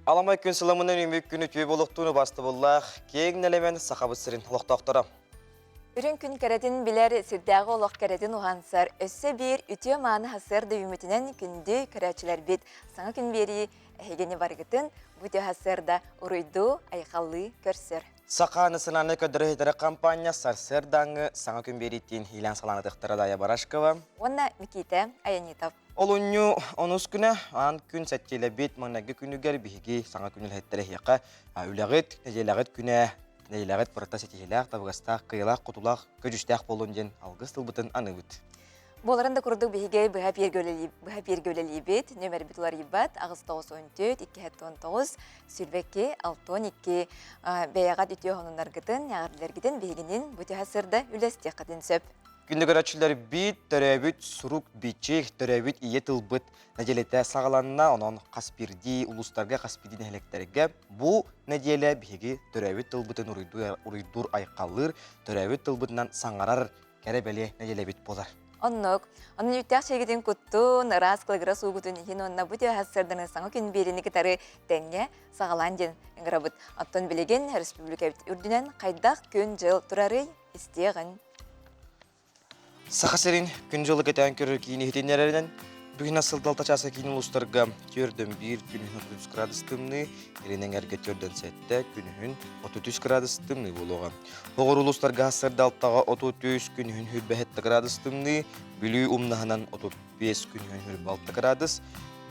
Аламай күн сыламынан үмүк күнү түө болуктууну бастыбыллаах киэҥ нэлэмэн Сахабыт сирин олохтоохторо. Үрүҥ күн кэрэтин билэр, сирдээҕи олох кэрэтин уһансар, өссө биир үтүө мааны сарсыарда үүммүтүнэн күндү көрөөччүлэрбит саҥа күн биэрии эһигини барыгытын бу үтүө сарсыарда уруйдуу, айхаллыы көрсөр. Саха национальнай көрдөрөр-иһитэр компания сарсыардааҥҥы саҥа күн биэриитин иилээн салаанатыахтара Дая Барашкова уонна Микиитэ Аянитов. Олунньу онус күнэ аан күн сэттиэлэбит маҥнайгы күнүгэр биһиги саҥа күн үлэһиттэрэ эһиэхэ үлэҕит, нэдиэлэҕит күнэ, нэдиэлэҕит барыта ситиһиилээх, табыгастаах, кыайыылаах-хотуулаах, көдьүүстээх буоллун диэн алгыс тылбытын аныыбыт. Буоларын да курдук биһиги быһа бииргэ үлэлиибит, нүөмэрбит уларыйбат, 894, 219, 22, 62 бэйэҕит үтүө хонуннаргытын, эҕэрдэлэргитин биһигинин бу түһэ сырда үлэстиэххитин сөп. Күндү көрөөччүлэрбит, төрөөбүт сурук бичик, төрөөбүт ийэ тылбыт нэдиэлэтэ саҕаланна. Онон хас биирдии улуустарга, хас биирдии нэһилиэктэргэ бу нэдиэлэ биһиги төрөөбүт тылбытын уруйдуур, айхаллыыр, төрөөбүт тылбытынан саҥарар кэрэ-бэлиэ нэдиэлэбит буолар. Оннук. Онон үүттээх чэйгитин куттун, ыраас кылыгырас уугутун иһин уонна бу түөһэ сырданы саҥа күн биэриини кытары тэҥҥэ саҕалаан диэн ыҥырабыт. Оттон билигин республикабыт үрдүнэн хайдах күн-дьыл турарый истиэҕин. Саха сирин күн-дьылы кэтээн көрөр киин иһитиннэрэринэн, бүгүн сылдалта чааса киин улуустарга төрдөн биир күнүһүн 33 градус тымныы, илин эҥэргэ төрдөн сэттэ, күнүһүн 33 градус тымныы буолуоҕа. Оҕор улуустарга сырдалтаҕа 33, күнүһүн 27 градус тымныы, Бүлүү умнаһынан 35, күнүһүн 26 градус,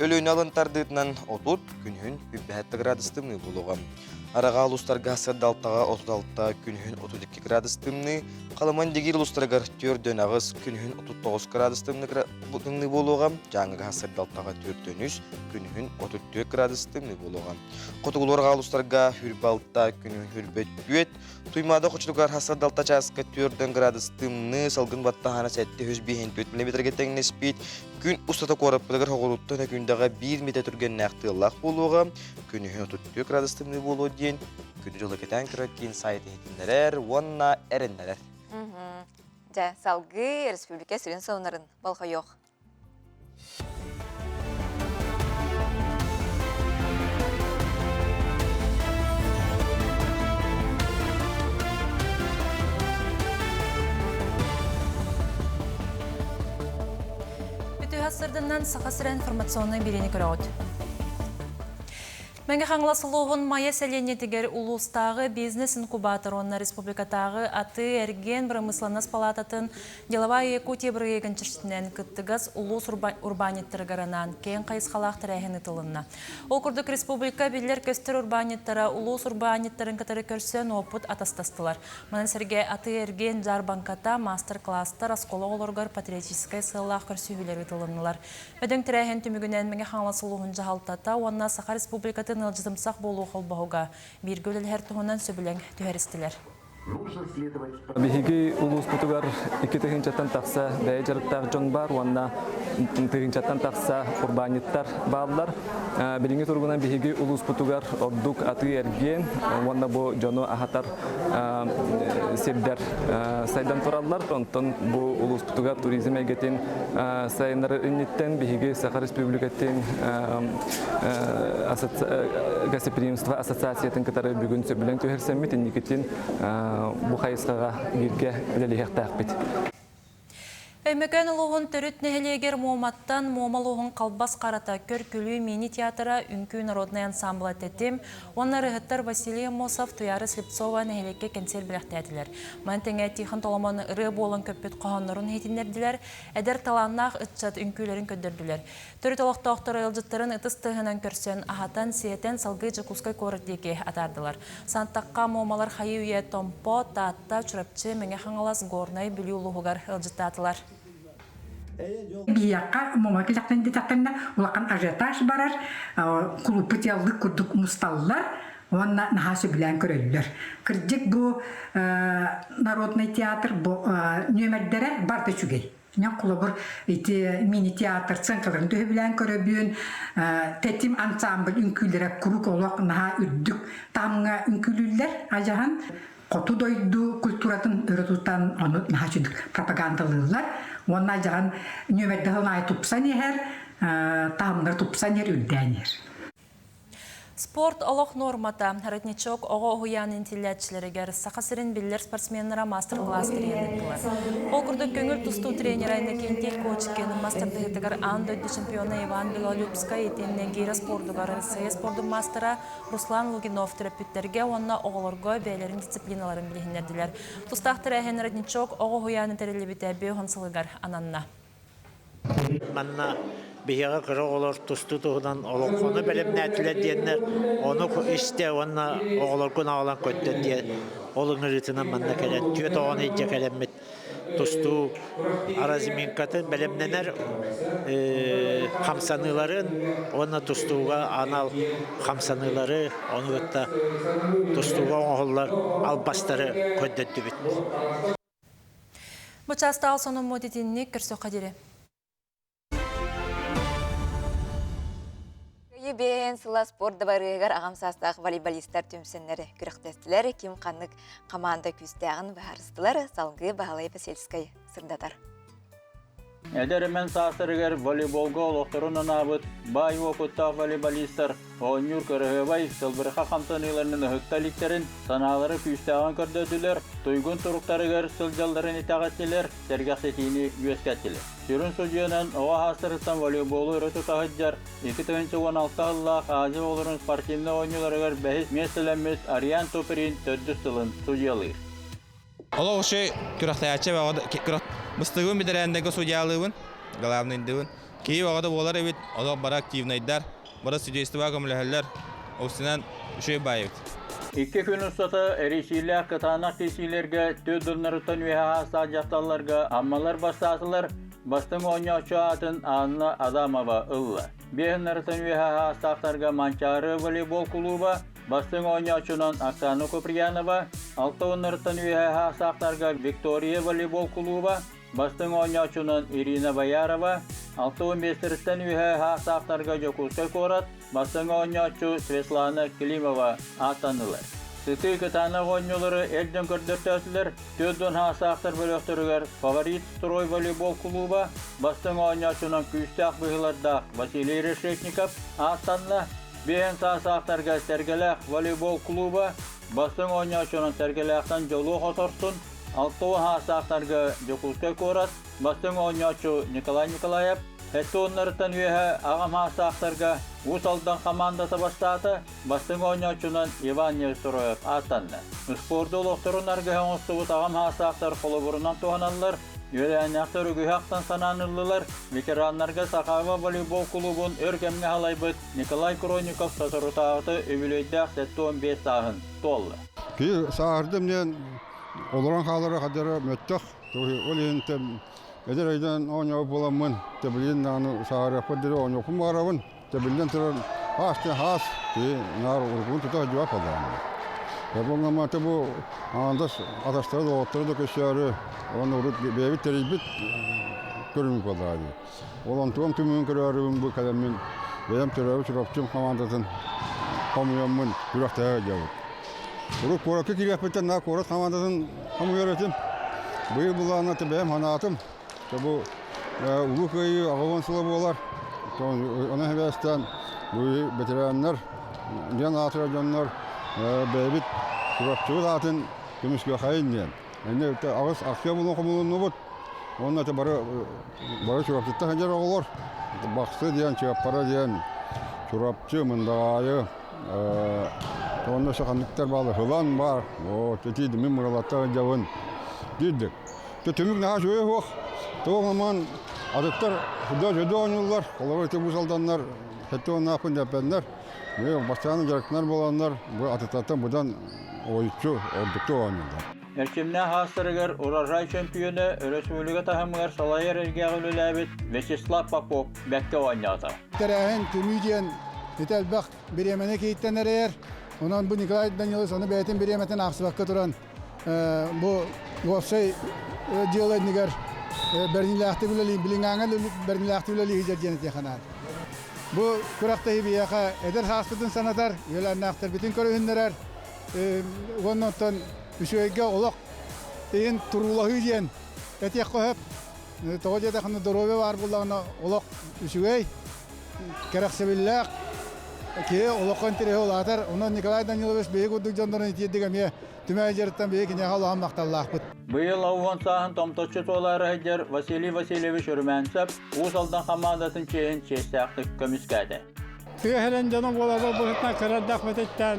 Өлүөнэ алын тардыытынан 30, күнүһүн 27 градус тымныы буолуоҕа. Араҕа улуустарга сырдалтаҕа 36, күнүһүн 32 градус тымныы, Халыман Дигиир улуустарыгар 4-8, күнүһүн 39 градус тымныы буолуоҕа, Дьааҥыга сырдалтаҕа 4-3, күнүһүн 34 градус тымныы буолуоҕа. Хотугулуу арҕаа улуустарга 26, күнүһүн 24, Туймаада хочотугар сырдалта чааска 4 градус тымныы, салгын баттаһаана 754 миллиметргэ тэҥнэспит. Күн устата куораппытыгар хоҕуруттан өкүндэҕэ 1 метр түргэннээх тыаллаах буолуоҕа. Күнүһүн 34 градус тымныы буолуо диэн күнү-дьылы кэтээн көрөр киин сайт иһитиннэрэр уонна эрэннэрэр. Дьэ, салгыы республика сүрүн сонуннарын болҕойуох. Үтүө сырдыннан Саха сирэ информационнай биэриини көрөҕүт. Мэҥэ Хаҥалас улууһун Майа сэлиэнньэтигэр улуустааҕы бизнес-инкубатор уонна республикатааҕы атыы-эргиэн бырамыысыланнас палаататын Деловая Якутия бырайыагын чэрчитинэн кыттыгас улуус урбаанньыттарыгар анаан киэҥ хайысхалаах тэрээһин ыытылынна. Ол курдук республика биллэр-көстөр урбаанньыттара улуус урбаанньыттарын кытары көрсөн уопут атастастылар. Манан сэргэ атыы-эргиэн дьаарбаҥката, маастар-кылаастар, оскуола оҕолоругар патриотическай сыаллаах көрсүһүүлэр ыытылыннылар. Бөдөҥ тэрээһин түмүгүнэн Мэҥэ Хаҥалас улууһун дьаһалтата уонна Саха Республикатын ыалдьытымсах буолуу холбоһуга бииргэ үлэлэһэр туһунан сөбүлэҥ түһэристилэр. Биһиги улууспутугар икки тыһыынчаттан тахса бэйэ дьарыктаах дьон баар уонна тыһыынчаттан тахса урбаанньыттар бааллар. Билиҥҥи туругунан биһиги улууспутугар ордук атыы-эргиэн уонна бу дьону аһатар сирдэр сайдан тураллар. Онтон бу улууспутугар туризм эйгэтин сайыннарар инниттэн биһиги Саха Республикатын гостеприимство ассоциациятын кытары бүгүн сөбүлэҥ түһэрсэммит инникитин бу хайысхаҕа бииргэ үлэлиһиэхтээхпит. Өймөкөөн улууһун төрүт нэһилиэгэр Муоматтан Муома улууһун Халбас Харата көр-күлүү мини-театра үҥкүү народнай ансамбла Тэтим уонна ырыаһыттар Василий Аммосов, Туйаара Слепцова нэһилиэккэ кэнсиэр бэлэхтээтилэр. Маны тэҥэ Тихон Толомон ырыа буолан көппүт хоһооннорун иһитиннэрдилэр, эдэр талааннаах ыччат үҥкүүлэрин көрдөрдүлэр. Төрүт олохтоохтор ыалдьыттарын ытыс тыаһынан көрсөн, аһатан, сиэтэн салгыы Дьокуускай куорат диэки атаардылар. Сантахха Муомалар хайыы-үйэ Томпо, Таатта, Чурапчы, Мэҥэ Хаҥалас, Горнай, Бүлүү улууһугар ыалдьыттаатылар. Биһиэхэ Муома кэлэхтэн диэтэхтэринэ улахан ажиотаж барар, кулууппут яллык курдук мусталлар уонна наһаа сөбүлээн көрөллөр. Кырдьык бу народный театр бу нүөмэрдэрэ барыта үчүгэй. Дьон холобур ити мини-театр сценкаларын төһөбүлээн көрөбүн, Тэтим ансамбль үҥкүүлэрэ куруук олох наһаа үрдүк таһымҥа үҥкүүлүүллэр адьаһан хоту дойду культуратын өрө тутан ону наһаа үчүгдүк пропагандалыыллар уонна адьаһан нүөмэрдэһин аайы тупсан иһэр, таһымнара тупсан иһэр, үрдээн иһэр. Спорт олох нуормата. Родничок оҕо уһуйаан иитиллээччилэригэр Саха сирин биллэр спортсменнара маастар-кылаас тэрийэн ыыттылар. Ол курдук көҥүл тустуу тренера Иннокентий Кочкин, мас тардыһыытыгар аан дойду чемпиона Иван Белолюбскай итиэннэ гиирэ спордугар Россия спордун маастара Руслан Лугинов төрөппүттэргэ уонна оҕолорго бэйэлэрин дисциплиналарын билиһиннэрдилэр. Тустаах тэрээһин Родничок оҕо уһуйаана тэриллибитэ 50 сылыгар ананна. Манна биһиэхэ кыра оҕолор тустуу туһунан олоҥхону бэлэмнээтилэр диэннэр, ону истэ уонна оҕолоргун аҕалан көрдөр диэн ол ыҥырыытынан манна кэлэн түөрт оҕону илдьэ кэлэммит тустуу разминкатын бэлэмнэнэр хамсаныыларын уонна тустууга анал хамсаныылары ону кытта тустууга оҥоһуллар албастары көрдөрдүбүт. Бу чаастаал сонуммут итинник көрсөххө диэри. Кыайыы бэйэн сыла спорт дыбарыгар аҕам саастаах волейболистар түмсэннэр күрэхтэстилэр. Ким ханнык команда күүстээҕин быһаарыстылар. Салгыы Баһылай Посельскай сырдатар. Эдэр эмэн саастарыгар волейболга олохторун анаабыт баай уопуттаах волейболистар оонньуур кыраһыабай сылбырха хамсаныыларынан ыһыкта иликтэрин, санаалара күүстээҕин көрдөрдүлэр, туйгун туруктарыгар сылдьалларын итэҕэттилэр, сэргэхситиини үөскэттилэр. Сүрүн судьуйанан оҕо саастарыттан волейболу өрө тута сылдьар 2016 сыллаах Азия оҕолорун спортивнай оонньууларыгар бэһис миэстэлэммит Ариан Туприн төрдүс сылын судьуйалыыр. Олох үчүгэй күрэхтэһээччи быстыгын бэтэрээннэргэ судьялыыбын, главныйдыыбын. Киһи баҕата буолар эбит, олох бары активнайдар, бары судействоҕа көмөлөһөллөр, устунан үчүгэй баай эбит. Икки күн устата эрийсиилээх кытаанах киирсиилэргэ түөрт донноруттан үөһэ аастаах дьахталларга Аммалар бастаатылар, бастыҥ оонньооччу аатын Анна Адамова ылла. Биэһиннарыттан үөһэ аастаахтарга Манчаары волейбол кулууба Бастыҥ оонньооччунан Оксана Куприянова, алта уоннарыттан үөһэ саастаахтарга Виктория волейбол кулууба, бастыҥ оонньооччунан Ирина Боярова, 65-тэриттэн үөһэ саастаахтарга Дьокуускай куорат, бастыҥ оонньооччу Светлана Климова ааттаннылар. Сытыы кытаанах оонньуулары эр дьон көрдөртөөтүлэр. 40 саастаахтар бөлөхтөрүгэр Фаворит строй волейбол кулууба, бастыҥ оонньооччунан күүстээх быһыылардаах Василий Решетников ааттанна. Биэһин саастаахтарга Сэргэлээх волейбол кулууба бастыҥ оонньооччунан Сэргэлээхтэн Дьолуо Хоторсун, 60 саастаахтарга Дьокуускай куорат бастыҥ оонньооччу Николай Николаев, эстоннарыттан үөһэ аҕам саастаахтарга Уус Алдан хамаандата бастаата, бастыҥ оонньооччунан Иван Невстроев ааттанна. Спорду олохторун аргыһа оҥостубут аҕам саастаахтар холобурунан туһаналлар, Үөлээннээхтэр үгүһү ахтан санаан ыллылар, ветераннарга Сахаба волейбол кулуубун өр кэмҥэ халайбыт Николай Кронников соторутааҕыта үбүлүөйдээх 75 сааһын туолла. Киһи сааһырдым диэн олорон хаалара хадара мөттөх. Ол иһин эдэр айдан оонньообут буоламмын, тэбилин даҕаны сааһырыахпар диэри оонньуохпун баҕарабын. Тэбиллэн туран хаас диэн хаас, киһи наар уруккун тута сылдьыбат буоллаҕым. Бу бу аандас атастара доҕотторо да көссөөрү, уонна урут бэйэбит тэрийбит көрүҥ буоллаҕа дии. Ол онтугум түмүгүн көрөөрүбүн бу кэлэммин бэйэм төрөөбүт Чурапчым хамаандатын хомуйаммын күрэхтэһэ сылдьабыт. Урут куоракка киириэхпиттэн наар куорат хамаандатын хомуйар этим. Быйыл былаанна бэйэм санаатым. Бу Улуу Кыайыы 80 сыла буолар. Онон сибээстээн бу ветераннар, диэн аатырар дьоннор бэйэбит Чурапчыбыт аатын көмүскүөххэйин диэн. Инне аҕыс акция булан хомулуннубут. Уонна это бары бары Чурапчыттан сылдьар оҕолор. Бахсы диэн, Чыаппара диэн, Чурапчы, Мындаҕаайы, уонна саханныктар баалар, Һылан баар. Вот, ити мин Мыралаттан сылдьабын диирдик. Түмүк наһаа үчүгэй суох. Тоҕо аман атыттар худо жөдө оонньууллар, олору ити бу салданнар сэттэ уоннаахпын дэппэннэр, бастаан дьарыктанар буоланнар бу атыттартан быдан ойуччу ордуктук оонньууллар. Эрчимнээх аастарыгар урожай чөмпүйүөнэ өрөспүүбүлүкэ таһымыгар салайар эргээҕи үлэлээбит Вячеслав Попов бэркэ оонньоото. Тэрээһин түмүү диэн ити элбэх бириэмэни киһиттэн эрэйэр. Онон бу Николай Данилович ону бэйэтин бириэмэтин аахсыбакка туран бу уопсай дьыала иннигэр бэриниилээхтик үлэлии, билиҥҥээҥҥэ бэриниилээхтик үлэлии сылдьар диэн этиэхэ наада. Бу күрэхтэһии биһиэхэ эдэр сааспытын санатар, үөлээннээхтэрбитин көрүһүннэрэр уонна оттон үчүгэйгэ олох иһин туруулаһыы диэн этиэххэ сөп. Тоҕо диэтэххинэ доруобуйа баар буоллаҕына олох үчүгэй, кэрэхсэбиллээх. Киһи олоххо интэриэһэ улаатар. Онон Николай Данилович биһиги курдук дьоннорун итиирдик эмиэ түмэ дьарыттан биһиги киниэхэ улахан махталлаахпыт. Быйыл ауған сааһын томточчу туолаары сылдьар Василий Васильевич Румянцев Уус Алдан хамаандатын чиэһин чиэстээхтик көмүскээтэ. Тыа сирин дьоно буоларбыт быһыытынан кырардахпытыттан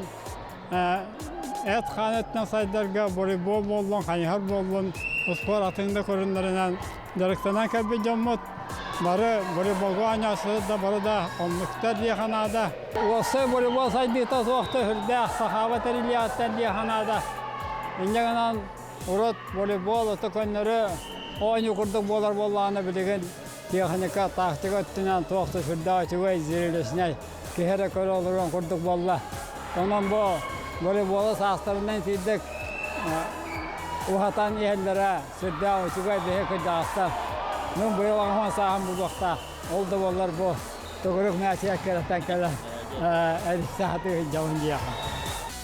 эт-хаан өттүнэн сайдарга волейбол буоллун, хайыһар буоллун, успуор атын да көрүҥнэринэн дьарыктанан кэлбит дьоммут бары волейболга оонньооччулар да бары да оннуктар диэхэ наада. Уопсай волейбол сайдыыта суох да сүрдээх сахаба тэриллиэҕиттэн диэхэ наада. Инньэ гынан урут волейбол ото көннөрү оонньуу курдук буолар буоллаҕына билигин техника, тактика өттүнэн туох да сүрдээх үчүгэй, зрелищнэй киһи эрэ көрө олоруон курдук буолла. Онон бу волейболу саастарынан итиирдик уһатан иһэллэрэ сүрдээх үчүгэй биһи кырдьаҕастар. Мин быйыл аҕыс сааһым буолуохтаах. Ол да буоллар бу төгүрүк мээчигэ кэрэттэн кэлэн эрийсэ сатыы сылдьабын диэхэ.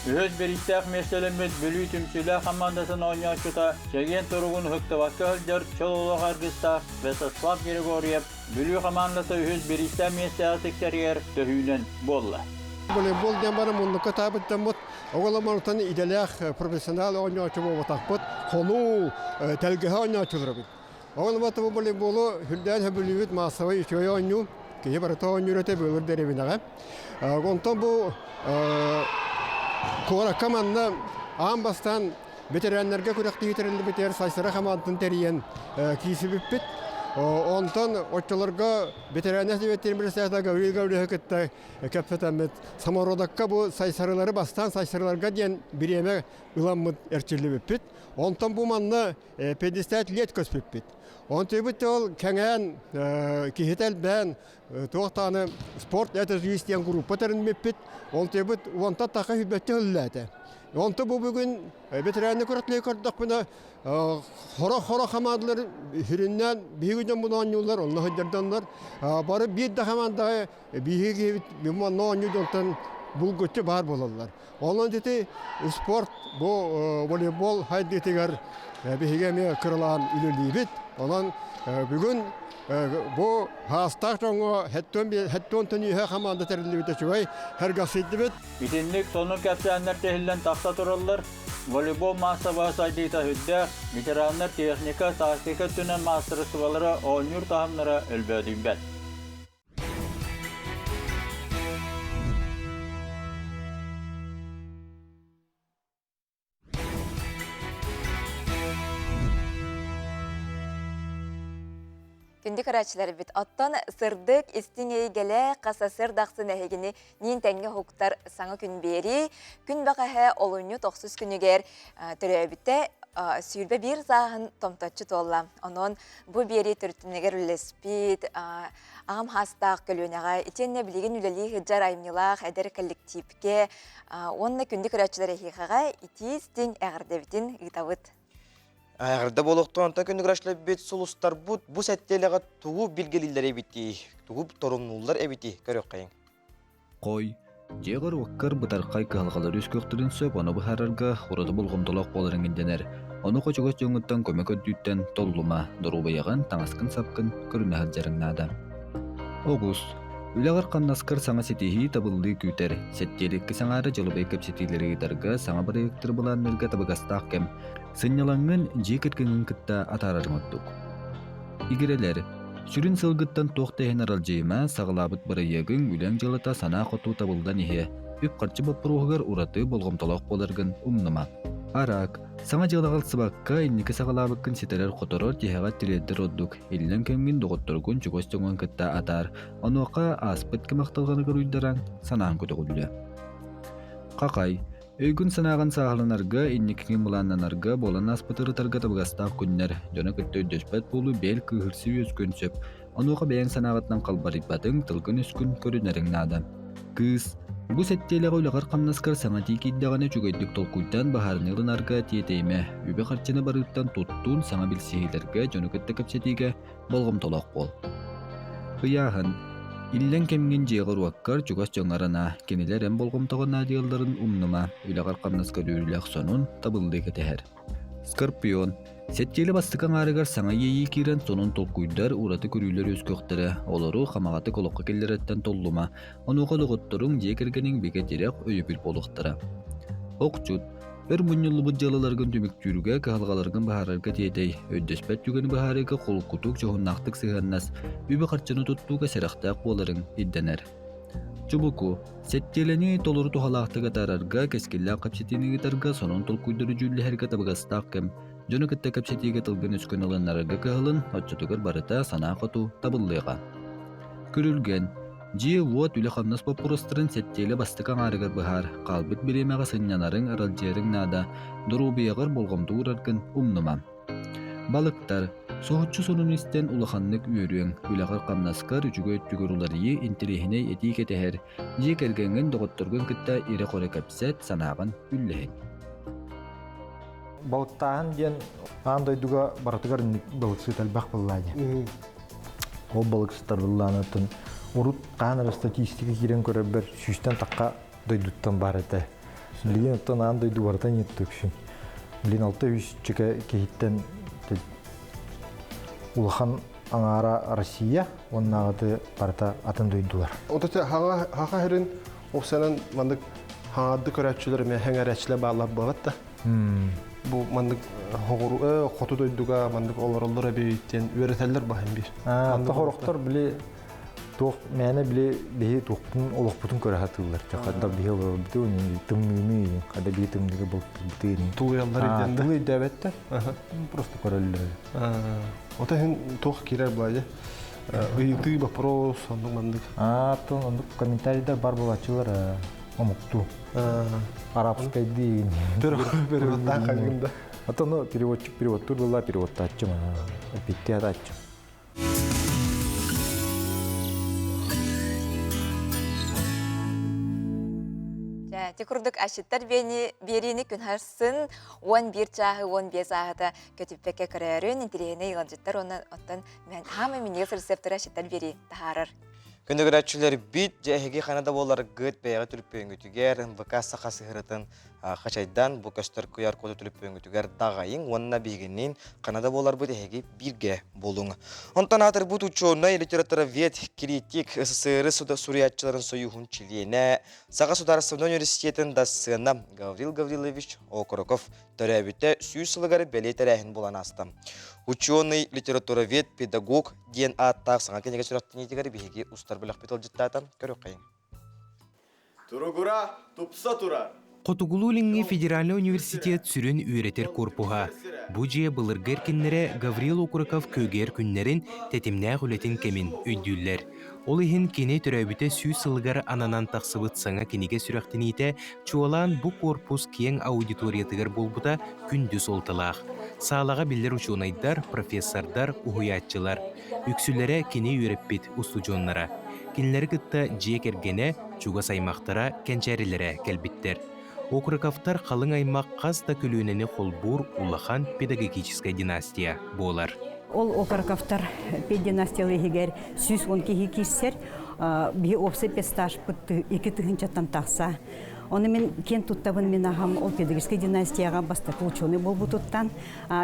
Үһүс бириистээх миэстэлэммит Бүлүү түмсүүлээх хамаандатын оонньооччута чэгиэн туругун ыһыктыбакка сылдьар чөл олох аргыстаах Святослав Григорьев Бүлүү хамаандата үһүс бириистээх миэстэҕэ тиксэригэр төһүүнэн буолла. Волейбол диэн бары муннукка таабыт дьоммут, оҕоломорутан идэлээх профессионал оонньооччу буолбатахпыт, хонуу, тэлгэһэ оонньооччуларбыт. Оҕоломото бу волейболу үрдээн сөбүлүүбүт маассабай үчүгэй оонньуу, киһи барыта оонньуур этэ былыр дэриэбинэҕэ. Онтон бу куоракка манна аан бастаан Ветераннарга күрэхтэһии тэриллибитигэр Сайсара хамаандатын тэрийэн киирсибиппит. Онтон оччолорго ветераннар сэбиэттэрин председателэ Гаврил Гаврилович кытта кэпсэтэммит самородокка бу сайсарылары бастаан сайсарыларга диэн бириэмэ ыламмыт эрчиллибиппит. Онтон бу манна 50 лет көспүппүт. Онтуйбут ол кэҥээн, киһитэ элбээн, туох даҕаны спорт это жизнь диэн группа тэриммиппит. Онтуйбут уонтан таха хүббэччэ үллээтэ. Онто бу бүгүн ветеранны көрөтлөй көрдөхпүнэ хоро-хоро хамаандалар сүрүннээн биһиги дьоммун оонньууллар, онно сылдьардоннор. Бары биир да хамаандаҕа биһиги манна оонньуу дьонтон булгуччу баар буолаллар. Онон ити спорт бу волейбол хайдыытыгар биһиги эмиэ кыралаан үлэлиибит. Онон бүгүн бу хаастаах дьоҥҥо хэттон төнүүһэ хамаанда тэриллибитэ үчүгэй, сэргэхсийдибит. Итинник сонун кэпсээннэр тиһиллэн тахса тураллар. Волейбол маассабаһа сайдыыта сүрдээх, ветераннар техника, тактика өттүнэн маастарыстыбалара оонньуур таһымнара өлбөөдүйбэт. Күндү көрөөччүлэрбит, оттон сырдык, истиҥ эйгэлээх, хасасыр дахсын эһигини ниин тэҥҥэ уһуктар саҥа күн биэрии, күн бэҕэһээ олунньу тохсус күнүгэр төрөөбүтэ 21 сааһын томточчу туолла. Онон бу биэрии төрүттүнэгэр үлэлэспит, аҕам хаастаах көлүөнэҕэ итиэннэ билигин үлэлии сылдьар айымньылаах эдэр коллективкэ уонна күндү көрөөччүлэр эһиэхэҕэ итии-истиҥ эҕэрдэбитин ыытабыт. Эҕэрдэ буолуохтун, онтон күндү көрөөччүлэрбит сулустарбыт бу сэттиэлэҕэ тугу билгэлииллэр эбитий, тугу торумнууллар эбитий көрүөххэйиҥ. Хой, дьиэҕэр-уоккар бытархай кыһалҕалар үөскүөхтэрин сөп, ону быһаарарга ураты болҕомтолоох буоларыҥ ирдэнэр. Онуоха чугас дьоҥҥуттан көмө көрдүүттэн толлума, доруобуйаҕын, таҥаскын-сапкын көрүнэ сылдьарыҥ наада. Оҕус, үлэҕэр-хамнаскар саҥа ситиһии, табыллыы күүтэр. Сэттиэликки саҥаара дьолубай кэпсэтиилэри ыытарга, саҥа бырайыактары былаанныырга табыгастаах кэм. Сынньалаҥҥын дьиэ кэргэҥҥин кытта атаарарыҥ ордук. Игирэлэр, сүрүн сылгыттан туох да иһин аралдьыйыма, саҕалаабыт бырайыагыҥ, үлэҥ дьыалата санаа хоту табыллан иһиэ, үп-харчы боппуруоһугар ураты болҕомтолоох буоларгын умнума. Араак, саҥа дьыалаҕа ылсыбакка, инники саҕалаабыккын ситэрэр-хоторор тиһэҕэр тириэрдэр ордук, иллэҥ кэмҥин доҕотторгун чугас дьоҥҥун кытта атаар, онуоха ааспыт кэм ахтылҕаныгар уйдаран, санааҥ көтөҕүллүө. Хахай, Өйгүн-санааҕын сааһыланарга, инникигин былааннанарга, буолан ааспыты ырытарга табыгастаах күннэр, дьону кытта өйдөспөт буолуу бэл кыыһырсыы үөскүөн сөп. Онуоха бэйэҥ санааҕытынан халбарыйбатыҥ, тылгын-өскүн көрүнэриҥ наада. Кыыс, бу сэттиэлэҕэ үлэҕэр-хамнаскар саҥа этии киирдэҕинэ үчүгэйдик толкуйдаан быһаарыныы ылынарга тиэтэйимэ, үбү-харчыны барыыттан туттуун саҥа билсиһиилэргэ, дьону кытта кэпсэтиигэ болҕомтолоох буол. Ыйааһын. Иллэҥ кэмҥин дьиэҕэр-уоккар чугас дьоҥҥор анаа, кинилэр эн болҕомтоҕо наадыйалларын умнума, үлэҕэр-хамнаскар үөрүүлээх сонун, табыллыы кэтэһэр. Скорпион. Сэттиэлэ бастакы аҥаарыгар саҥа иэйии киирэн сонун толкуйдар, ураты көрүүлэр үөскүөхтэрэ, олору хамаҕатык олоххо киллэрэттэн толлума, онуоха доҕотторуҥ, дьиэ кэргэниҥ бигэ тирэх, өйөбүл буолуохтара. Охчут, өр мунньуллубут дьыалаларгын түмүктүүргэ, кыһалҕаларгын быһаарарга тиэтэй, өйдөспөт түгэни быһаарыыга холкутук, дьоһуннаахтык сыһыаннас, үбү-харчыны туттууга сэрэхтээх буоларыҥ ирдэнэр. Чубуку, сэттиэлэни толору туһалаахтык атаарарга, кэскиллээх кэпсэтиини ыытарга, сонун толкуйдары дьүүллэһэргэ табыгастаах кэм. Дьону кытта кэпсэтиигэ тылгын өскүн ылыннарарга кыһалын, оччотугар барыта санаа хоту табыллыаҕа. Күрүлгэн, дьиэ-уот, үлэ-хамнас боппуруостарын сэттиэлэ бастакы аҥаарыгар быһаар, хаалбыт бириэмэҕэ сынньанарыҥ, аралдьыйарыҥ наада, доруобуйаҕар болҕомто уураргын умнума. Балыктар, соһуччу сонуну истэн улаханнык үөрүөҥ, үлэҕэр-хамнаскар үчүгэй өттүгэр уларыйыы интэриэһинэй этии кэтэһэр, дьиэ кэргэҥҥин, доҕотторгун кытта ирэ-хоро кэпсэт, санааҕын үллэһин. Балыктааһын диэн аан дойдуга барытыгар балыксыт элбэх буоллаа дии. Ол балыксыттар быллаанатын урут хаһан эрэ статистика киирэн көрөрбөр сүүстэн тахха дойдуттан баар этэ. Билигин оттон аан дойду барыта ньыттыксүн. Билигин 600 чөкө киһиттэн улахан аҥаара Россия уоннааҕыты барыта атын дойдулар. Ото хаха херин опсанан маннык хаҥарды көрөөччүлэр эмиэ хэҥэрээччилэр бааллар буолат да. Бу маннык хоҕуру хоту дойдуга маннык олороллор эбит диэн үөрэтэллэр баһын биир. Хорохтор били туох мээнэ били биһи туохпун олохпутун көрө сатыыллар хадда биһи олорбутун тымныыны хада биһи тымныыга бултуйбутун тулуйаллар иден да тулуйдээбэттэр просто көрөллөр Ота иһин туох киирэр былайы ыйытыы вопрос оннук маннык а то оннук комментарийдар бар буолааччылар омуктуу арабскайдыы переводтаан хайгын да а то ну переводчик переводтуур буолла переводтааччым эппиттии атааччым Ти курдук асчыттар биэриини күн харсын 11 чааһы 15 ааһыта көтүппэккэ көрөөрүн интириэһинэй ыалдьыттар уонна оттон хаама минньигэс рецептары асчыттар биэрии таһаарар. Күндү көрөөччүлэр бит дьэ эһиги хана да буоларгыт бэйэҕэ түлүппүөҥҥүтүгэр НВК саха сыһырытын хачайдан бу көстөр куйаар коду түлүппүөҥҥүтүгэр даҕайыҥ уонна биһигинниин хана да буоларбыт эһиги бииргэ буолуҥ. Онтон аатырбыт учуонай, литературовед, критик, СССР суруйааччыларын союһун чилиэнэ, Саха судаарыстыбаннай университетын дассыана Гаврил Гаврилович Окороков төрөөбүтэ 100 сылыгар бэлиэ тэрээһин буолан ааста. Ученый, литературовед, педагог диэн ааттаах саҥа кинигэ сүрэхтэниитигэр биһиги устар бөлөхпүт ыалдьыттаата көрүөххэйиҥ. Туругура, тупса турар. Хотугулуу-Илиҥҥи федеральнай университет сүрүн үөрэтэр корпуһа. Бу дьиэ былыргы эркиннэрэ Гаврил Окуроков күөгэр күннэрин, тэтимнээх үлэтин кэмин өйдүүллэр. Ол иһин кини төрөөбүтэ 100 сылыгар ананан тахсыбыт саҥа кинигэ сүрэхтэниитэ чуолаан бу корпус киэҥ аудиториятыгар буолбута күндү суолталаах. Саалаҕа биллэр учуонайдар, профессордар, уһуйааччылар. Үксүлэрэ кини үөрэппит устудьуоннара. Кинилэри кытта дьиэ кэргэнэ, чугас аймахтара, кэнчээрилэрэ кэлбиттэр. Округовтар халыҥ аймах хас да көлүөнэни холбуур улахан педагогическай династия буолар. Ол Окороковтар педдинастия иһигэр 110 киһи киирсэр. Биһи уопсай педстажпыт 2 тыһыынчаттан тахса. Ону мин киэн туттабын мин аҕам ол педагогическай династияҕа бастакы ученый буолбутуттан.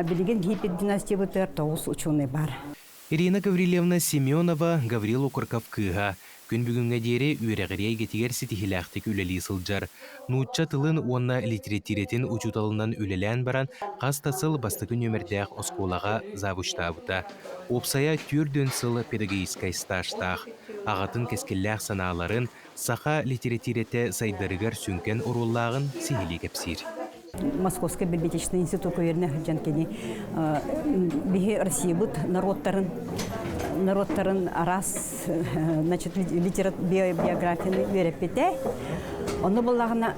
Билигин биһи педдинастиябытыгар 9 ученый бар. Ирина Гаврильевна Семенова Гаврил Окороков кыыһа, күн бүгүҥҥэ диэри үөрэҕирии эйгэтигэр ситиһиилээхтик үлэлии сылдьар. Нуучча тылын уонна литэрэтиирэтин учууталынан үлэлээн баран, хас да сыл бастакы нүөмэрдээх оскуолаҕа завучтаабыта. Уопсайа 40 сыл педагогическай стажтаах. Аҕатын кэскиллээх санааларын, саха литэрэтиирэтэ сайдарыгар сүҥкэн оруоллааҕын сиһилии кэпсиир. Московскай библиотечный институт үөрэнэ сылдьан кини биһи Россиябыт народтарын народтарын араас значит литерат биографияны үөрэппитэ. Онно буоллаҕына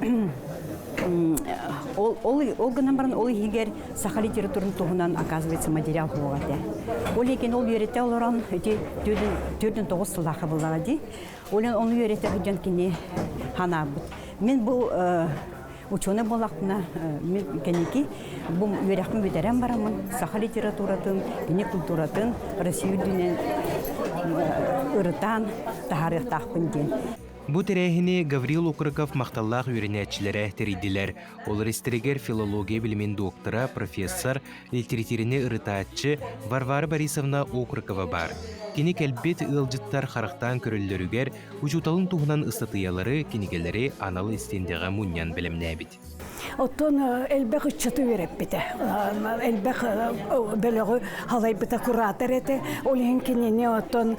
ол ол ол гынан баран ол иһигэр саха литературын туһунан оказывается материал суоҕа этэ. Ол иһин ол үөрэтэ олорон ити төрдүн тоҕус сыллаахха буоллаҕа дии. Ол ону үөрэтэ сылдьан кини ханаабыт. Мин бу Учуонай буоллахпына, мин кэнники бу үөрэхпин бүтэрэн бараммын саха литературатын, кини культуратын Россия үрдүнэн ырытан таһаарыахтаахпын диэн. Бу тэрээһини Гаврил Окороков махталлаах үөрэнээччилэрэ тэрийдилэр. Олор истэригэр филология билимин доктора, профессор, литератураны ырытааччы Варвара Борисовна Окорокова баар. Кини кэлбит ыалдьыттар харахтаан көрөллөрүгэр учууталын туһунан ыстатыйалары, кинигэлэри анал истиэндэҕэ мунньан бэлэмнээбит. Оттон элбэх ыччаты үөрэппитэ. Элбэх бөлөҕү халайбыта куратор этэ. Ол иһин кинини оттон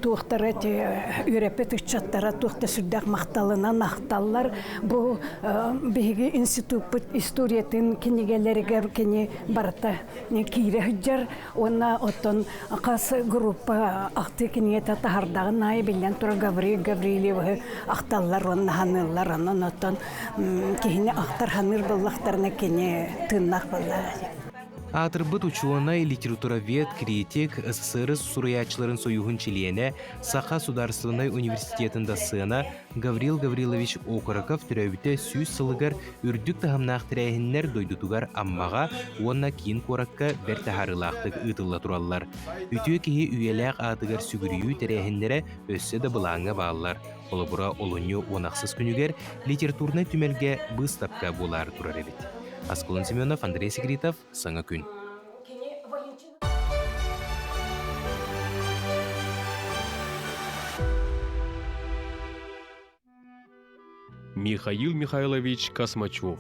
туохтара үөрэппит ыччаттара туох да сүрдээх махталынан ахталлар. Бу биһиги институппут историятын кинигэлэригэр кини барыта киирэ сылдьар уонна оттон хас группа ахтыы кинигэтэ таһардаҕын аайы биллэн турар Гаврил Гаврильевиһы ахталлар уонна ханыыллар. Онон оттон киһини ахтар ханыыр буоллахтарына кини тыыннаах буоллаҕа. Аатырбыт учуонай, литературовед, критик, СССР суруйааччыларын союһун чилиэнэ, Саха судаарыстыбаннай университетын дассыана Гаврил Гаврилович Окороков төрөөбүтэ 100 сылыгар үрдүк таһымнаах тэрээһиннэр дойдутугар Аммаҕа уонна киин куоракка бэрт таһаарыылаахтык ыытылла тураллар. Үтүө киһи үйэлээх аатыгар сүгүрүйүү тэрээһиннэрэ өссө да былааҥҥа бааллар. Холобура, олунньу уон ахсыс күнүгэр литературнай түмэлгэ быыстапка буолаары турар эбит. Аскалон Семенов, Андрей Секретов, Саҥа күн. Михаил Михайлович Космачев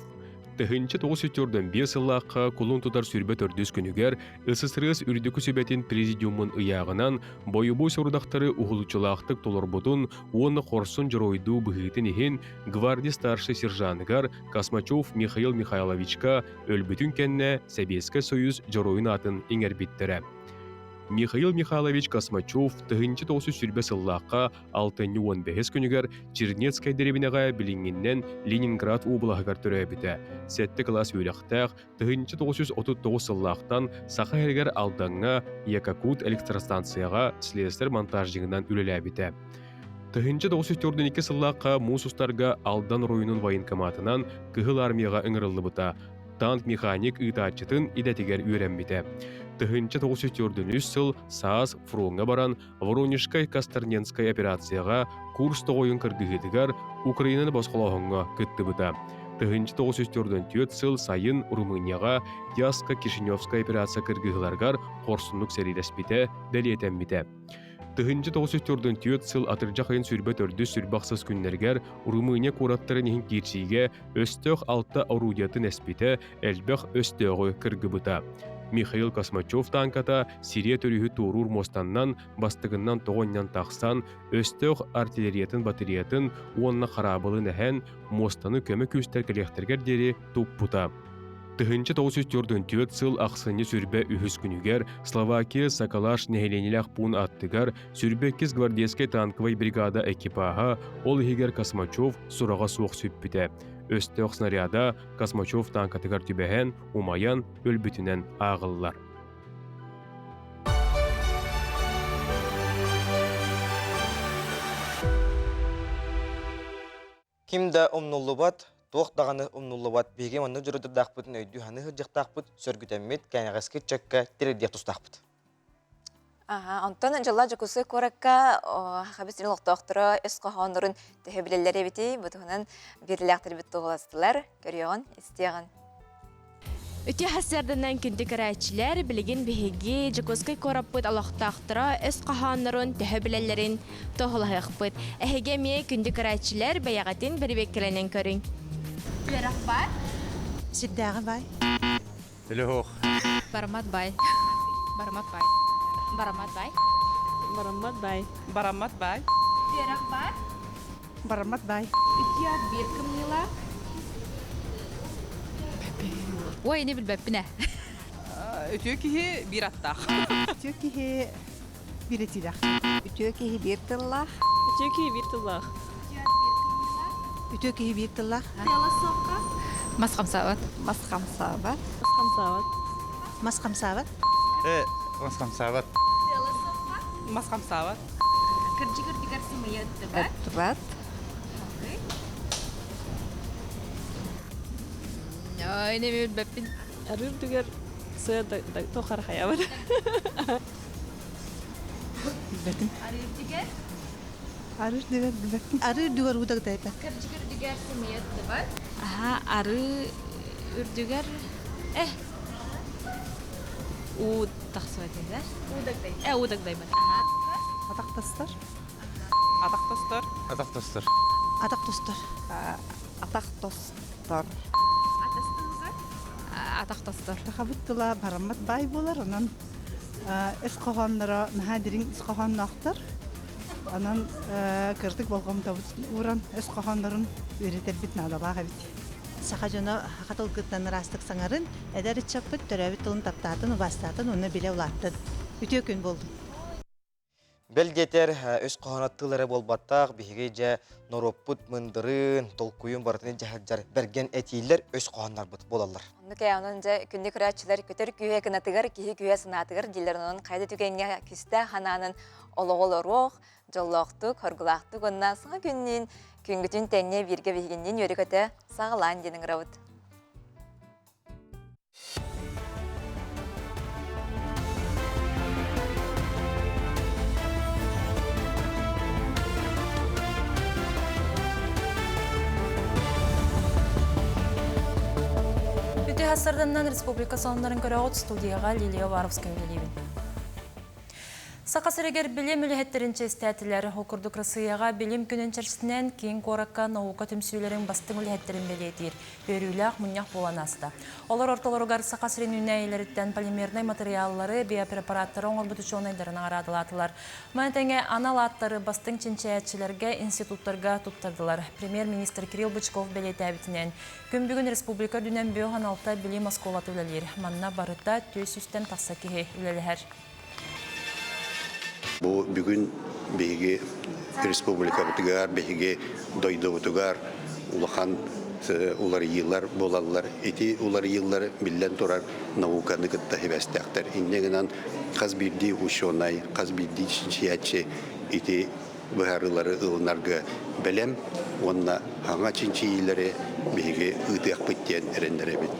1945 сыллаахха кулун тутар сүрбэ төрдүс күнүгэр СССР Үрдүкү Сүбэтин Президиумун ыйааҕынан бойобуой сорудахтары уһулуччулаахтык толорбутун уонна хорсун дьоруойдуу быһыытын иһин гвардия старшай сержаныгар Космачев Михаил Михайловичка өлбүтүн кэннэ Сэбиэскэй Союз Дьоруойун аатын иҥэрбиттэрэ. Михаил Михайлович Космачев 1920 сыллаахха алтынньы 15 күнүгэр Чернецкай дэриэбинэҕэ билиҥҥиннэн Ленинград уобалаһыгар төрөөбүтэ. Сэттэ кылаас үөрэхтээх, 1939 сыллаахтан Саха сиригэр Алдаҥҥа Якокут электростанцияҕа слесарь-монтажнигынан үлэлээбитэ. 1942 сыллаахха муус устарга Алдан оройуонун военкоматынан Кыһыл Армияҕа ыҥырыллыбыта, танк-механик ыытааччытын идэтигэр үөрэммитэ. 1943 сыл саас фроҥҥа баран Воронежскай-Касторненскай операцияҕа Курс тоҕойун кыргыһыытыгар Украинаны босхолооһуҥҥа кыттыбыта. 1944 сыл сайын Румынияҕа Яско-Кишиневскай операция кыргыһыыларыгар хорсуннук сэриилэспитэ бэлиэтэммитэ. 1944 сыл атырдьах ыйын 24 сүрбэ күннэригэр Румыния куораттарын иһин киирсиигэ өстөөх алта орудиятын эспитэ, элбэх өстөөҕү кыргыбыта. Михаил Космачев тааҥката Сирия төрүһү туоруур муостаннан бастыгынан тоҕонньон тахсан, өстөөх артиллериятын батареятын уонна хараабылын эһэн, муостаны көмө күүстэр кэлиэхтэригэр диэри туппута. 1944 сыл ахсынньы сүрбэ үһүс күнүгэр Словакия Сакалаш нэһилиэнньэлээх пуун аттыгар сүрбэ иккис гвардейскай танковай бригада экипаһа, ол иһигэр Космачев сураҕа суох сүппүтэ. Өстөөх снаряда Космачев танкатыгар түбэһэн, умайан, өлбүтүнэн ааҕыллар. Ким да умнуллубат, туох даҕаны умнуллубат биһиги маннык дьоруойдардаахпытын өйдүү-саныы сылдьыахтаахпыт, сөргүтэммит, кэнэҕэски ыччакка тириэрдиэх тустаахпыт. Аха, онтон дьоллоох Дьокуускай куоракка Саха сирин олохтоохторо өс хоһооннорун төһө билэллэр эбитий? Бу туһунан биэрлээхтэрбит туоһуластылар. Көрүөҕүн, истиэҕин. Үтүө сарсыарданан күндү көрөөччүлэр, билигин биһиги Дьокуускай куораппыт олохтоохторо өс хоһооннорун төһө билэллэрин туоһулаһыахпыт. Эһиги эмиэ күндү көрөөччүлэр бэйэҕитин бэрэбиэркэлэнэн көрүҥ. Үөрэх баар? Сирдээҕи баай. Төлөһуох. Бараммат баай. Бараммат баай. Бараммат баай. Бараммат баай. Бараммат баай. Үөрэх баар? Бараммат баай. Үтүө ат биир кымньыылаах. Ой, не билбэппин ээ. Үтүө киһи биир аттаах. Үтүө киһи биир этиилээх. Үтүө киһи биир тыллаах. Үтүө киһи биир тыллаах. Үтүө киһи биир тыллаах. Тыала суохха. Мас хамсаабат. Мас хамсаабат. Мас хамсаабат. Мас хамсаабат. Э, мас хамсаабат. Тыала суохха. Мас хамсаабат. Кырдьык үрдүгэр сымыйа ыттыбат. Ыттыбат. Ой, не билбэппин. Арыы үрдүгэр сыа тохар хаябат. Билбэтим. Арыы үрдүгэр. Арыы үрдүгэр билбэппин. Арыы үрдүгэр уу дагдайбат. Кырдьык үрдүгэр сымыйа ыттыбат. Аха, арыы үрдүгэр э уу тахсыбат этэ. Уу дагдайбат. Э, уу дагдайбат. Аха. Атах тостор. Атах тостор. Атах тостор. Атах тостор. Атах тостор. Атах тостор. Сахабыт тыла бараммат баай буолар, онон ис хоһоонноро наһаа дириҥ ис хоһоонноохтор. Онон кырдык болҕомтобут ууран өс хоһооннорун үөрэтэрбит наадалаах эбит. Саха дьоно саха тылгыттан ыраастык саҥарын, эдэр ыччаппыт төрөөбүт тылын таптаатын, убаастаатын уонна билэ улааттын. Үтүө күн буоллун! Бэл диэтэр, өс хоһооно тыл эрэ буолбатах, биһиги дьэ норуоппут мындырын, толкуйун барытын дьаһалдьар бэргэн этиилэр өс хоһооннорбут буолаллар. Оннук ээ, онон дьэ күндү көрөөччүлэр көтөр күүһэ кынатыгар, киһи күүһэ санаатыгар дииллэр, онон хайда түгэҥҥэ кистээх ханаанын олоҕу олоруох, дьоллоохтук, хоргулаахтык уонна саҥа күннүүн, күнгүтүн тэҥҥэ бииргэ биһигинниин үөрэ-көтө саҕалаан диэн ыҥырабыт. Үтүө сарданнан республика сонуннарын көрөҕүт студияға Лилия Варовская үлэлиибин. Саха сиригэр билим үлэһиттэрин чиэстээтилэр. Ол курдук Россияҕа билим күнүн чэрчитинэн киин куоракка наука түмсүүлэрин бастыҥ үлэһиттэрин бэлиэтиир үөрүүлээх мунньах буолан ааста. Олор ортолоругар Саха сирин үүнээйилэриттэн полимернай матырыйааллары, биопрепараттары оҥорбут учуонайдары наҕараадалаатылар. Маны тэҥэ анал ааттары бастыҥ чинчийээччилэргэ, институттарга туттардылар. Премьер-министр Кирилл Бычков бэлиэтээбитинэн, күн бүгүн республика үрдүнэн 56 билим оскуолата үлэлиир. Манна барыта 400-тэн тахса киһи үлэлэһэр. Бу бүгүн биһиги республикабытыгар, биһиги дойдубутугар улахан уларыйыылар буолаллар. Ити уларыйыылар биллэн турар науканы кытта сибээстээхтэр. Инньэ гынан хас биирдии учуонай, хас биирдии чинчийээччи ити быһаарыылары ылынарга бэлэм уонна саҥа чинчийиилэри биһиги ыытыахпыт диэн эрэннэрэбит.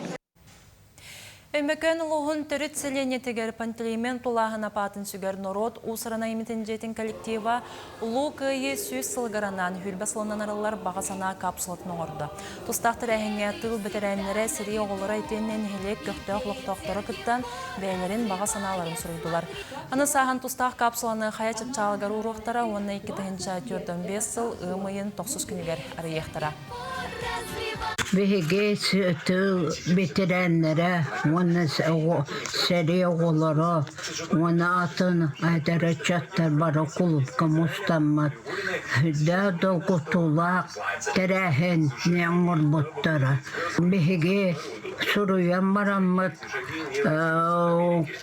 Өймөкөөн улууһун төрүт сэлиэнньэтигэр Пантелеймон тулааһын апаатын сүгэр норуот уус-уран айымньытын дьиэтин коллектива Улуу Кыайыы сүүс сылыгар анаан хүрбэ сылынан арыллар баҕа санаа капсулатын оҥордо. Тустаах тэрээһиҥҥэ тыыл бэтэрээннэрэ, сэрии оҕолоро итиэннэ нэһилиэк көхтөөх олохтоохторо кыттан бэйэлэрин баҕа санааларын суруйдулар. Аны сааһын тустаах капсуланы хайа чыпчаалыгар ууруохтара уонна 2045 сыл ыам ыйын тохсус күнүгэр арыйыахтара. Биһиги тыыл бэтэрээннэрэ уонна сэрии оҕолоро уонна атын эдэр ыччаттар бары кулуупка мустаммыт сүрдээх долгутуулаах тэрээһини оҥорбуттара. Биһиги суруйан бараммыт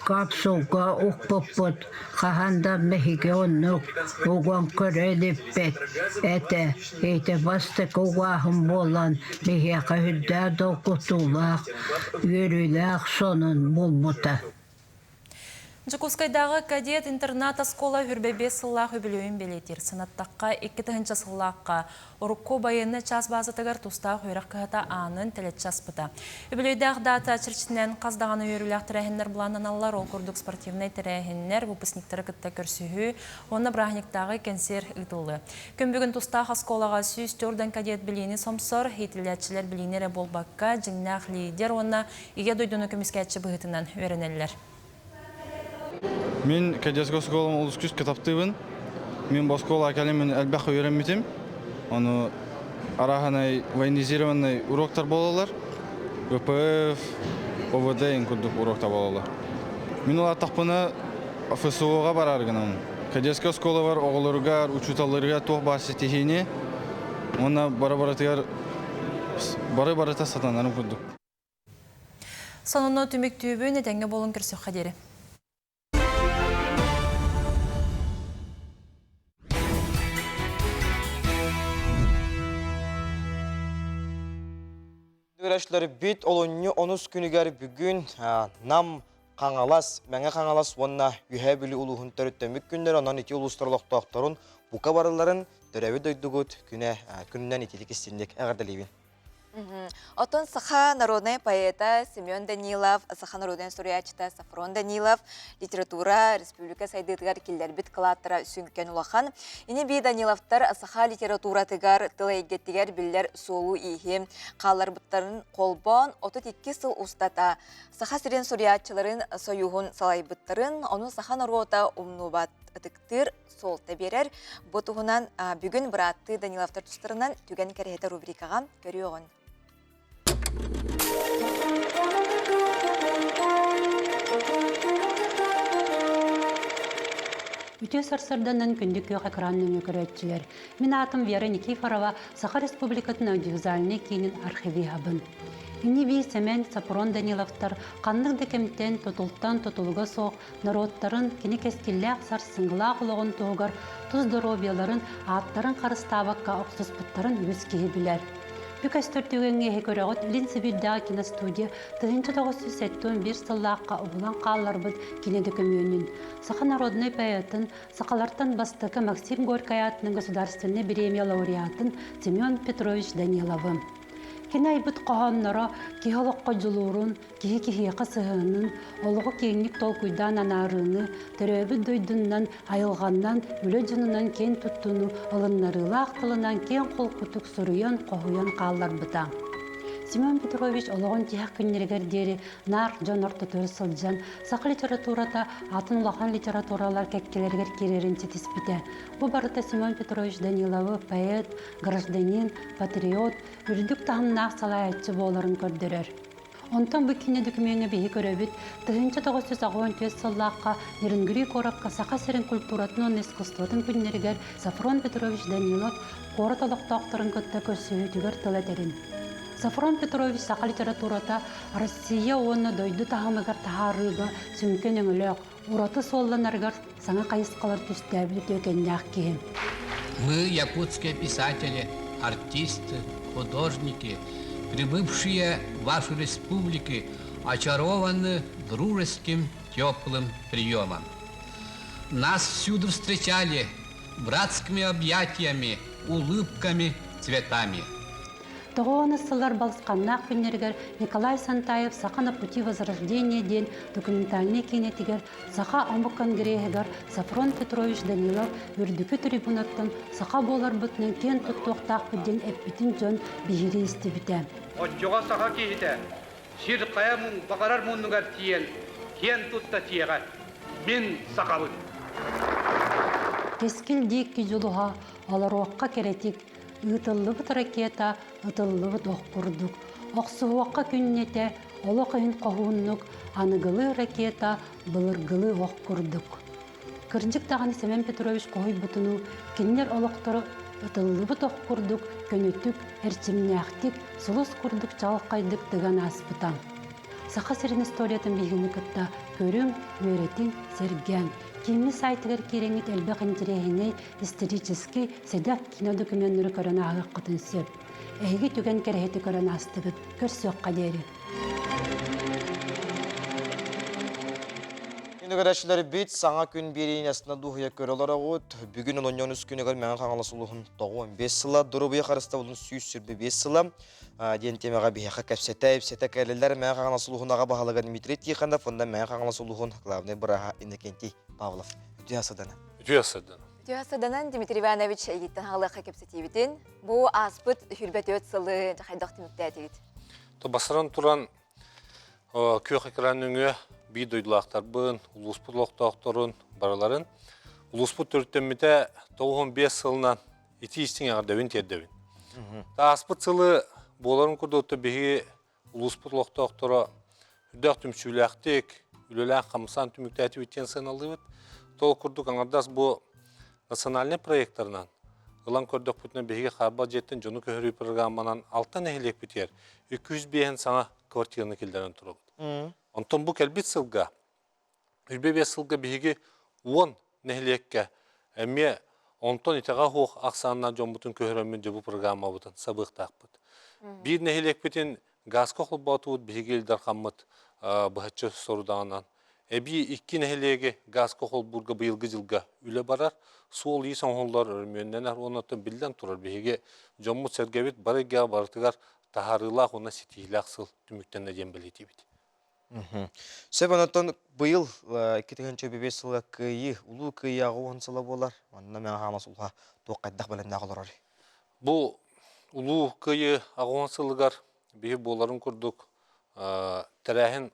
капсулга укпуппут хаһан да биһиги оннук уган көрө иликпит этэ. Ити бастакы угааһын буолан, биһиэхэ үрдээх долгутуулаах, үөрүүлээх сонун буолбута. Дьокуускайдааҕы кадет интернат оскуола 25 сыллаах үбүлүөйүн бэлиэтиир. Санаттахха, 2000 сыллаахха урукку байыаннай чаас баазатыгар тустаах үөрэх кыһата аанын тэлэччи аспыта. Үбүлүөйдээх даата чэрчитинэн хас даҕаны үөрүүлээх тэрээһиннэр былааннаналлар. Ол курдук спортивнай тэрээһиннэр, выпускниктары кытта көрсүһүү уонна бырааһынньыктааҕы кэнсиэр ыытыллыа. Күн бүгүн тустаах оскуолаҕа 104 кадет билиини сомсор, иитиллээччилэр билиини эрэ буолбакка, дьиҥнээх лидер уонна Ийэ дойдуну көмүскээччи быһыытынан үөрэнэллэр. Мин кадетскай оскуолам олус күүскэ таптыыбын. Мин бу оскуолаҕа кэлэммин элбэх үөрэммитим. Ону арааһынай военизированный уроктар буолаллар. ВПФ, ОВД ин курдук уроктар буолаллар. Мин улааттахпына ФСО-ҕа барар гынамын. Кадетскай оскуолабар оҕолоругар, учууталларыгар туох баар ситиһиини уонна бары-барытыгар бары-барыта сатанарым курдук. Сонуну түмүктүүбүн этэҥҥэ буолун көрсөххө диэри. Үрэшлэр бит олунньу онус күнүгэр бүгүн Нам, Хаҥалас, Мэҥэ Хаҥалас уонна Үһээ Бүлүү улууһун төрүттэммит күннэр онон ити улуустар олохтоохторун бука барыларын төрөөбүт дойдугут күнэ күнүнэн итилик истинник эҕэрдэлиибин. Оттон саха народнай поэта Семен Данилов, саха народнай суруйааччыта Сафрон Данилов литература республика сайдыытыгар киллэрбит кылааттара сүҥкэн улахан. Ини бии Даниловтар саха литературатыгар тыл эйгэтигэр биллэр суолу-ииһи хаалларбыттарын холбоон 32 сыл устата Саха сирин суруйааччыларын союһун салайбыттарын, ону саха норуота умнубат ытыктыыр суолта биэрэр. Бу туһунан бүгүн бырааттыы Даниловтар тустарынан Түгэн кэрэһитэ рубрикаҕа көрүөҕүн. Үтүө сарсыарданан күндү күөх экран нөҥүө көрөөччүлэр. Мин аатым Вера Никифорова, Саха Республикатын аудиовизуальнай киинин архивиһабын. Ини-бии Сэмэн, Сапрон Даниловтар ханнык да кэмтэн, тутултан тутулуга суох норуоттарын кини кэскиллээх сарсыҥҥылаах олоҕун туһугар тус доруобуйаларын, ааттарын харыстаабакка охсуспуттарын үгүс киһи билэр. Бү көстөр түгэҥҥэ эһи көрөҕүт Илин Сибиирдээҕи киностудия 1971 сыллаахха уһулан хаалларбыт кини дөкүмүөнүн, саха народнай поэтын, сахалартан бастакы Максим Горькай аатынан государственнай бириэмийэ лауреатын Семен Петрович Даниловы. Кини айбыт хоһоонноро киһи олоххо дьулуурун, киһи киһиэхэ сыһыанын, олоҕу киэҥник толкуйдаан анаарыыны, төрөөбүт дойдунан, айылҕаннан, үлэ дьонунан киэн туттууну ылыннарыылаах тылынан киэҥ холкутук суруйан, хоһуйан хаалларбыта. Семен Петрович олоҕун тиһэх күннэригэр диэри наар дьон ортотугар сылдьан, саха литературата атын улахан литературалар кэккэлэригэр киирэрин ситиспитэ. Бу барыта Семен Петрович Даниловы поэт, гражданин, патриот, үрдүк таһымнаах салайааччы буоларын көрдөрөр. Онтон бу киинэ докумуоҥҥа биһи көрөбүт, 1984 сыллаахха Нерюнгри куоракка Саха сирин культуратын уонна искусствотын күннэригэр Сафрон Петрович Данилов куорат олохтоохторун кытта көрсүһүүтүгэр тыл этэрин. Сафрон Петрович саха литературата Россия уонна дойду таһымыгар таһаарыыга сүҥкэн өҥөлөөх, ураты суолланарыгар саҥа хайысхалар түстээбит үтүөкэннээх киһи. Мы, якутские писатели, артисты, художники, прибывшие в вашу республику, очарованы дружеским теплым приемом. Нас всюду встречали братскими объятиями, улыбками, цветами. Тоҕо сыллар балысханнаах күннэригэр Николай Сантаев «Саха на пути возрождения» диэн документальнай киинэтигэр Саха омук конгреһыгар Сафрон Петрович Данилов үрдүкү трибунаттан саха буоларбытынан киэн туттуохтаахпыт диэн эппитин дьон биһирии истибитэ. Оччоҕо саха киһитэ сир хайа баҕарар муннугар тиийэн киэн тутта тиэҕэ. Мин сахабын. Кэскил диэки дьулуһа олоруохха кэрэтик, ыытыллыбыт ракета ытыллыбыт ох курдук, охсуһуохха күннэтэ олох иһин хоһууннук, аныгылыы ракета былыргылыы ох курдук. Кырдьык даҕаны Семен Петрович хоһуйбутунуу кинилэр олохторо ытыллыбыт ох курдук көнөтүк, эрчимнээхтик, сулус курдук чаҕылхайдык тыган ааспыта. Саха сирин историятын биһигини кытта көрүҥ, үөрэтиҥ, сэргээҥ. Кииммит сайтыгар киирэҥҥит элбэх интэриэһинэй, историческай, сэдэх киинэ докуменнары көрөн ааһыаххытын сөп. Эһиги түгэн кэрэһити көрөн аастыгыт. Көрсүөххэ диэри. Күнүгэрээччилэрбит саҥа күн биэриини астына дуоһуйа көрө олороҕут. Бүгүн ононньон үс күнүгэр Мэҥэ Хаҥалас улууһун 95 сыла, доруобуйа харыстабылын 125 сыла диэн темаҕа биһиэхэ кэпсэтэ, ипсэтэ кэлэллэр Мэҥэ Хаҥалас улууһун аҕа баһылыга Дмитрий Тихонов уонна Мэҥэ Хаҥалас улууһун главнай бырааһа Иннокентий Павлов. Үтүө садана. Үтүө садана. Үтүө саданан Дмитрий Иванович эйигиттэн хаалыахха кэпсэтиибитин. Бу ааспыт 24 сылы хайдах түмүктээтигит? То басыран туран күөх экран нөҥүө биир дойдулаахтарбын, улууспут олохтоохторун барыларын улууспут төрүттэммитэ 95 сылынан итии истиҥ эҕэрдэбин тиэрдэбин. Ааспыт сылы буоларын курдук биһиги улууспут олохтоохторо үрдээх түмсүүлээхтик, үлэлээн-хамсаан түмүктээтибит диэн сыаналыыбыт. Ол курдук аҥардас бу национальнай проектарынан ылан көрдөхпүтүнэ биһиги хаарбах дьиэттэн дьону көһөрүү программанан алта нэһилиэкпитигэр 205 саҥа квартираны киллэрэн турабыт. Онтон бу кэлбит сылга 25 сылга биһиги 10 нэһилиэккэ эмиэ онтон итэҕэ суох ахсааннаах дьоммутун көһөрөммүт дьэ бу программабытын сабыахтаахпыт. Биир нэһилиэкпитин газка холбоотубут биһиги Ил Дархаммыт быһаччы сорудаҕынан эбии икки нэһилиэги газка холбуурга быйылгы дьылга үлэ барар, суол-иис оҥоһуллар, өрөмүөннэнэр уонна биллэн турар биһиги дьоммут-сэргэбит бары эйгэҕэ барытыгар таһаарыылаах уонна ситиһиилээх сыл түмүктэннэ диэн бэлиэтиибит. Сөп онтон быйыл 2005 сылга Кыайыы, Улуу Кыайыы аҕа сыла буолар. Манна Мэҥэ Хаҥалас улууһа туох хайдах бэлэмнээх олорор? Бу Улуу Кыайыы аҕа сылыгар биһи буоларын курдук тэрээһин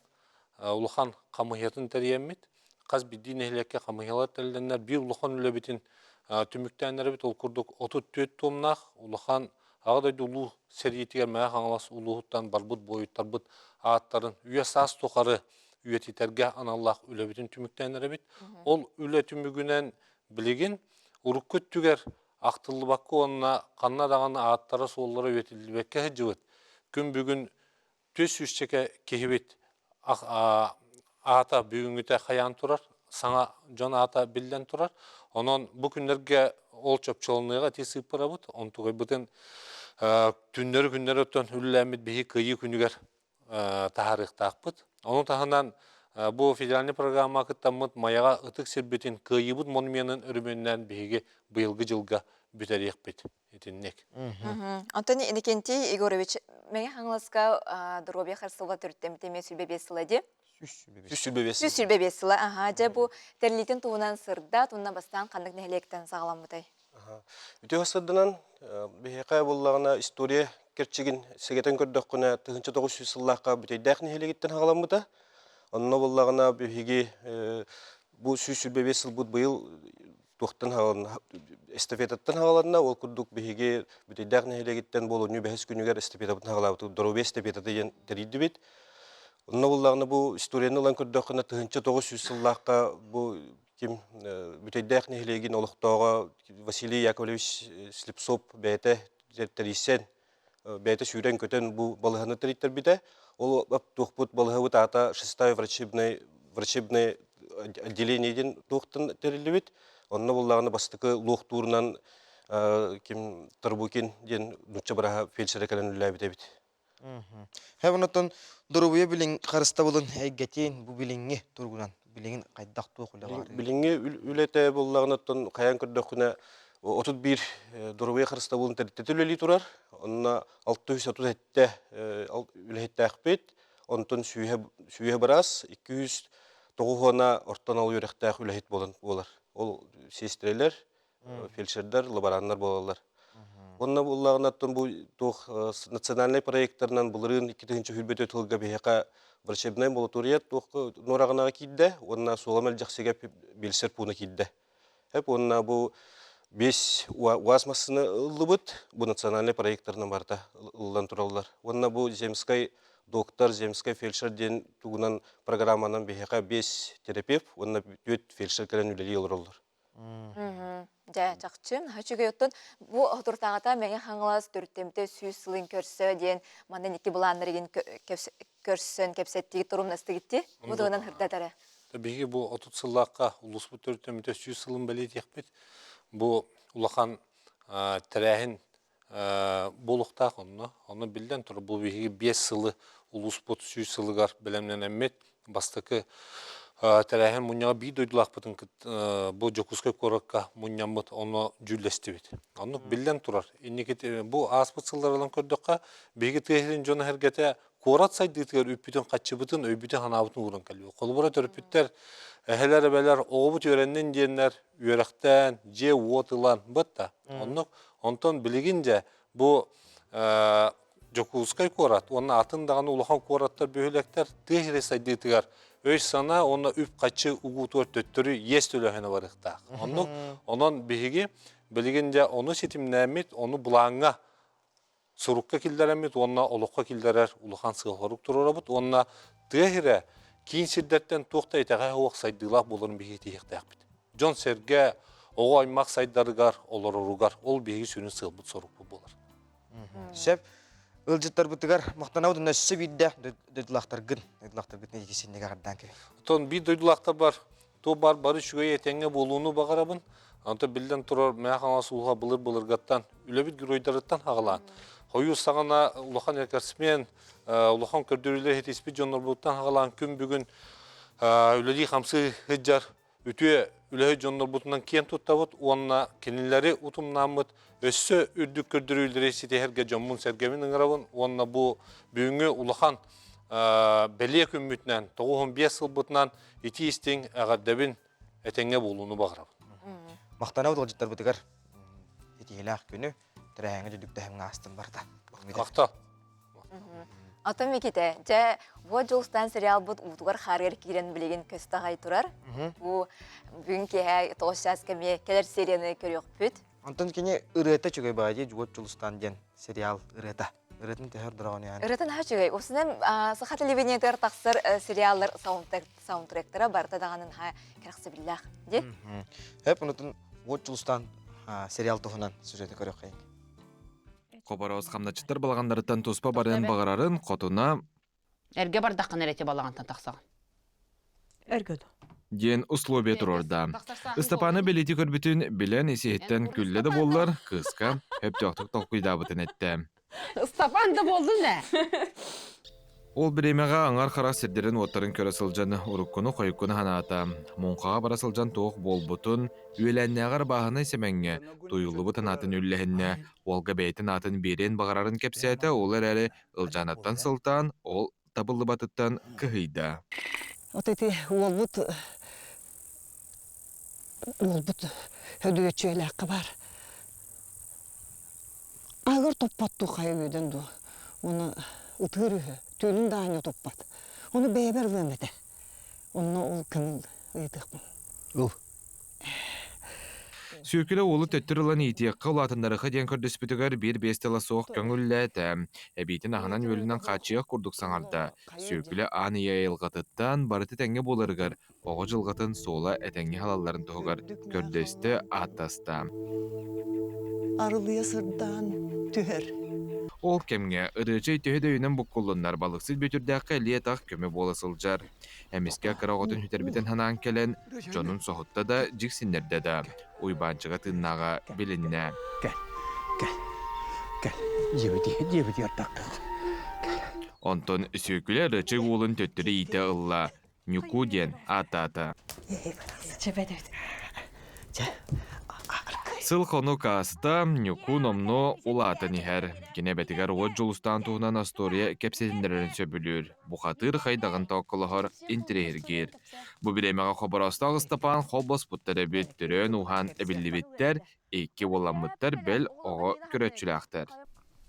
улахан хамыыһыйатын тэрийэммит, хас биирдии нэһилиэккэ хамыыһыйалар тэрилиннэр биир улахан үлэбитин түмүктээн эрэбит. Ол курдук 34 туомнаах улахан Аҕа дойду Улуу сэриитигэр Мэҥэ Хаҥалас улууһуттан барбыт буойуттарбыт ааттарын үйэ-саас тухары үйэтитэргэ аналлаах үлэбитин түмүктээн эрэбит. Ол үлэ түмүгүнэн билигин урукку өттүгэр ахтыллыбакка уонна ханна даҕаны ааттара-суоллара үйэтиллибэккэ сылдьыбыт күн бүгүн түс сүүсчэкэ киһибит аата бүгүҥҥүтэ хайаан турар, саҥа дьон аата биллэн турар. Онон бу күннэргэ ол чопчуланыаҕа ити сыыппарабыт, онтугайбытын түннэри-күннэри оттон үлэлээммит биһи кыайыы күнүгэр таһаарыахтаахпыт. Ону таһынан бу федеральнай программа кыттаммыт Майаҕа ытык сирбитин кыайыыбыт монуменын өрөмүөннээн биһиги быйылгы дьылга бүтэриэхпит. Итинник. Онтон Иннокентий Егорович, Мэҥэ Хаҥаласка доруобуйа харыстабыла төрүттэммит эмиэ 105 сыла дии? 125 125 сыла, аха. Дьэ, бу тэриллиитин туһунан сырдат, уонна бастаан ханнык нэһилиэктэн саҕаламмытай? Үтүө сырдынан, биһиэхэ буоллаҕына история кэрчигин сэгэтэн көрдөххүнэ, 1900 сыллаахха Бүтэйдээх нэһилиэгиттэн саҕаламмыта. Онно буоллаҕына биһиги бу 125 сылбыт быйыл туохтан хааланна эстафетаттан хааланна ол курдук биһиги Бүтэйдээх нэһилиэгиттэн болонньу бэһис күнүгэр эстафетабытын хаалаабытыгар доруобуйа эстафетата диэн тэрийдибит. Онно буллаҕына бу историяны ылан көрдөххүнэ 1900 сыллаахха бу ким Бүтэйдээх нэһилиэгин олохтооҕо Василий Яковлевич Слепцов бэйэтэ тэрийсэн бэйэтэ сүүрэн-көтөн бу балыһаны тэрийтэрбитэ. Ол туохпут балыһабыт аата шестая врачебный врачебный отделение диэн туохтан тэриллибит. Онно буллаҕына бастакы луохтуурунан ким Тарбукин диэн нуучча быраһа фельдшерэ кэлэн үлэлээбит эбит. Һэ онтон доруобуйа билиҥ харыстабылын эйгэтин бу билиҥҥи туругунан билигин хайдах туох үлэ баарый? Билиҥҥи үлэтэ буоллаҕына оттон хайаан көрдөххүнэ 31 доруобуйа харыстабылын тэрилтэтэ үлэлии турар. Онно 637 үлэһиттээхпит. Онтон сүүһэ, сүүһэ быраас, 209 уона орто анал үөрэхтээх үлэһит буолан буолар. Ол сиэстэрэлэр, фельдшердэр, лабораннар буолаллар. Онно буоллаҕына оттон бу туох национальнай проекттарынан былырыын 2024 сылга биһиэхэ врачебнай амбулатория туох нуораҕынаҕа киирдэ уонна суола мэлдьэхсигэ биэлсэр пууна киирдэ. Эп уонна бу биэс УАЗ массыына ыллыбыт, бу национальнай проекттарынан барыта ыллан тураллар. Уонна бу земскай доктор, земскай фельдшер диэн тугунан программанан биһиэхэ биэс терапевт уонна түөрт фельдшер кэлэн үлэлии олороллор. Дьэ, чахчы, үчүгэй оттон бу отуртааҕыта Мэҥэ Хаҥалас төрүттэммитэ сүүс сылын көрсө диэн манна икки былааннар игин көрсөн кэпсэттии турумнастыгытти. Бу туһунан сырдатара. Биһиги бу 30 сыллаахха улууспут төрүттэммитэ сүүс сылын бэлиэтиэхпит. Бу улахан тэрээһин буолуохтаах онно. Онно биллэн турар, бу биһиги биэс сылы улууспут сүүс сылыгар бэлэмнэнэммит бастакы тэрээһин мунньаҕа биир дойдулаахпытын бу Дьокуускай куоракка мунньаммыт онно дьүүллэстибит. Оннук биллэн турар. Инники бу ааспыт сылларынан көрдөххө, биһиги тыа сирин дьоно-сэргэтэ куорат сайдыытыгар үппүтүн-хаччыбытын, өйбүтүн-санаабытын ууран кэлбит. Холобура төрөппүттэр эһэлэр, эбэлэр оҕобут үөрэннин диэннэр үөрэхтээн, дьиэ-уот ылан бытта. Оннук онтон билигин дьэ бу Дьокуускай куорат уонна атын даҕаны улахан куораттар, бөһүөлэктэр тыа сирэ сайдыытыгар өй-санаа уонна үп-харчы угуутугар төттөрү иэс төлөөһүнэ барыахтаах. Оннук онон биһиги билигин дьэ ону ситимнээммит, ону былааҥҥа сурукка киллэрэммит уонна олоххо киллэрэр улахан сыал-сорук туруорабыт уонна тыа сирэ киин сирдэртэн туох да итэҕэһэ суох сайдыылаах буоларын биһиги тиһиэхтээхпит. Дьон-сэргэ, оҕо аймах сайдарыгар, олороругар ол биһиги сүрүн сыалбыт-сорукпут буолар. Сөп. Ыалдьыттарбытыгар махтанабыт уонна өссө биирдэ дойдулаахтаргын, дойдулаахтаргытын иккисиннигэ аҕардаан кэлин. Оттон биир дойдулаахтар бар, туох бар бары үчүгэй этэҥҥэ буолууну баҕарабын. Онтон биллэн турар Мэҥэ Хаҥалас улууһа былыр-былыргаттан үлэбит геройдарыттан хаҕалаан, хойуу саҕана улахан рекордсмен, улахан көрдөрүүлэр иһитиспит дьоннорбуттан хаҕалаан күн бүгүн үлэлии-хамсыы сылдьар. үтүө үлэһит дьоннорбутунан киэн туттабыт уонна кинилэри утумнааммыт өссө үрдүк көрдөрүүлэри ситиһэргэ дьоммун-сэргэбин ыҥырабын уонна бу бүгүҥҥү улахан бэлиэ күммүтүнэн 95 сылбытынан итии-истиҥ эҕэрдэбин этэҥҥэ буолууну баҕарабын. Махтанабыт ыалдьыттарбытыгар итиилээх күнү тэрээһиҥҥэ дьүдүктэһимҥэ астын барда. Махтал. Атын Миките, дьэ, бу Дьулустаан сериалбыт уутугар хаарыгар киирэн билигин көстө аҕай турар. Бу бүгүн киэһэ тоҕус чааска эмиэ кэлэр серияны көрүөхпүт. Онтон кини ырыата үчүгэй баҕайы дии, Дьуот Дьулустаан диэн сериал ырыата. Ырыатын төһө ордороҕун яғни? Ырыата наһаа үчүгэй. Уопсайынан саха телевидениетыгар тахсар сериаллар саундтректара барыта даҕаны наһаа кэрэхсэбиллээх дии. Хөп, онутун Уот Дьулустаан сериал туһунан сюжеты көрүөххэйиҥ. Хобороос хамначчыттар балаҕаннарыттан туспа барыан баҕарарын хотуна Эргэ бардаххына эрэ ити балаҕантан тахсаҕын. Эргэ да. Диэн условие туруорда. Ыстапааны бэлиэтии көрбүтүн билэн ис-иһиттэн күллэ да буоллар, кыыска сөптөөхтүк толкуйдаабытын эттэ. Ыстапаан да буоллун ээ. Ол бириэмэҕэ аҥар харах сирдэрин-уоттарын көрө сылдьан уруккуну-хойуккуну санаата, муҥхаҕа бара сылдьан туох буолбутун, үөлээннээҕэр бааһынай Сэмэҥҥэ туйуллубут анаатын үллэһиннэ, уолга бэйэтин аатын биэриэн баҕарарын кэпсээтэ, ол эрээри Ылдьаанаттан сылтаан ол табыллыбатыттан кыһыйда. Вот эти уолбут уолбут хөдүөчүөлээххэ баар. Аагар топпоттуу хайа үөдэн дуо. Уну ытыыр үһү. Түүнүн да аанньа туппат. Ону бэйэбэр ылыам этэ. Онно ол көҥүл ыйытыахпын. Ыл. Сүөкүлэ уолу төттөрү ылан иитиэххэ улаатыннарыха диэн көрдөспүтүгэр биир биэс тыла суох көҥүллээтэ. Эбиитин аһынан-үөлүнэн хааччыйах курдук саҥарда. Сүөкүлэ аан ийэ айылҕатыттан барыта тэҥҥэ буоларыгар оҕо дьылҕатын суола этэҥҥэ халалларын туһугар көрдөстө, ааттаста. Арылыйа сырдаан түһэр. Ол кэмҥэ Ырыачай төһө да өйүнэн буккуллуннар балыксыт Бүөтүрдээххэ илии-атах көмө буола сылдьар. Эмискэ кыра оҕотун сүтэрбитин санаан кэлэн, дьонун соһутта да, дьиксиннэрдэ да, Уйбаанчыга тыыннааҕа билиннэ. Кэл, кэл, кэл, дьиэбити, дьиэбити артахтах. Онтон Сүөкүлэ Ырыачай уолун төттөрү иитэ ылла, Ньукуу диэн ааттаата. Сыл-хонук ааста, Ньукуу номнуо улаатан иһэр. Кини эбэтигэр уот Дьулустаан туһунан остуоруйа кэпсэтиннэрэрин сөбүлүүр. Бухатыыр хайдаҕын тоокколоһор, интэриэһиргиир. Бу бириэмэҕэ Хобороостоох Ыстапаан холбоспуттар эбит, төрөөн-ууһаан эбиллибиттэр, икки уолламмыттар, бэл оҕо көрөөччүлээхтэр.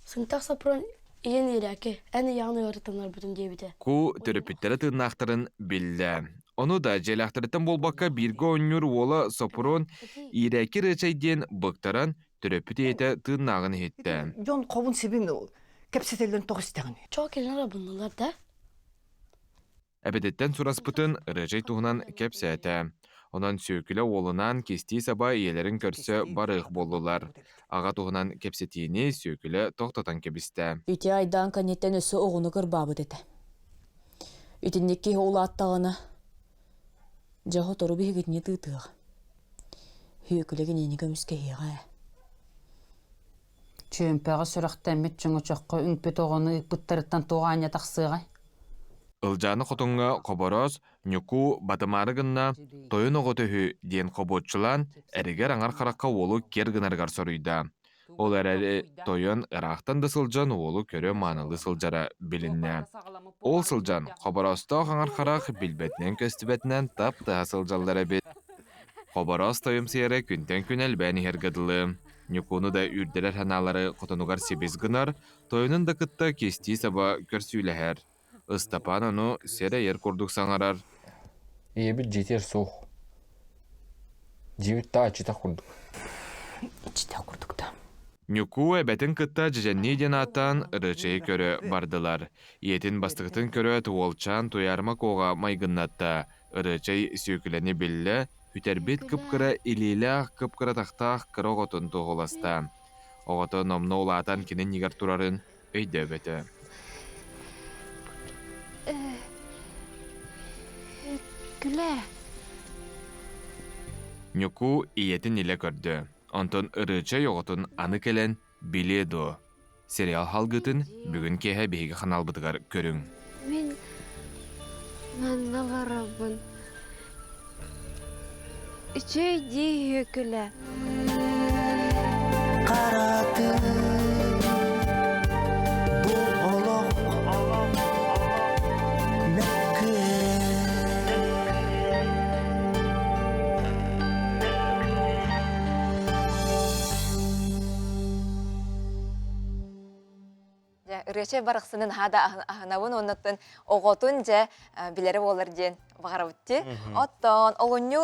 Сынтах Сопрон ийэн иирээки, эн ийэҕин ыарытыннарбытым диэбитэ. Ку төрөппүттэрэ тыыннаахтарын биллэ. Ону да дьиэлээхтэриттэн буолбакка бииргэ оонньуур уола Сопрун иирээки Ырыачай диэн быктаран төрөппүт ийэтэ тыыннааҕын иһиттэ. Дьон хобун сибин кэпсэтэллэрин тоҕо истэҕин? Чоо кэлин арабыннылар да? Эбэтиттэн сураспытын Ырыачай туһунан кэпсээтэ. Онон Сүөкүлэ уолунаан кистии-саба ийэлэрин көрсө барыах буоллулар. Аҕа туһунан кэпсэтиини Сүөкүлэ тохтотон кэбистэ. Ити айдаан кэнниттэн өссө оҕону кырбаабыт этэ. Итинник киһи улааттаҕына, дьэ сотору биһигитини тыытыах. Сүөкүлэ кинини көмүскэһиэҕэ ээ. Чүөмпэҕэ сүрэхтэммит чөҥөчөххө үҥпүт оҕону ыыппыттарыттан туох аанньа тахсыаҕай? Ылдьааны хотуҥҥа Хобороос, Ньукуу батымаары гынна, тойон оҕото үһү диэн хобуоччулаан, эригэр аҥар харахха уолу киэр гынарыгар соруйда. Ол эрээри тойон ыраахтан да сылдьан уолу көрө маанылыы сылдьара билиннэ. Ол сылдьан Хобороостоох аҥар харах билбэтинэн-көстүбэтинэн тап-таһа сылдьаллар эбит. Хобороос тойумсуйара күнтэн күн элбээн иһэргэ дылы. Ньукууну да үүрдэрэр санаалары хотонугар сибис гынар, тойонун да кытта кистии саба көрсүүлэһэр. Ыстапаан ону сэрэйэр курдук саҥарар. Ийэбит дьиэтигэр суох. Дьиэбит таа иччитэх курдук. Иччитэх курдук да. Ньукуу эбэтин кытта дьэдьэннии диэн ааттаан Ырыачайы көрө бардылар. Ийэтин бастакытын көрөөт уолчаан Туйаарыма Куоҕа майгыннатта. Ырыачай сүөкүлэни биллэ, Үтэрбит кып-кыра илиилээх, кып-кыра атахтаах кыра оҕотун туоһуласта. Оҕото номнуо улаатан кини иннигэр турарын өйдөөбөтө. Күлэ. Ньукуу ийэтин илэ көрдө. Онтон Ырыачай оҕотун аны кэлэн билиэ дуо? Сериал халгытын бүгүн киэһэ биһиги ханаалбытыгар көрүҥ. Мин манна барабын. Үчүгэй дии Һүөкүлэ. Бу олох Дьэ, ырыачай барахсанын наһаа да аһынабын уоннаттан оҕотун дьэ билэрэ буолар диэн баҕарабыт дии. Оттон олунньу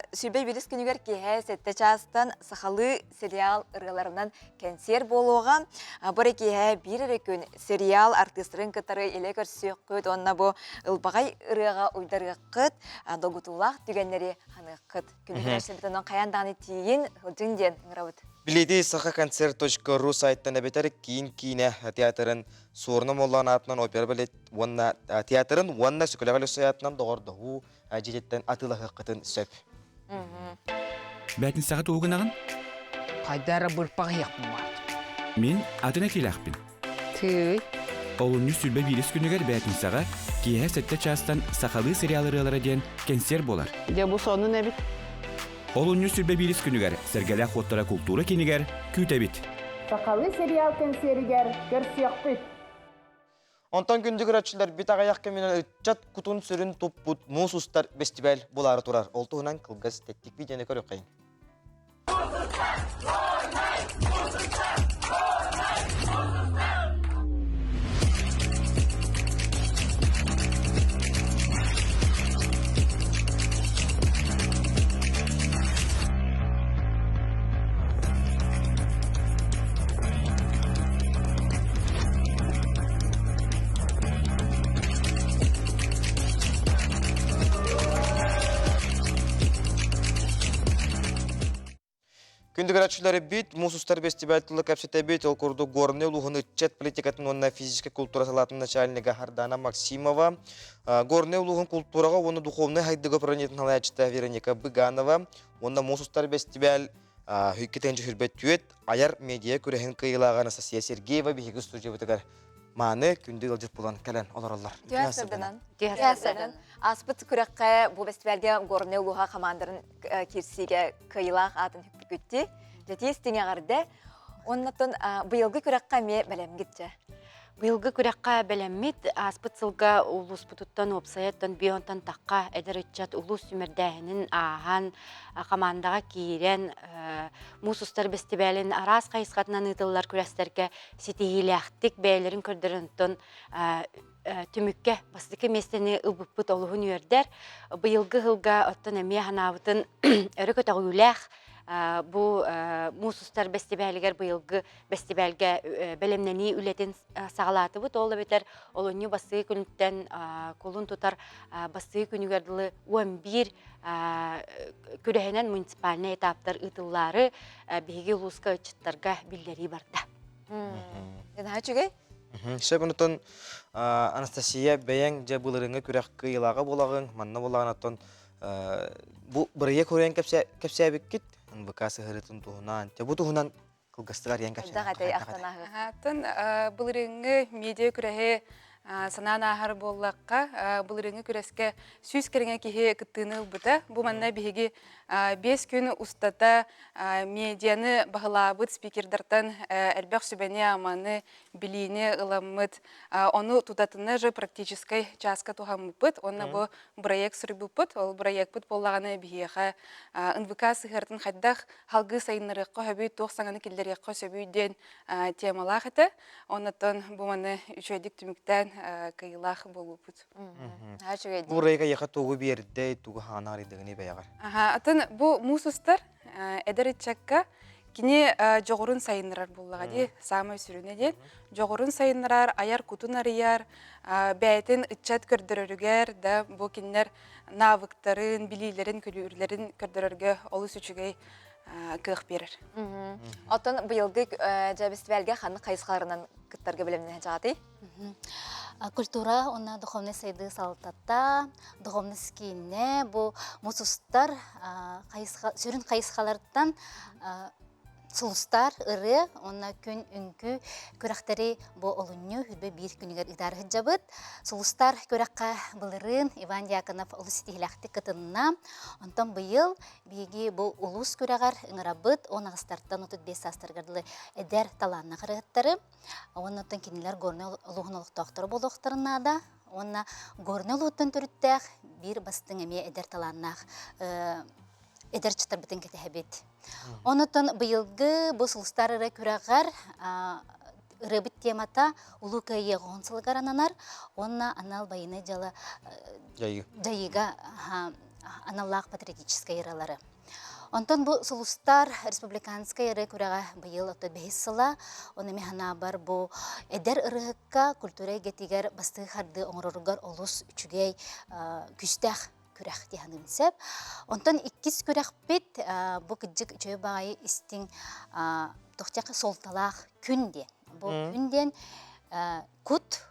сүүрбэ биирис күнүгэр киэһэ сэттэ чаастан сахалыы сериал ырыаларынан кэнсиэр буолуоҕа. Бу эрэ киэһэ биир эрэ күн сериал артыыстарын кытары илэ көрсүөххүт уонна бу ылбаҕай ырыаҕа уйдарыаххыт, долгутуулаах түгэннэри ханыаххыт. Күнүгэр онон хайаан даҕаны тиийин, сылдьыҥ диэн ыҥырабыт. Билиити сахаконцерт.ру сайтан эбэтэр киин киинэ театрын Суорна Моллоон аатынан опера балет уонна театрын уонна Сүкүлэҕэ Өлөксөй аатынан доҕордоһуу дьиэтиттэн атыылаһыаххытын сөп. Бээтинсэҕэ тугу гынаҕын? Хайда эрэ бырпаҕыйахпын баар. Мин атын этиилээхпин. Тыый. Олунньу 21 күнүгэр бээтинсэҕэ киэһэ сэттэ чаастан сахалыы сериал ырыалара диэн кэнсиэр буолар. Дьэ бу сонун эбит. Олунньу 21 күнүгэр Сэргэлээх уоттара култуура киинигэр күүтэбит. Сахалыы сериал кэнсиэригэр көрсүөхпүт. Онтон күндү көрөөччүлэр бит аҕыйах кэминэн ыччат кутун сүрүн туппут муус устар бэстибээл булаары турар. Ол туһунан кылгас тэттик видеоны көрүөххэйиҥ. Күндү көрөөччүлэрбит, муус устар фестиваль тылы кэпсэтэбит. Ол курдук Горнай улууһун ыччат политикатын уонна физическэй культура салаатын начальнига Хардана Максимова, Горнай улууһун култуураҕа уонна духовнай хайдыга управлениетын салайааччыта Вероника Быганова уонна муус устар фестиваль Хүккитэн дьүһүрбэт түөт айар медиа күрэһин кыайыылааҕа Анастасия Сергеева биһиги студиябытыгар мааны күндү ыалдьыт булан кэлэн олороллор. Түһэ сырданан. Түһэ сырданан. Ааспыт күрэххэ бу фестивальга Горнай улууһа хамаандарын киирсиигэ кыайыылаах аатын хүппүкүтти. Дьэтиис тиҥэҕэрдэ. Оннотон быйылгы күрэххэ эмиэ бэлэмгит дьэ. Быйылгы күрэххэ бэлэммит ааспыт сылга улууспутуттан уопсайаттан бионтан тахха эдэр ыччат улуус сүүмэрдээһинин ааһан хамаандаҕа киирэн муус устар бэстибээлин араас хайысхатынан ыытыллар күрэстэргэ ситиһиилээхтик бэйэлэрин көрдөрөнтөн түмүккэ бастакы миэстэни ылбыппыт олуһун үөрдэр. Быйылгы сылга оттон эмиэ санаабытын өрө көтөҕүүлээх бу муус устар бэстибээлигэр быйылгы бэстибээлгэ бэлэмнэнии үлэтин саҕалаатыбыт. Ол эбэтэр олунньу бастыы күнүттэн кулун тутар бастыы күнүгэр дылы 11 күрэһинэн муниципальнай этаптар ыытыллаары биһиги улууска ыччаттарга биллэрии барда. Наһаа үчүгэй. Сөп онутун Анастасия бэйэҥ дьэ былырыҥҥы күрэх кыайыылааҕа буолаҕыҥ, манна буолаҕын оттон бу бырайыак хоруйан кэпсээбиккит НВК сыһырытын туһунан, дьэ бу туһунан кылгастык арыйан кэпсээн. Атын былырыҥҥы медиа күрэһи санаан ааһар буоллахха, былырыҥҥы күрэскэ 100 кэриҥэ киһи кыттыыны ылбыта. Бу манна биһиги 5 күн устата медианы баһылаабыт спикердартан элбэх сүбэни-аманы, билиини ыламмыт. Ону тутатына же практическай чааска туһаммыппыт. Уонна бу проект суруйбуппут. Ол проекпыт буоллаҕына биһиэхэ НВК сыһыартын хайдах халгыы сайыннарыахха сөбүй, туох саҥаны киллэриэххэ сөбүй диэн темалаах этэ. Оннотон бу маны үчүгэйдик түмүктээн кыайыылаах буолууппут. Бу ырайга яха тугу биэрдэй, тугу хаана арыйдыгыный бэйэҕэр? Атын бу муус устар эдэр ыччакка кини дьоҕурун сайыннарар буоллаҕа дии, саамай сүрүнэ диэн. Дьоҕурун сайыннарар, айар кутун арыйар, бэйэтин ыччат көрдөрөрүгэр да бу кинилэр навыктарын, билиилэрин, күлүүрлэрин көрдөрөргө олус үчүгэй кыах биэрэр. Оттон быйылгы дьэ фестивальга ханнык хайысхаларынан кыттарга бэлэмнэнэ дьаҕатый? Культура уонна духовнай сайдыы салалтата, духовный кииннэ бу мусустар сүрүн хайысхаларыттан Сулустар ырыа уонна күн үҥкүү күрэхтэри бу олунньу хүрбэ биир күнүгэр ыытаары сылдьабыт. Сулустар күрэххэ былырыын Иван Дьяконов олус ситиһиилээхтик кытынна. Онтон быйыл биһиги бу улуус күрэҕэр ыҥырабыт 18-тан 35 саастарыгар дылы эдэр талааннаах ырыаһыттары. Уонна оттон кинилэр Горнай улууһун олохтоохторо буолуохтарын наада. Уонна Горнай улууттан төрүттээх биир бастыҥ эмиэ эдэр талааннаах эдэр ыччаттарбытын кэтэһэбит. Онотон быйылгы бу Сулустар ырыа күрэҕэр ырыабыт темата Улуу Кыайыы оҕоһун сылыгар ананар уонна анал байыаннай дьыала дьайыыга аналлаах патриотическай ырыалары. Онтон бу Сулустар республиканскай ырыа күрэҕэ быйыл ото бэһис сыла, оны эмиэ санаабар бу эдэр ырыаһыкка культура эйгэтигэр бастыы хардыы оҥороругар олус үчүгэй күүстээх күрэх дии саныыбын сөп. Онтон иккис күрэхпит бу кырдьык үчүгэй баҕайы истиҥ тохтяхы суолталаах күн диэн. Бу күн диэн кут,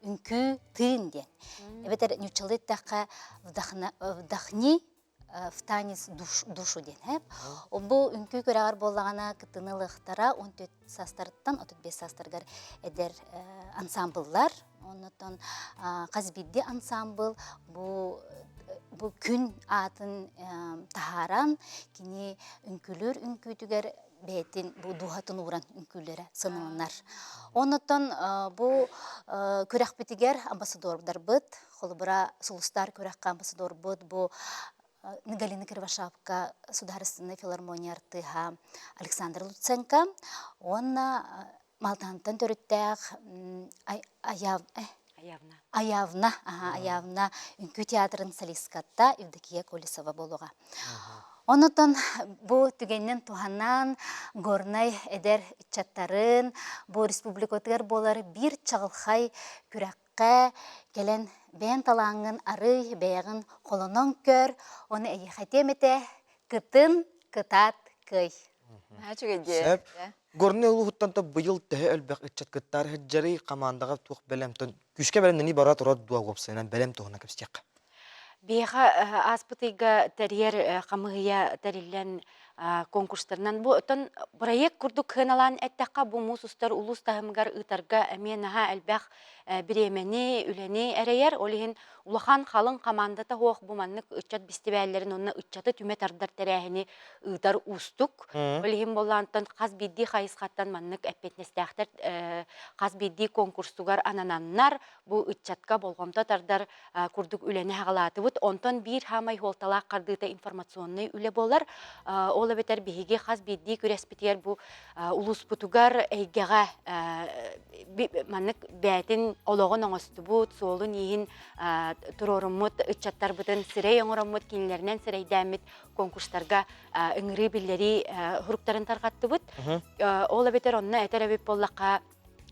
үҥкүү, тыын диэн. Эбэтэр нууччалыы эттэххэ вдохни в танец душу диэн. Бу үҥкүү күрэҕэр буоллаҕына кыттыны ылыахтара 14 саастарыттан 35 саастарыгар эдэр ансамбллар Оннуттан хас биирдии ансаамбыл бу бу күн аатын таһааран, кини үҥкүүлүүр үҥкүүтүгэр бэйэтин бу дууһатын ууран үҥкүүлэрэ сыаналанар. Оннуттан бу күрэхпитигэр амбассадордарбыт, холобура Сулустар күрэххэ амбассадорбут бу Галина Кривошапка Судаарыстыбаннай филармония артыыһа Александр Луценко уонна Малтантан төрүттээх Аявна Аявна Аявна үҥкүү театрын солистката Евдокия Колесова буолуоҕа. Онотон бу түгэнинэн туһанан Горнай эдэр ыччаттарын бу республикатыгар буолар биир чаҕылхай күрэххэ кэлэн бэйэн талааҥҥын арый, бэйэҕин холонон көр, ону эйиэхэ этиэм этэ, кытын, кытаат, кыай. Сөп. Горнай улууһуттан то быйыл төһө элбэх ыччат кыттар сылдьарый, хамаандаҕа туох бэлэмтэн күүскэ бэлэмнэнии бара турар дуо уопсайынан бэлэм туһунан кэпсиэххэ. Биһиэхэ ааспыт ыйга тэрийэр хамыыһыйа тэриллэн конкурстарынан бу оттон проект курдук сыаналаан эттэххэ бу муус устар улуус таһымыгар ыытарга эмиэ наһаа элбэх бириэмэни, үлэни эрэйэр. Ол иһин улахан халыҥ хамаандата суох бу маннык ыччат бэстибээллэрин уонна ыччаты түмэ тардар тэрээһини ыытар уустук. Ол иһин буоллаантан хас биирдии хайысхаттан маннык эппиэтинэстээхтэр хас биирдии конкурсугар анананнар бу ыччатка болҕомто тардар курдук үлэни хаҕалаатыбыт. Онтон биир хаамай суолталаах хардыыта информационнай үлэ буолар. Ол эбэтэр биһиги хас биирдии күрэспитигэр бу улууспутугар эйгэҕэ маннык бээтин олоҕун оҥостубут, суолун-ииһин туруоруммут ыччаттарбытын сирэй оҥороммут, кинилэринэн сирэйдээммит конкурстарга ыҥырыы биллэрии суруктарын тарҕаттыбыт. Ол эбэтэр онно этэр эбит буоллахха,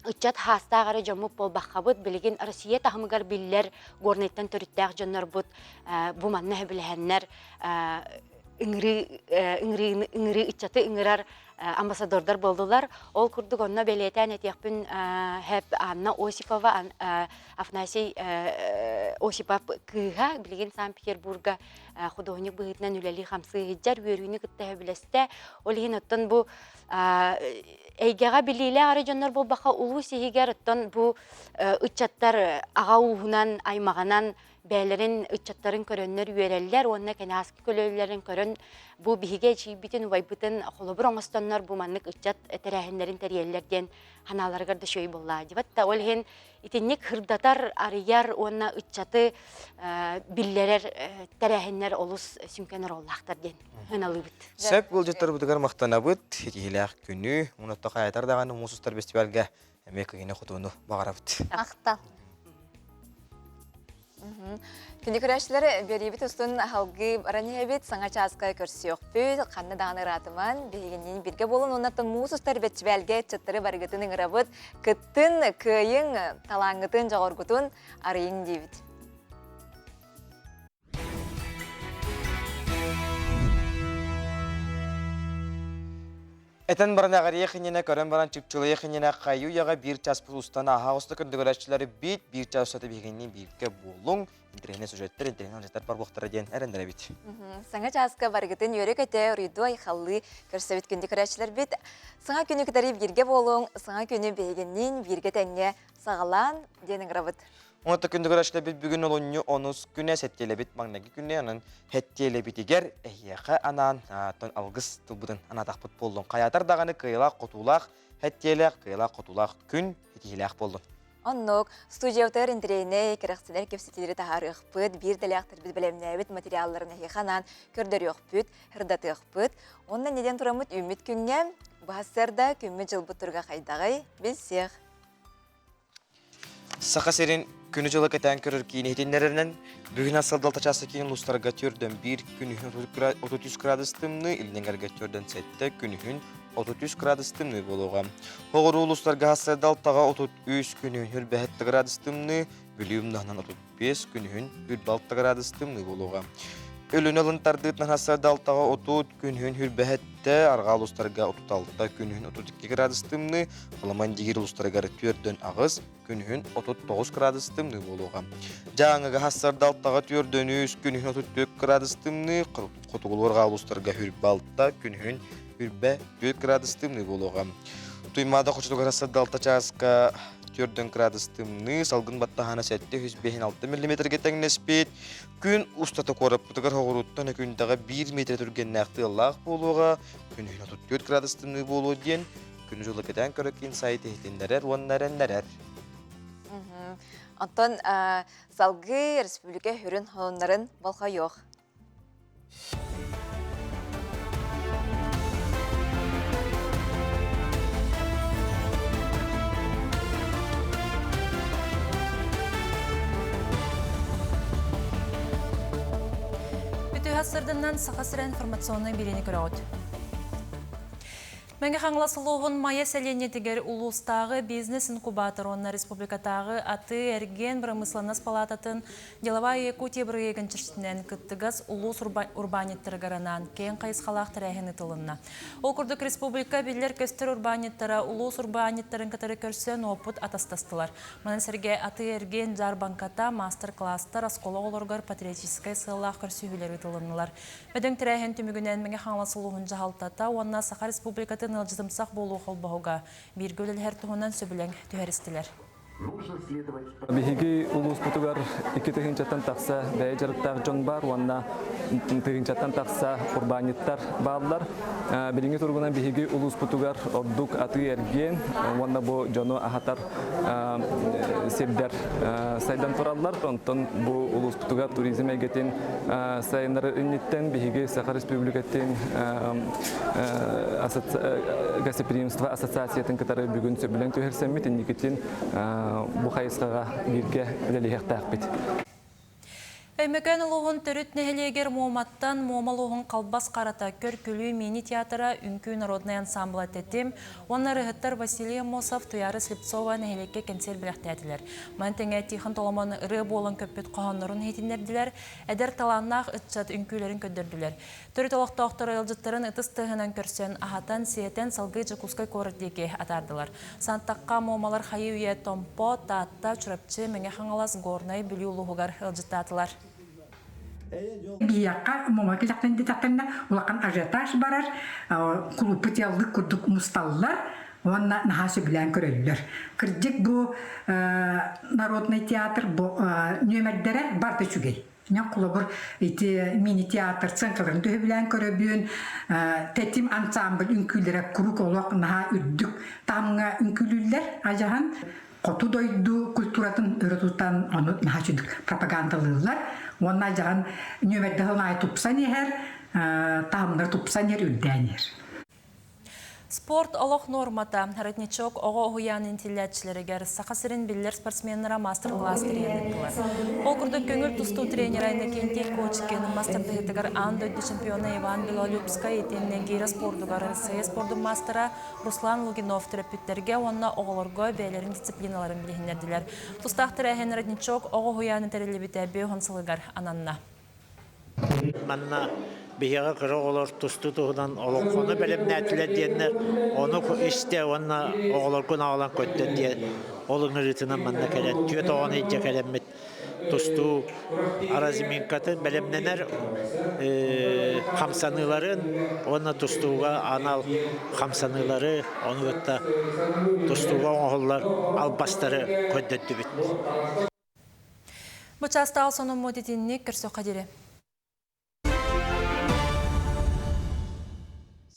ыччат хаастаах эрэ дьоммут буолбаххабыт, билигин Россия таһымыгар биллэр Горнайтан төрүттээх дьоннорбут бу манна сөбүлэһэннэр ыҥырыы ыҥырыы ыҥырыы ыччаты ыҥырар амбассадордар буоллулар. Ол курдук онно бэлиэтээн этиэхпин хэп Анна Осипова, Афанасий Осипов кыыһа билигин Санкт-Петербурга худуоһунньук быһыытынан үлэлии-хамсыы сылдьар, үөрүүнү кытта сөбүлэстэ. Ол иһин оттон бу эйгэҕэ билиилээх эрэ дьоннор буолбакка улуус иһигэр оттон бу ыччаттар аҕа ууһунан, аймаҕынан бэйэлэрин ыччаттарын көрөннөр үөрэллэр уонна кэнэҕэски көлөлөрүн көрөн бу биһиги эдьиийбитин, убайбытын холобур оҥостоннор бу маннык ыччат тэрээһиннэрин тэрийэллэр диэн санааларыгар да үчүгэй буоллаа дибат да ол иһин итинник сырдатар, арыйар уонна ыччаты биллэрэр тэрээһиннэр олус сүҥкэн оруоллаахтар диэн сыаналыыбыт. Сөп ыалдьыттарбытыгар махтанабыт. Ситиһиилээх күнү, мунотто хайатар даҕаны муус устар фестивальга эмиэ кыһыны-хотууну баҕарабыт. Махтал. Күндү көрөөччүлэр, биэриибит устун аһалгыы баран иһэбит, саҥа чааска көрсүөхпүт, ханна даҕаны ыраатыман, биһигинниин бииргэ буолун уонна муус устар бэччибээлгэ ыччаттары барыгытын ыҥырабыт, кыттын, кыайыҥ, талааҥҥытын, дьоҕургутун арыйыҥ диибит. Этэн баран эҕэрийэх иннинэ, көрөн баран чыпчылыйах иннинэ хайыы-үйэҕэ биир чааспыт устан ааһа оҕуста көрдөгөрөөччүлэри биит биир чаас устата биһигинниин бииргэ буолуҥ, интэриэһинэй сюжеттэр, интэриэһинэй сюжеттэр бар буолуохтара диэн эрэннэрэбит. Саҥа чааска барыгытын үөрэ-көтө, уруйдуу айхаллыы көрсөбүт күндү көрөөччүлэрбит. Саҥа күнү кытары бииргэ буолуҥ, саҥа күнү биһигинниин бииргэ тэҥҥэ саҕалаан диэн ыҥырабыт. Онто күндү көрөөччүлэрбит бүгүн олунньу онус күнэ сэттиэлэбит маҥнайгы күнэ, онон хэттиэлэбитигэр эһиэхэ анаан тон алгыс тылбытын анаатахпыт буоллун. Хайаатар даҕаны кыайылаах-хотуулаах хэттиэлээх, кыайылаах-хотуулаах күн ситиһиилээх буоллун. Оннук, студиябытыгар интэриэһинэй, кэрэхсэнэр кэпсэтиилэри таһаарыахпыт, биир дэлээхтэрбит бэлэмнээбит материалларын эһиэхэ анаан көрдөрүөхпүт, сырдатыахпыт. Уонна неден тураммыт үүммүт күҥҥэ баһассыарда күммүт-дьылбыт туруга хайдаҕый билсиэх. Саха сирин күнү-дьылы кэтээн көрөр киин иһитиннэрэринэн, бүгүн Асылдалта чааса киин улуустарга төрдөн биир күнүһүн 33 градус тымныы, Илин-Эҥэргэ төрдөн сэттэ күнүһүн 33 градус тымныы буолуоҕа. Оҕуруу улуустарга Сырдалтаҕа 33 күнүһүн 27 градус тымныы, Бүлүү умнаһынан 35 күнүһүн 26 градус тымныы буолуоҕа. Өлүнэ ылын тардыытынан Сырдалтаҕа 30 күнүһүн 27, арҕаа улуустарга 36 күнүһүн 32 градус тымныы, Аламан Дигир улуустарыгар түөрдөн аҕыс, күнүһүн 39 градус тымныы буолуоҕа. Дьааҥыга хассардалтаҕа түөрдөн үс, күнүһүн 34 градус тымныы, хотугулуу-арҕаа улуустарга хүрбэ алта, күнүһүн хүрбэ 4 градус тымныы буолуоҕа. Туймаада хочотугар хассардалта чааска түөрдөн градус тымныы, салгын баттаһаана 756 миллиметргэ тэҥнэспит. Күн устата куораппытыгар хоҕурууттан өкүндэҕэ 1 метр түргэннээх тыаллаах буолуоҕа, күнүһүн 34 градус тымныы буолуо диэн Күнү-дьылы кэтээн көрө киин сайт иһитиннэрэр уонна эрэннэрэр. Онтон салгыы республика хүрүн сонуннарын болҕойуох. Үтүө сырдыннан Саха сирэ информационнай биэриини көрөҕүт. Мэҥэ Хаҥалас улууһун Майа сэлиэнньэтигэр улуустааҕы бизнес-инкубатор уонна республикатааҕы атыы-эргиэн бырамыысыланнас палаататын Деловая Якутия бырайыагын чэрчитинэн кыттыгас улуус урбаанньыттарыгар анаан киэҥ хайысхалаах тэрээһин ыытылынна. Ол курдук республика биллэр-көстөр урбаанньыттара улуус урбаанньыттарын кытары көрсөн уопут атастастылар. Манан сэргэ атыы-эргиэн дьаарбаҥката, маастар-кылаастар, оскуола оҕолоругар патриотическай сыаллаах көрсүһүүлэр ыытылыннылар. Бөдөҥ тэрээһин түмүгүнэн Мэҥэ Хаҥалас улууһун дьаһалтата уонна Саха Республикатын ыалдьытымсах буолуу холбоһуга бииргэ үлэлэһэр туһунан сөбүлэҥ түһэристилэр. Биһиги улууспутугар икки тыһыынчаттан тахса бэйэ дьарыктаах дьон баар уонна тыһыынчаттан тахса урбаанньыттар бааллар. Билиҥҥи туругунан биһиги улууспутугар ордук атыы-эргиэн уонна бу дьону аһатар сирдэр сайдан тураллар. Онтон бу улууспутугар туризм эйгэтин сайыннарар инниттэн биһиги Саха Республикатын гостеприимство ассоциациятын кытары бүгүн сөбүлэҥ түһэрсэммит инникитин бу хайысхаҕа бииргэ үлэлиһиэхтээхпит. Өймөкөөн улууһун төрүт нэһилиэгэр Муоматтан Муома улууһун Халбас Харата көр-күлүү мини-театра үҥкүү народнай ансамбла Тэтим уонна ырыаһыттар Василий Аммосов, Туйаара Слепцова нэһилиэккэ кэнсиэр бэлэхтээтилэр. Маны тэҥэ Тихон Толомон ырыа буолан көппүт хоһооннорун иһитиннэрдилэр, эдэр талааннаах ыччат үҥкүүлэрин көрдөрдүлэр. Төрүт олохтоохтор ыалдьыттарын ытыс тыаһынан көрсөн, аһатан, сиэтэн салгыы Дьокуускай куорат диэки атаардылар. Сантахха Муомалар хайы-үйэ Томпо, Таатта, Чурапчы, Мэҥэ Хаҥалас, Горнай, Бүлүү улууһугар ыалдьыттаатылар. Биһиэхэ Муома кэлэхтэн диэтэхтэринэ улахан ажиотаж барар, кулууппут яллык курдук мусталлар уонна наһаа сөбүлээн көрөллөр. Кырдьык бу народный театр бу нүөмэрдэрэ барыта үчүгэй. Мен холобур ити мини-театр сценкаларын төһөбүлээн көрөбүн, тэтим ансамбль үҥкүүлэрэ куруук олох наһаа үрдүк таһымҥа үҥкүүлүүллэр ажаһан хоту дойду культуратын өрө тутан ону наһаа үчүгдүк пропагандалыыллар уонна ажаһан нүөмэрдэһин аайы тупсан иһэр, таһымнара тупсан иһэр, үрдээн иһэр. Спорт олох нуормата. Родничок оҕо уһуйаан иитиллээччилэригэр Саха сирин биллэр спортсменнара маастар-кылаас тэрийэн ыыттылар. Ол курдук көҥүл тустуу тренера Иннокентий Кочкин, мас тардыһыытыгар аан дойду чемпиона Иван Белолюбскай итиэннэ гиирэ спордугар Россия спордун маастара Руслан Лугинов төрөппүттэргэ уонна оҕолорго бэйэлэрин дисциплиналарын билиһиннэрдилэр. Тустаах тэрээһин Родничок оҕо уһуйаана тэриллибитэ 50 сылыгар ананна. Манна Биһиэхэ кыра оҕолор тустуу туһунан олоҥхону бэлэмнээтилэр диэннэр, ону истэ уонна оҕолоргун аҕалан көрдөр диэн ол ыҥырыытынан манна кэлэн түөрт оҕону илдьэ кэлэммит тустуу разминкатын бэлэмнэнэр хамсаныыларын уонна тустууга анал хамсаныылары ону кытта тустууга оҥоһуллар албастары көрдөрдүбүт. Бу чаастаал сонуммут итинник көрсөххө диэри.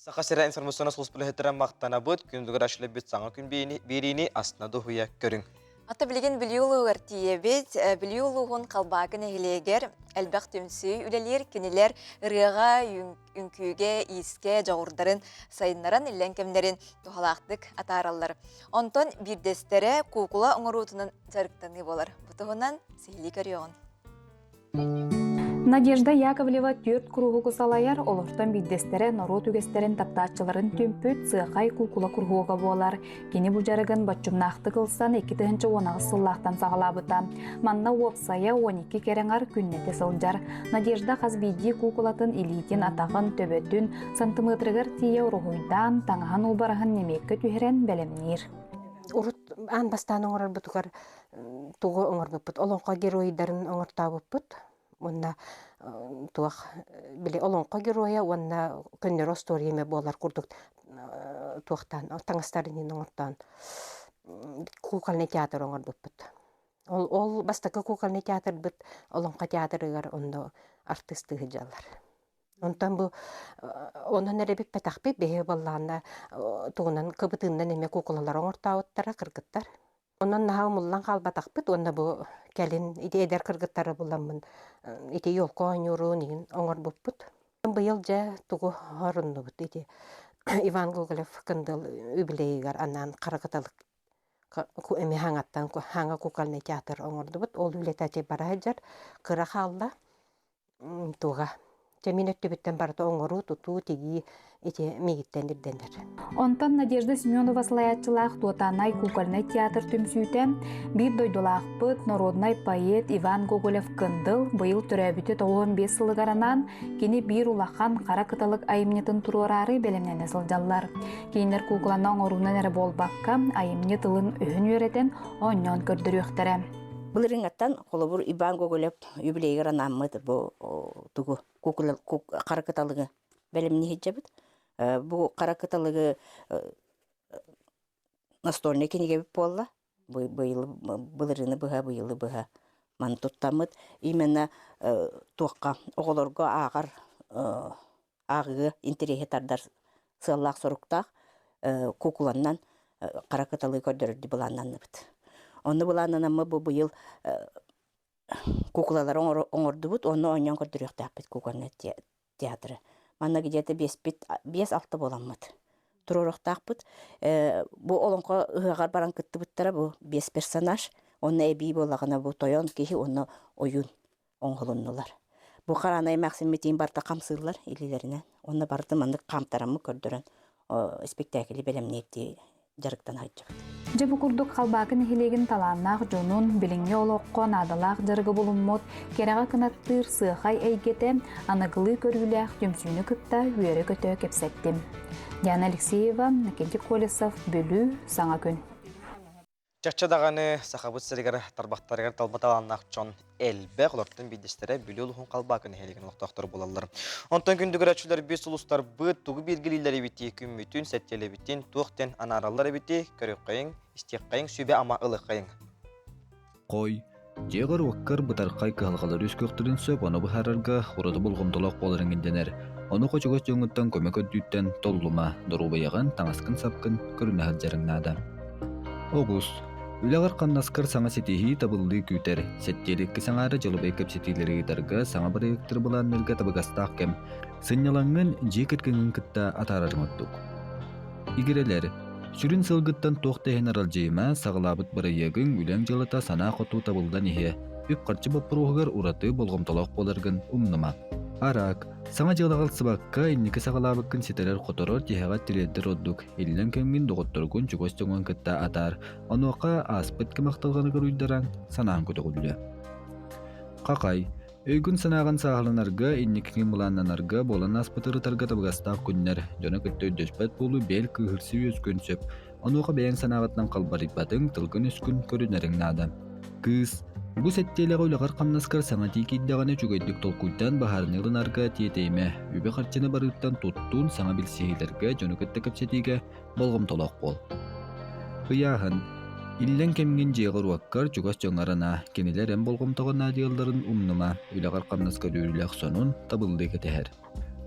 Саха сирэ информационнай сулууспа үлэһиттэрэ махтанабыт. Күндүгэр ашлебит саҥа күн биэриини астына дуһуйа көрүҥ. Ата билигин Бүлүү улууһугар тиийэбит. Бүлүү улууһун Халбаакы нэһилиэгэр элбэх түмсүү үлэлиир. Кинилэр ырыаҕа, үҥкүүгэ, иискэ дьоҕурдарын сайыннаран иллэҥ кэмнэрин туһалаахтык атаараллар. Онтон биирдэстэрэ куукула оҥоруутунан дьарыктаныы буолар. Бу туһунан сиһилии көрүөҕүн. Надежда Яковлева түөрт куруһугу салайар, олортон биирдэстэрэ норуот үгэстэрин таптааччыларын түмпүт сыахай куукула куруһуога буолар. Кини бу дьарыгын боччумнаахтык ылсан 2018 сыллаахтан саҕалаабыта. Манна уопсайа 12 кэрэҥар күннэтэ сылдьар. Надежда хас биирдии куукулатын илиитин, атаҕын, төбөтүн сантыметрыгар тиийэ уруһуйдаан, таҥаһын уобараһын нэмиэккэ түһэрэн бэлэмниир. Урут аан бастаан оҥорорбутугар тугу оҥорбуппут олоҥхо геройдарын оҥортообуппут уонна туох били олоҥхо геройа уонна көннөрү остуоруйа эмэ буолар курдук туохтаан таҥастарын иһин оҥортоон кукольный театр оҥорбуппут ол ол бастакы кукольный театрбыт олоҥхо театрыгар онно артыыстыы сылдьаллар Онтон бу онон эрэ бүппэтэхпит, биһиги буоллаҕына тугунан кыбытыыннан эмиэ куукулалары оҥортообуттара кыргыттар. Онон наһаа умуллан хаалбатахпыт уонна бу кэлин ити эдэр кыргыттары буламмын ити елка оонньуурун иһин оҥорбуппут. Быйыл дьэ тугу оруннубут ити Иван Гоголев Кындыл юбилейыгар анаан хара кыталык эмиэ хаҥаттан хаҥа кукольный театр оҥордубут. Ол үлэтэ бара сылдьар, кыра хаалла. Туга Дьэ мин өттүбүттэн барыта оҥоруу, тутуу, тигии ити миигиттэн ирдэнэр. Онтон Надежда Семенова салайааччылаах Туотаанай кукольнай театр түмсүүтэ биир дойдулаахпыт, народнай поэт Иван Гоголев-Кындыл быйыл төрөөбүтэ 95 сылыгар анаан кини биир улахан хара кыталык айымньытын туруораары бэлэмнэнэ сылдьаллар. Кинилэр куукуланы оҥоруунан эрэ буолбакка, айымньы тылын-өһүн үөрэтэн, оонньоон көрдөрүөхтэрэ. Былырыыҥҥаттан холобур Иван Гоголев юбилейыгар анааммыт бу тугу хара кыталыгы бэлэмнии сылдьабыт. Бу хара кыталыгы настольнай кинигэбит буолла. Быйыл былырыыны быһа, быйылы быһа маны туттаммыт. Именно туохха оҕолорго ааҕар ааҕыы интэриэһи тардар сыаллаах-соруктаах куукуланнан хара кыталыы көрдөрөрдүү былааннанныбыт. Онно былааннанаммыт бу быйыл куукулалары оҥордубут уонна оонньоон көрдөрүөхтээхпит кукольнай театры. Манна где-то биэспит биэс-алта буоламмыт туруоруохтаахпыт. Бу олоҥхо ыһыаҕар баран кыттыбыттара бу биэс персонаж. Онно эбии буоллаҕына бу тойон киһи уонна ойуун оҥоһулуннулар. Бу хараанай эмээхсиммитиин барыта хамсыыллар илиилэринэн. Онно барыта маннык хаамтараммыт көрдөрөн спектакли бэлэмниирдии дьарыктана сылдьабыт. Дьэ бу курдук Халбаакы нэһилиэгин талааннаах дьонун, билиҥҥи олоххо наадалаах дьарыгы булуммут, кэрэҕэ кынаттыыр сыахай эйгэтэ аныгылыы көрүүлээх түмсүүнү кытта үөрэ-көтө кэпсэттим. Диана Алексеева, Накентий Колесов, Бүлүү, Саҥа күн. Чахчы даҕаны Сахабыт сиригэр тарбахтарыгар талба талааннаах дьон элбэх, олортон биирдэстэрэ Бүлүү улууһун Халбаакы нэһилиэгин олохтоохторо буолаллар. Онтон күндү көрөөччүлэрбит, сулустарбыт тугу билгэлииллэр эбитий, күммүтүн, сэттиэлэбитин туох диэн анаараллар эбитий, көрүөххэйиҥ, истиэххэйиҥ, сүбэ-ама ылыаххайыҥ. Хой, дьиэҕэр-уоккар бытархай кыһалҕалары үөскүөхтэрин сөп, ону быһаарарга ураты болҕомтолоох буоларыҥ ирдэнэр. Ону хочугас дьоҥҥуттан көмө көрдүүттэн толлума, доруобуйаҕын, таҥаскын-сапкын көрүнэ сылдьарыҥ наада. Оҕус. Үлэҕэр-хамнаскар саҥа ситиһии, табыллыы күүтэр. Сэттиэликки саҥаара дьолубай кэпсэтиилэри ыытарга, саҥа бырайыактары былаанныырга табыгастаах кэм. Сынньалаҥҥын дьиэ кэргэҥҥин кытта атаарарыҥ ордук. Игирэлэр. Сүрүн сылгыттан туох да иһин аралдьыйыма, саҕалаабыт бырайыагыҥ, үлэҥ дьыалата санаа хоту табыллан иһиэ. Үп-харчы боппуруоһугар ураты болҕомтолоох буоларгын умнума. Араак. Саҥа дьыалаҕа ылсыбакка, инники саҕалаабыккын ситэрэр-хоторор, тиһэҕэр тириэрдэр ордук. Иллэҥ кэмҥин доҕотторгун чугас дьоҥҥун кытта атаар, онуоха ааспыт кэм ахтылҕаныгар уйдаран, санааҥ көтөҕүллүө. Хахай. Өйгүн-санааҕын сааһыланарга, инникигин былааннанарга, буолан ааспыты ырытарга табыгастаах күннэр. Дьону кытта өйдөспөт буолуу бэл кыыһырсыы үөскүөн сөп. Онуоха бэйэҥ санааҕыттан халбарыйбатыҥ, тылгын-өскүн көрүнэриҥ наада. Кыыс, бу сэттиэлэҕэ үлэҕэр-хамнаскар саҥа этии киирдэҕинэ үчүгэйдик толкуйдаан быһаарыныы ылынарга тиэтэйимэ. Үбү-харчыны барыыттан туттуун саҥа билсиһиилэргэ, дьону кытта кэпсэтиигэ болҕомтолоох буол. Ыйааһын. Иллэҥ кэмҥин дьиэҕэр-уоккар чугас дьоҥҥор анаа, кинилэр эн болҕомтоҕо наадыйалларын умнума, үлэҕэр-хамнаскар үөрүүлээх сонун, табыллыы кэтэһэр.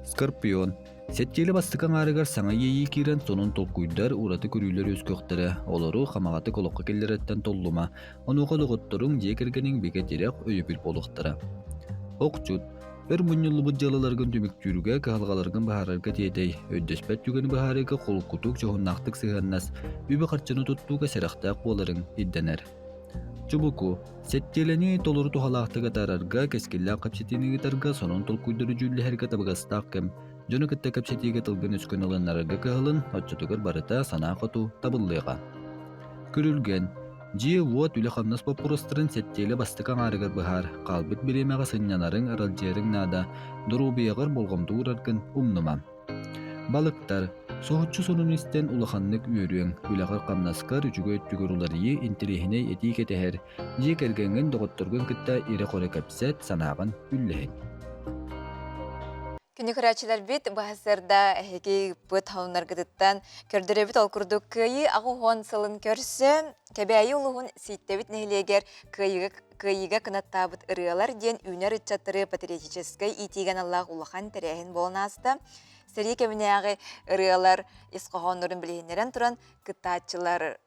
Скорпион. Сэттиэлэ бастакы аҥаарыгар саҥа иэйии киирэн сонун толкуйдар, ураты көрүүлэр үөскүөхтэрэ, олору хамаҕатык олоххо киллэрэттэн толлума, онуоха доҕотторуҥ, дьиэ кэргэниҥ бигэ тирэх, өйөбүл буолуохтара. Охчут. Өр мунньуллубут дьыалаларгын түмүктүүргэ, кыһалҕаларгын быһаарарга тиэтэй, өйдөспөт түгэни быһаарыыга холкутук, дьоһуннаахтык сыһыаннас, үбү-харчыны туттууга сэрэхтээх буоларыҥ ирдэнэр. Чубуку, сэттиэлэни толору туһалаахтык атаарарга, кэскиллээх кэпсэтиини ыытарга, сонун толкуйдары дьүүллэһэргэ табыгастаах кэм. Дьону кытта кэпсэтиигэ тылгын-өскүн ылыннарарга кыһалын, оччотугар барыта санаа хоту табыллыаҕа. Күрүлгэн, Дьиэ-уот, үлэ-хамнас боппуруостарын сэттиэлэ бастакы аҥаарыгар быһаар, хаалбыт бириэмэҕэ сынньанарыҥ, аралдьыйарыҥ наада, доруобуйаҕар болҕомто уураргын умнума. Балыктар, соһуччу сонуну истэн улаханнык үөрүөҥ, үлэҕэр-хамнаскар үчүгэй өттүгэр уларыйыы, интэриэһинэй этии кэтэһэр, дьиэ кэргэҥҥин, доҕотторгун кытта ирэ-хоро кэпсэт, санааҕын үллэһин. Күнү көрөөччүлэрбит баһасырда эһиги ыыппыт хонунаргытыттан көрдөрөбүт ол курдук Кыайыы 80 сылын көрсө Кэбээйи улууһун Сииттэбит нэһилиэгэр Кыайыыга, Кыайыыга кынаттаабыт ырыалар диэн үүнэр ыччаттары патриотическай иитиигэ аналлаах улахан тэрээһин буолан ааста. Сэрии кэминээҕи ырыалар ис хоһооннорун билиһиннэрэн туран кыттааччылар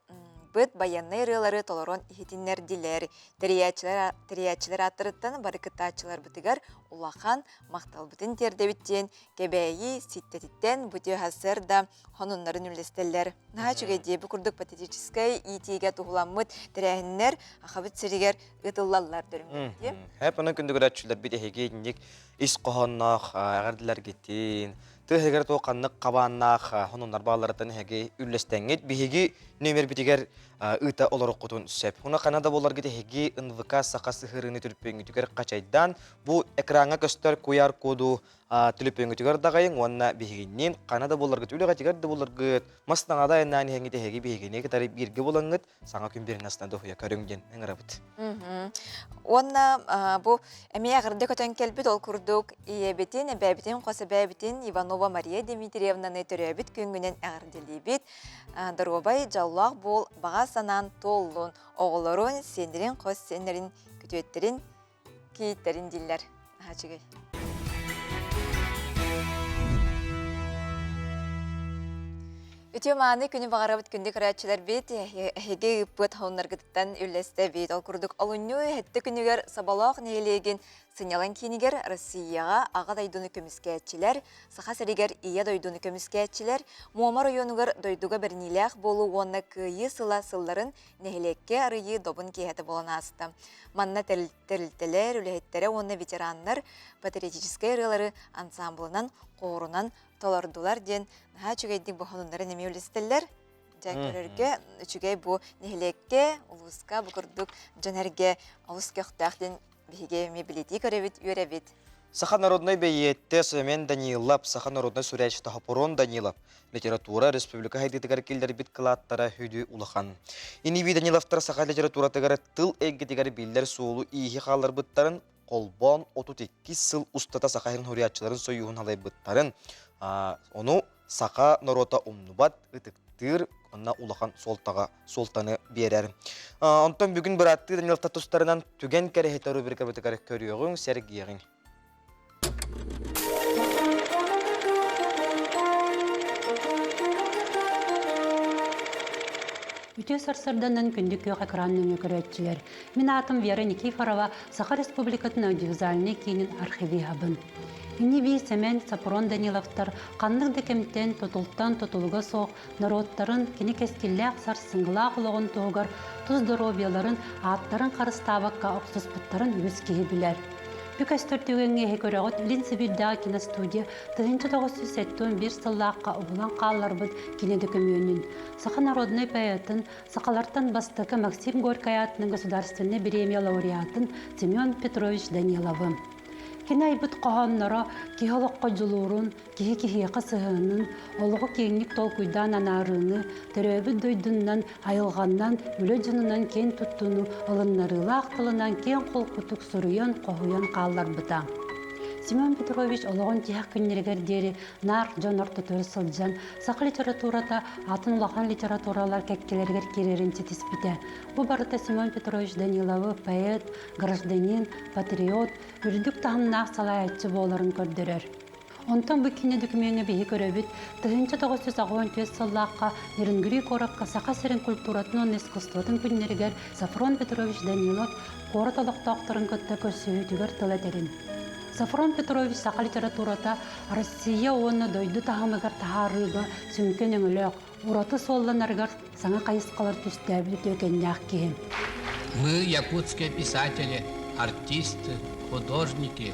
быт байыаннай ырыалары толорон иһитиннэрдилэр. Тэрийээччилэр, тэрийээччилэр ааттарыттан бары кыттааччыларбытыгар улахан махталбытын тиэрдэбит диэн Кэбээйи Ситтэтиттэн бу СССР да хонуннарын үллэстэллэр. Наһаа үчүгэй дии бу курдук патриотическай иитиигэ туһуламмыт тэрээһиннэр Ахабыт сиригэр ыытыллаллар дөрүммүт. Хэп онон күндүгүрээччилэрбит эһиги инник ис хоһоонноох эҕэрдэлэргитин тыаһыгар туох ханнык хабааннаах хонуннар баалларыттан эһиги үллэстэҥҥит биһиги нүөмэрбитигэр ыыта олоруккутун сөп. Уна хана да буоларгыт эһиги НВК саха сыһыарыыны түрпүөҥҥүтүгэр хачайдаан бу экраҥҥа көстөр QR коду түлүпүөҥҥүтүгэр даҕайыҥ уонна биһигинниин хана да буоларгыт үлэҕитигэр да буоларгыт мас таҥада айаннаан иһэҥҥит эһиги биһигини кытары бииргэ булаҥҥыт саҥа күн биэрин астына дуһуйа көрүҥ диэн ыҥырабыт. Уонна бу эмиэ эҕэрдэ көтөн кэлбит ол курдук ийэбитин, эбээбитин, хос эбээбитин Иванова Мария Дмитриевнаны төрөөбүт күҥҥүнэн эҕэрдэлиибит. Доруобай, дьоллоох буол, баҕа санаан туоллун, оҕолорун, сиэннэрин, хос сиэннэрин, күтүөттэрин, кийииттэрин дииллэр. Наһаа үчүгэй. Үтүө мааны күнү баҕарабыт күндү көрөөччүлэрбит, эһиги ыыппыт хоһуннаргытыттан үллэстэбит. Ол курдук олунньу сэттэ күнүгэр Соболоох нэһилиэгин сынньалаҥ киинигэр Россияҕа Аҕа дойдуну көмүскээччилэр, Саха сиригэр Ийэ дойдуну көмүскээччилэр, Муома оройуонугар дойдуга бэриниилээх буолуу уонна Кыайыы сыла сылларын нэһилиэккэ арыйыы добун киэһэтэ буолан ааста. Манна тэрилтэлэр, үлэһиттэрэ уонна ветераннар патриотическай ырыалары ансамблынан, хоорунан толордулар диэн наһаа үчүгэйдик бохонуннарын эмиэ үлэстэллэр. Дьэ көрөргө үчүгэй бу нэһилиэккэ, улууска бу курдук дьон эргэ олус көхтөөх диэн биһиги эмиэ билитии көрөбүт, үөрэбит. Саха народнай бэйиэттэ Семен Данилов, саха народнай суруйааччыта Хопурон Данилов литература республика сайдыытыгар киллэрбит кылааттара сүдү улахан. Ини-бии Даниловтар саха литературатыгар тыл эйгэтигэр биллэр суолу-ииһи хаалларбыттарын холбоон 32 сыл устата Саха сирин суруйааччыларын сойууһун салайбыттарын, ону саха норуота умнубат, ытыктыыр, онно улахан суолтаҕа суолтаны биэрэр. Онтон бүгүн бырааттыы Даниловтар тустарынан түгэн кэрэһитэ рубрикабытыгар көрүөҕүҥ, сэргиэҕиҥ. Үтүө сарсыарданан күндү күөх экран нөҥүө көрөөччүлэр. Мин аатым Вера Никифорова, Саха Республикатын аудиовизуальнай киинин архивиһабын. Ини-бии Сэмэн, Сопрон Даниловтар ханнык да кэмтэн, тутултан тутулуга суох норуоттарын кини кэскиллээх сарсыҥҥылаах олоҕун туһугар тус доруобуйаларын, ааттарын харыстаабакка охсуспуттарын үгүс киһи билэр. Бү көстөр түгэҥҥэ эһи көрөҕүт Илин Сибиирдээҕи киностудия 1971 сыллаахха уһулан хаалларбыт кини дөкүмүөнүн, саха народнай поэтын, сахалартан бастакы Максим Горькай аатынан государственнай бириэмийэ лауреатын Семен Петрович Даниловы. Кини айбыт хоһоонноро киһи олоххо дьулуурун, киһи киһиэхэ сыһыанын, олоҕу киэҥник толкуйдаан анаарыыны, төрөөбүт дойдунан, айылҕаннан, үлэ дьонунан киэн туттууну ылыннарыылаах тылынан киэҥ холкутук суруйан, хоһуйан хаалларбыта. Семен Петрович олоҕун тиһэх күннэригэр диэри наар дьон ортотугар сылдьан, саха литературата атын улахан литературалар кэккэлэригэр киирэрин ситиспитэ. Бу барыта Семен Петрович Даниловы поэт, гражданин, патриот, үрдүк таһымнаах салайааччы буоларын көрдөрөр. Онтон бу киинэ докумуоҥҥа биһи көрөбүт, 1984 сыллаахха Нерюнгри куоракка Саха сирин культуратын уонна искусствотын күннэригэр Софрон Петрович Данилов куорат олохтоохторун кытта көрсүһүүтүгэр тыл этэрин. Софрон Петрович саха литературата Россия уонна дойду таһымыгар таһаарыыга сүҥкэн өҥөлөөх, ураты суолланарыгар саҥа хайысхалар түстээбит үтүөкэннээх киһи. Мы, якутские писатели, артисты, художники,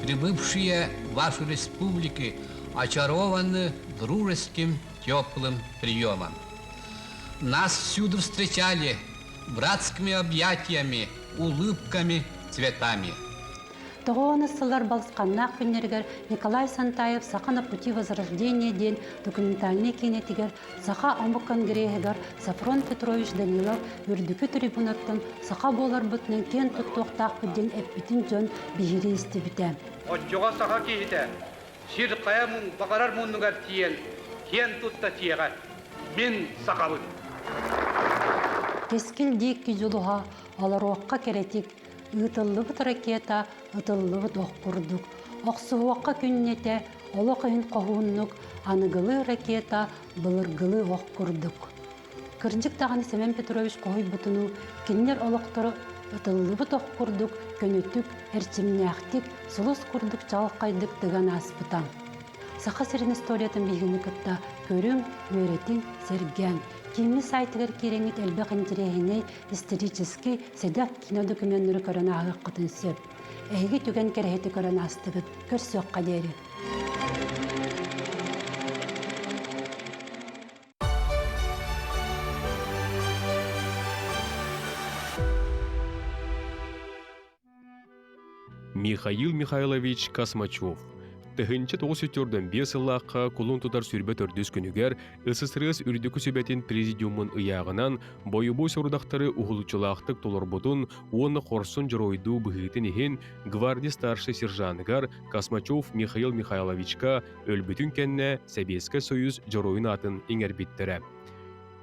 прибывшие в вашу республику, очарованы дружеским теплым приемом. Нас всюду встречали братскими объятиями, улыбками, цветами. Тоҕо сыллар балысханнаах күннэригэр Николай Сантаев «Саха на пути возрождения» диэн документальнай киинэтигэр Саха омук конгреһыгар Софрон Петрович Данилов үрдүкү трибунаттан саха буоларбытынан киэн туттуохтаахпыт диэн эппитин дьон биһирии истибитэ. Оччоҕо саха киһитэ сир хайа баҕарар муннугар тиийэн киэн тутта тиэҕэ. Мин сахабын. Кэскил диэки дьулуһа олоруохха кэрэтик, ыытыллыбыт ракета ытыллыбыт ох курдук, охсуһуохха күннэтэ олох иһин хоһууннук, аныгылыы ракета былыргылыы ох курдук. Кырдьык даҕаны Семен Петрович хоһуйбутунуу кинилэр олохторо ытыллыбыт ох курдук көнөтүк, эрчимнээхтик, сулус курдук чаҕылхайдык тыган ааспыта. Саха сирин историятын биһигини кытта көрүҥ, үөрэтиҥ, сэргээҥ. Кииммит сайтыгар киирэҥҥит элбэх интэриэһинэй, исторический, сэдэх киинэ докуменнары көрөн ааһыаххытын сөп. Эһиги түгэн кэрэһити көрөн аастыгыт. Көрсүөххэ диэри. Михаил Михайлович Космачев 1945 сыллаахха кулун тутар сүрбэ төрдүс күнүгэр СССР Үрдүкү Сүбэтин Президиумун ыйааҕынан бойобуой сорудахтары уһулуччулаахтык толорбутун уонна хорсун дьоруойдуу быһыытын иһин гвардия старшай сержаныгар Космачев Михаил Михайловичка өлбүтүн кэннэ Сэбиэскэй Союз Дьоруойун аатын иҥэрбиттэрэ.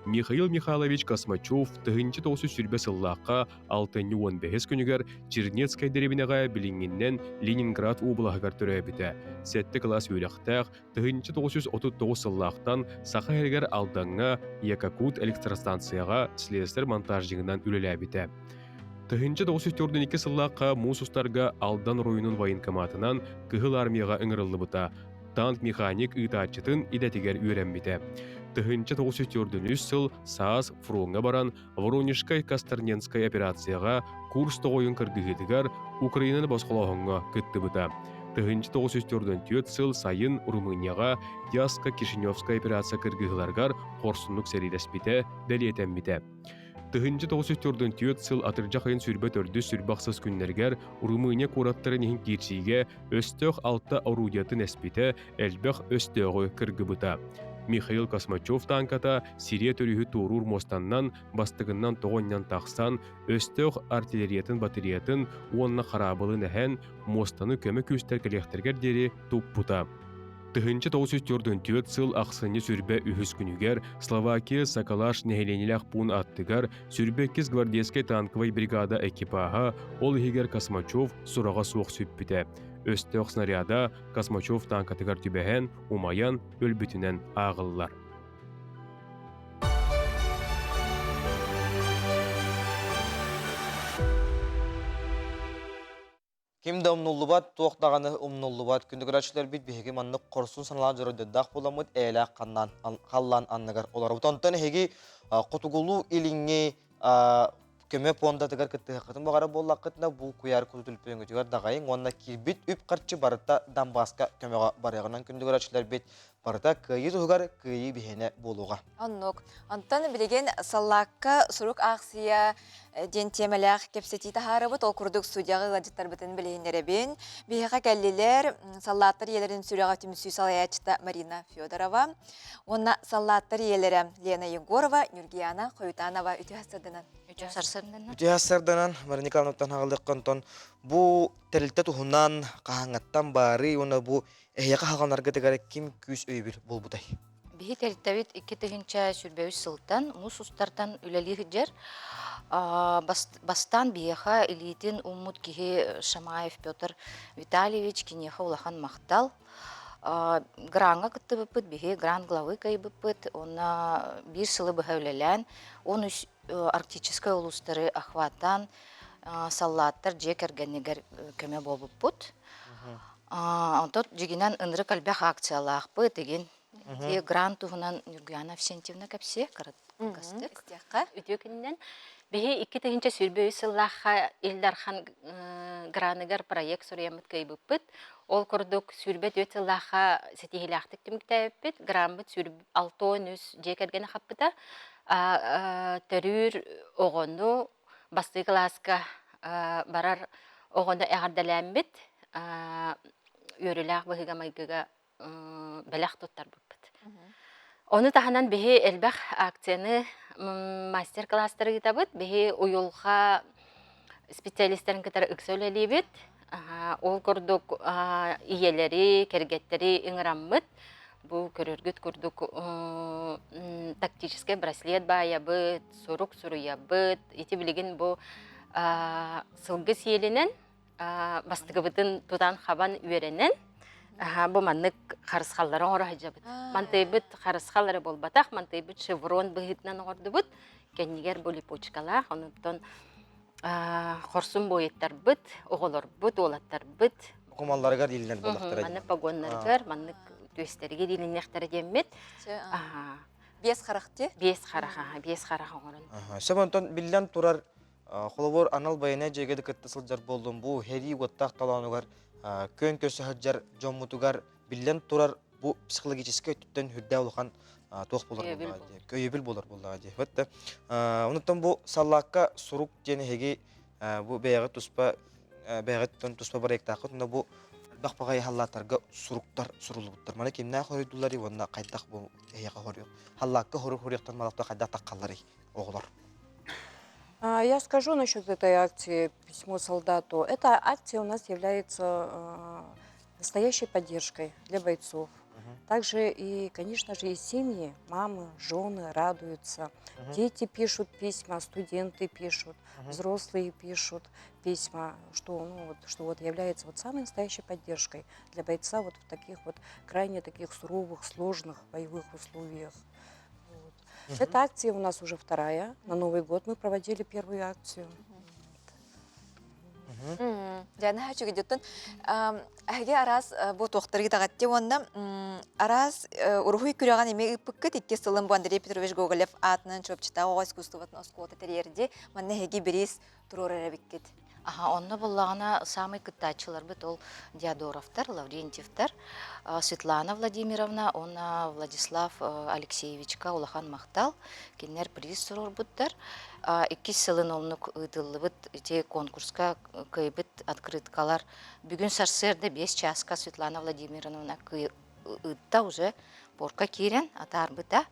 Михаил Михайлович Космачев 1920 сыллаахха алтынньы 15 күнүгэр Чернецкай дэриэбинэҕэ билиҥҥиннэн Ленинград уобалаһыгар төрөөбүтэ. Сэттэ кылаас үөрэхтээх, 1939 сыллаахтан Саха сиригэр Алдаҥҥа Якокут электростанцияҕа слесарь-монтажнигынан үлэлээбитэ. 1942 сыллаахха муус устарга Алдан оройуонун военкоматынан Кыһыл Армияҕа ыҥырыллыбыта, танк-механик ыытааччытын идэтигэр үөрэммитэ. 1943 сыл саас фроҥҥа баран Воронежскай Касторненскай операцияҕа Курс тоҕойун кыргыһыытыгар Украинаны босхолооһуҥҥа кыттыбыта. 1944 сыл сайын Румынияҕа Яско-Кишиневскай операция кыргыһыыларыгар хорсуннук сэриилэспитэ бэлиэтэммитэ. 1944 сыл атырдьах ыйын 24 сүрбэ күннэригэр Румыния куораттарын иһин киирсиигэ өстөөх алта орудиятын эспитэ, элбэх өстөөҕү кыргыбыта. Михаил Космачев тааҥката Сирия төрүһү туоруур муостаннан бастыгынан тоҕо анньан тахсан, өстөөх артиллериятын батареятын уонна хараабылын эһэн, муостаны көмө күүстэр кэлиэхтэригэр диэри туппута. 1944 сыл ахсынньы сүрбэ үһүс күнүгэр Словакия Сакалаш нэһилиэнньэлээх пуун аттыгар сүрбэ иккис гвардейскай танковай бригада экипаһа, ол иһигэр Космачев сураҕа суох сүппүтэ. Өстөөх снаряда Космачев танкатыгар түбэһэн, умайан, өлбүтүнэн ааҕыллар. Ким да умнуллубат, туох даҕаны умнуллубат. Күндү көрөөччүлэрбит биһиги маннык хорсун санаалаах дьоруойдардаах буоламмыт эйэлээх халлаан анныгар олоробут. Онтон эһиги хотугулуу илиҥҥи көмө пуондатыгар кыттыһыаххытын баҕарар буоллаххытына, бу куйаар куту түлпүөҥҥүтүгэр даҕайыҥ уонна киирбит үп-харчы барыта Донбасска көмөҕө барыаҕынан күндү көрөөччүлэрбит барыта кыайыы туһугар кыайыы биһиэнэ буолуоҕа. Оннук. Онтон билигин саллаакка сурук аахсыйа диэн тиэмэлээх кэпсэтии таһаарабыт. Ол курдук судьяҕа ыалдьыттарбытын билиһиннэрэбин. Биһиэхэ кэллилэр саллааттар ийэлэрин сүрэҕэ түмсүү салайааччыта Марина Федорова уонна саллааттар ийэлэрэ Лена Егорова, Нюргияна Хоютанова үтүө сарсыарданан. Үтүө сарсыарданан. Үтүө сарсыарданан Марина Николаевнаттан хаалыахха онтон бу тэрилтэ туһунан хаһааҥҥаттан баарый уонна бу эһиэхэ хаҕанаргытыгар ким күүс өйөбүл буолбутай? Биһи тэрилтэбит 2023 сылтан муус устартан үлэлии сылдьар. Бастаан биһиэхэ илиитин ууммут киһи Шамаев Петр Витальевич киниэхэ улахан махтал. Граҥҥа кыттыбыппыт, биһи грант главы кыайбыппыт уонна биир сылы быһа үлэлээн, 13 арктическай улуустары охваттаан саллааттар дьиэ кэргэнигэр көмө буолбуппут. Онтон дьигинэн ынырык элбэх акциялаахпыт игин. Ити грант туһунан Нюргуяна Авсентьевна кэпсиэ кыргастык. Үтүө күнүнэн. Биһи 2023 сыллаахха Ил Дархан граныгар проект суруйаммыт кыайбыппыт. Ол курдук 24 сыллаахха ситиһиилээхтик түмүктээбиппит. Граммыт 63 дьиэ кэргэни хаппыта. Төрүүр оҕону бастакы кылааска барар оҕону эҕэрдэлээммит үөрүүлээх быһыыга-майгыга бэлэх туттарбыппыт. Ону таһынан биһи элбэх акцияны мастер-класстары ыытабыт. Биһи уйулҕа специалистарын кытары ыкса үлэлиибит. Ол курдук ийэлэри, кэргэттэри ыҥыраммыт. Бу көрөргүт курдук тактическай браслет баайабыт, сурук суруйабыт. Ити билигин бу сылгы сиэлинэн бастакыбытын тутан-хабан үөрэнэн, бу маннык харысхаллары оҥоро сылдьабыт. Мантыйбыт харысхал эрэ буолбатах, мантыйбыт шеврон быһыытынан оҥордубут. Кэннигэр бу липучкалаах, онуттан хорсун буойуттарбыт, оҕолорбут, уолаттарбыт Кумалларыгар иилинэр буоллахтара. Маннык погоннарыгар, маннык түөстэригэр иилиниэхтэрэ диэммит. Биэс харах ти? Биэс харах, биэс харах оҥорон. Сөп онтон биллэн турар Холобур, анал байыаннай дьиэгэ да кытта сылдьар буоллум, бу сэрии уоттаах толоонугар күөн көрсө сылдьар дьоммутугар биллэн турар бу психологическай өттүттэн үрдээх улахан туох буолар буоллаҕа дии, өйөбүл буолар буоллаҕа дии. Вот онуттан бу саллаакка сурук диэн эһиги бу бэйэҕит туспа бэйэҕиттэн туспа проектааххыт уонна бу элбэх баҕайы халлааттарга суруктар суруллубуттар. Маны кимнээх хоруйдулларый уонна хайдах бу эһиэхэ хоруйу халлаакка хоруй хоруйахтан малахта хайдах таххалларый оҕолор? Я скажу насчет этой акции «Письмо солдату». Эта акция у нас является настоящей поддержкой для бойцов. Также и, конечно же, и семьи, мамы, жены радуются. Дети пишут письма, студенты пишут, взрослые пишут письма, что, ну, вот, что вот является вот самой настоящей поддержкой для бойца вот в таких вот крайне таких суровых, сложных боевых условиях. Вот. Эта акция у нас уже вторая. На Новый год мы проводили первую акцию. Дьэ, үчүгэйдиттэн эһиги араас бу туохтаргы таҕатти уонна араас уруһуй күрэҕин эмиэ ыыппыккыт иккис сылын бу Андрей Петрович Гоголев аатынан Чуопчутааҕы оҕо искусствотын оскуолата тэрийэрди манна эһиги бириис туруорар эбиккит. Аха, онно буллаҕына саамай кыттааччыларбыт ол Диодоровтар, Лаврентьевтар, Светлана Владимировна уонна Владислав Алексеевичка улахан махтал. Кинилэр приз туруорбуттар. Иккис сылын оннук ыытыллыбыт ити конкурска кыайбыт открыткалар. Бүгүн сарсыарда 5 чааска Светлана Владимировна ыытта уже порка киирэн атаарбыта.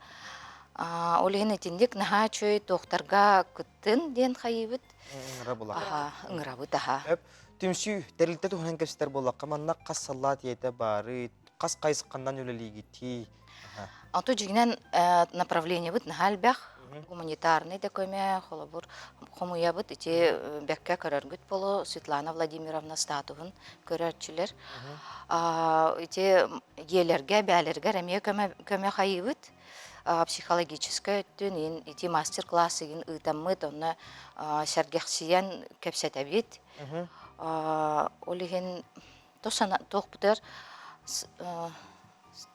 Ол иһин итинник наһаа үчүгэй туохтарга кыттын диэн хайыыбыт. Ыҥырабыт. Аха, ыҥырабыт аха. Түмсүү тэрилтэ туһунан кэпсэтэр буоллахха, манна хас саллаат ийэтэ баарый, хас хайысханан үлэлиигитий? Ото дьиҥинэн направлениебыт наһаа элбэх. Гуманитарный да көмө, холобур, хомуйабыт ити бэккэ көрөргүт болу Светлана Владимировна статуһун көрөөччүлэр. Ити дьиэлэргэ, бээлэргэр эмиэ көмө, көмө хайыыбыт. Психологическай өттүн ин ити мастер-класс игин ыытаммыт, онно сэргэхсийэн кэпсэтэбит. Ол иһин туохпутугар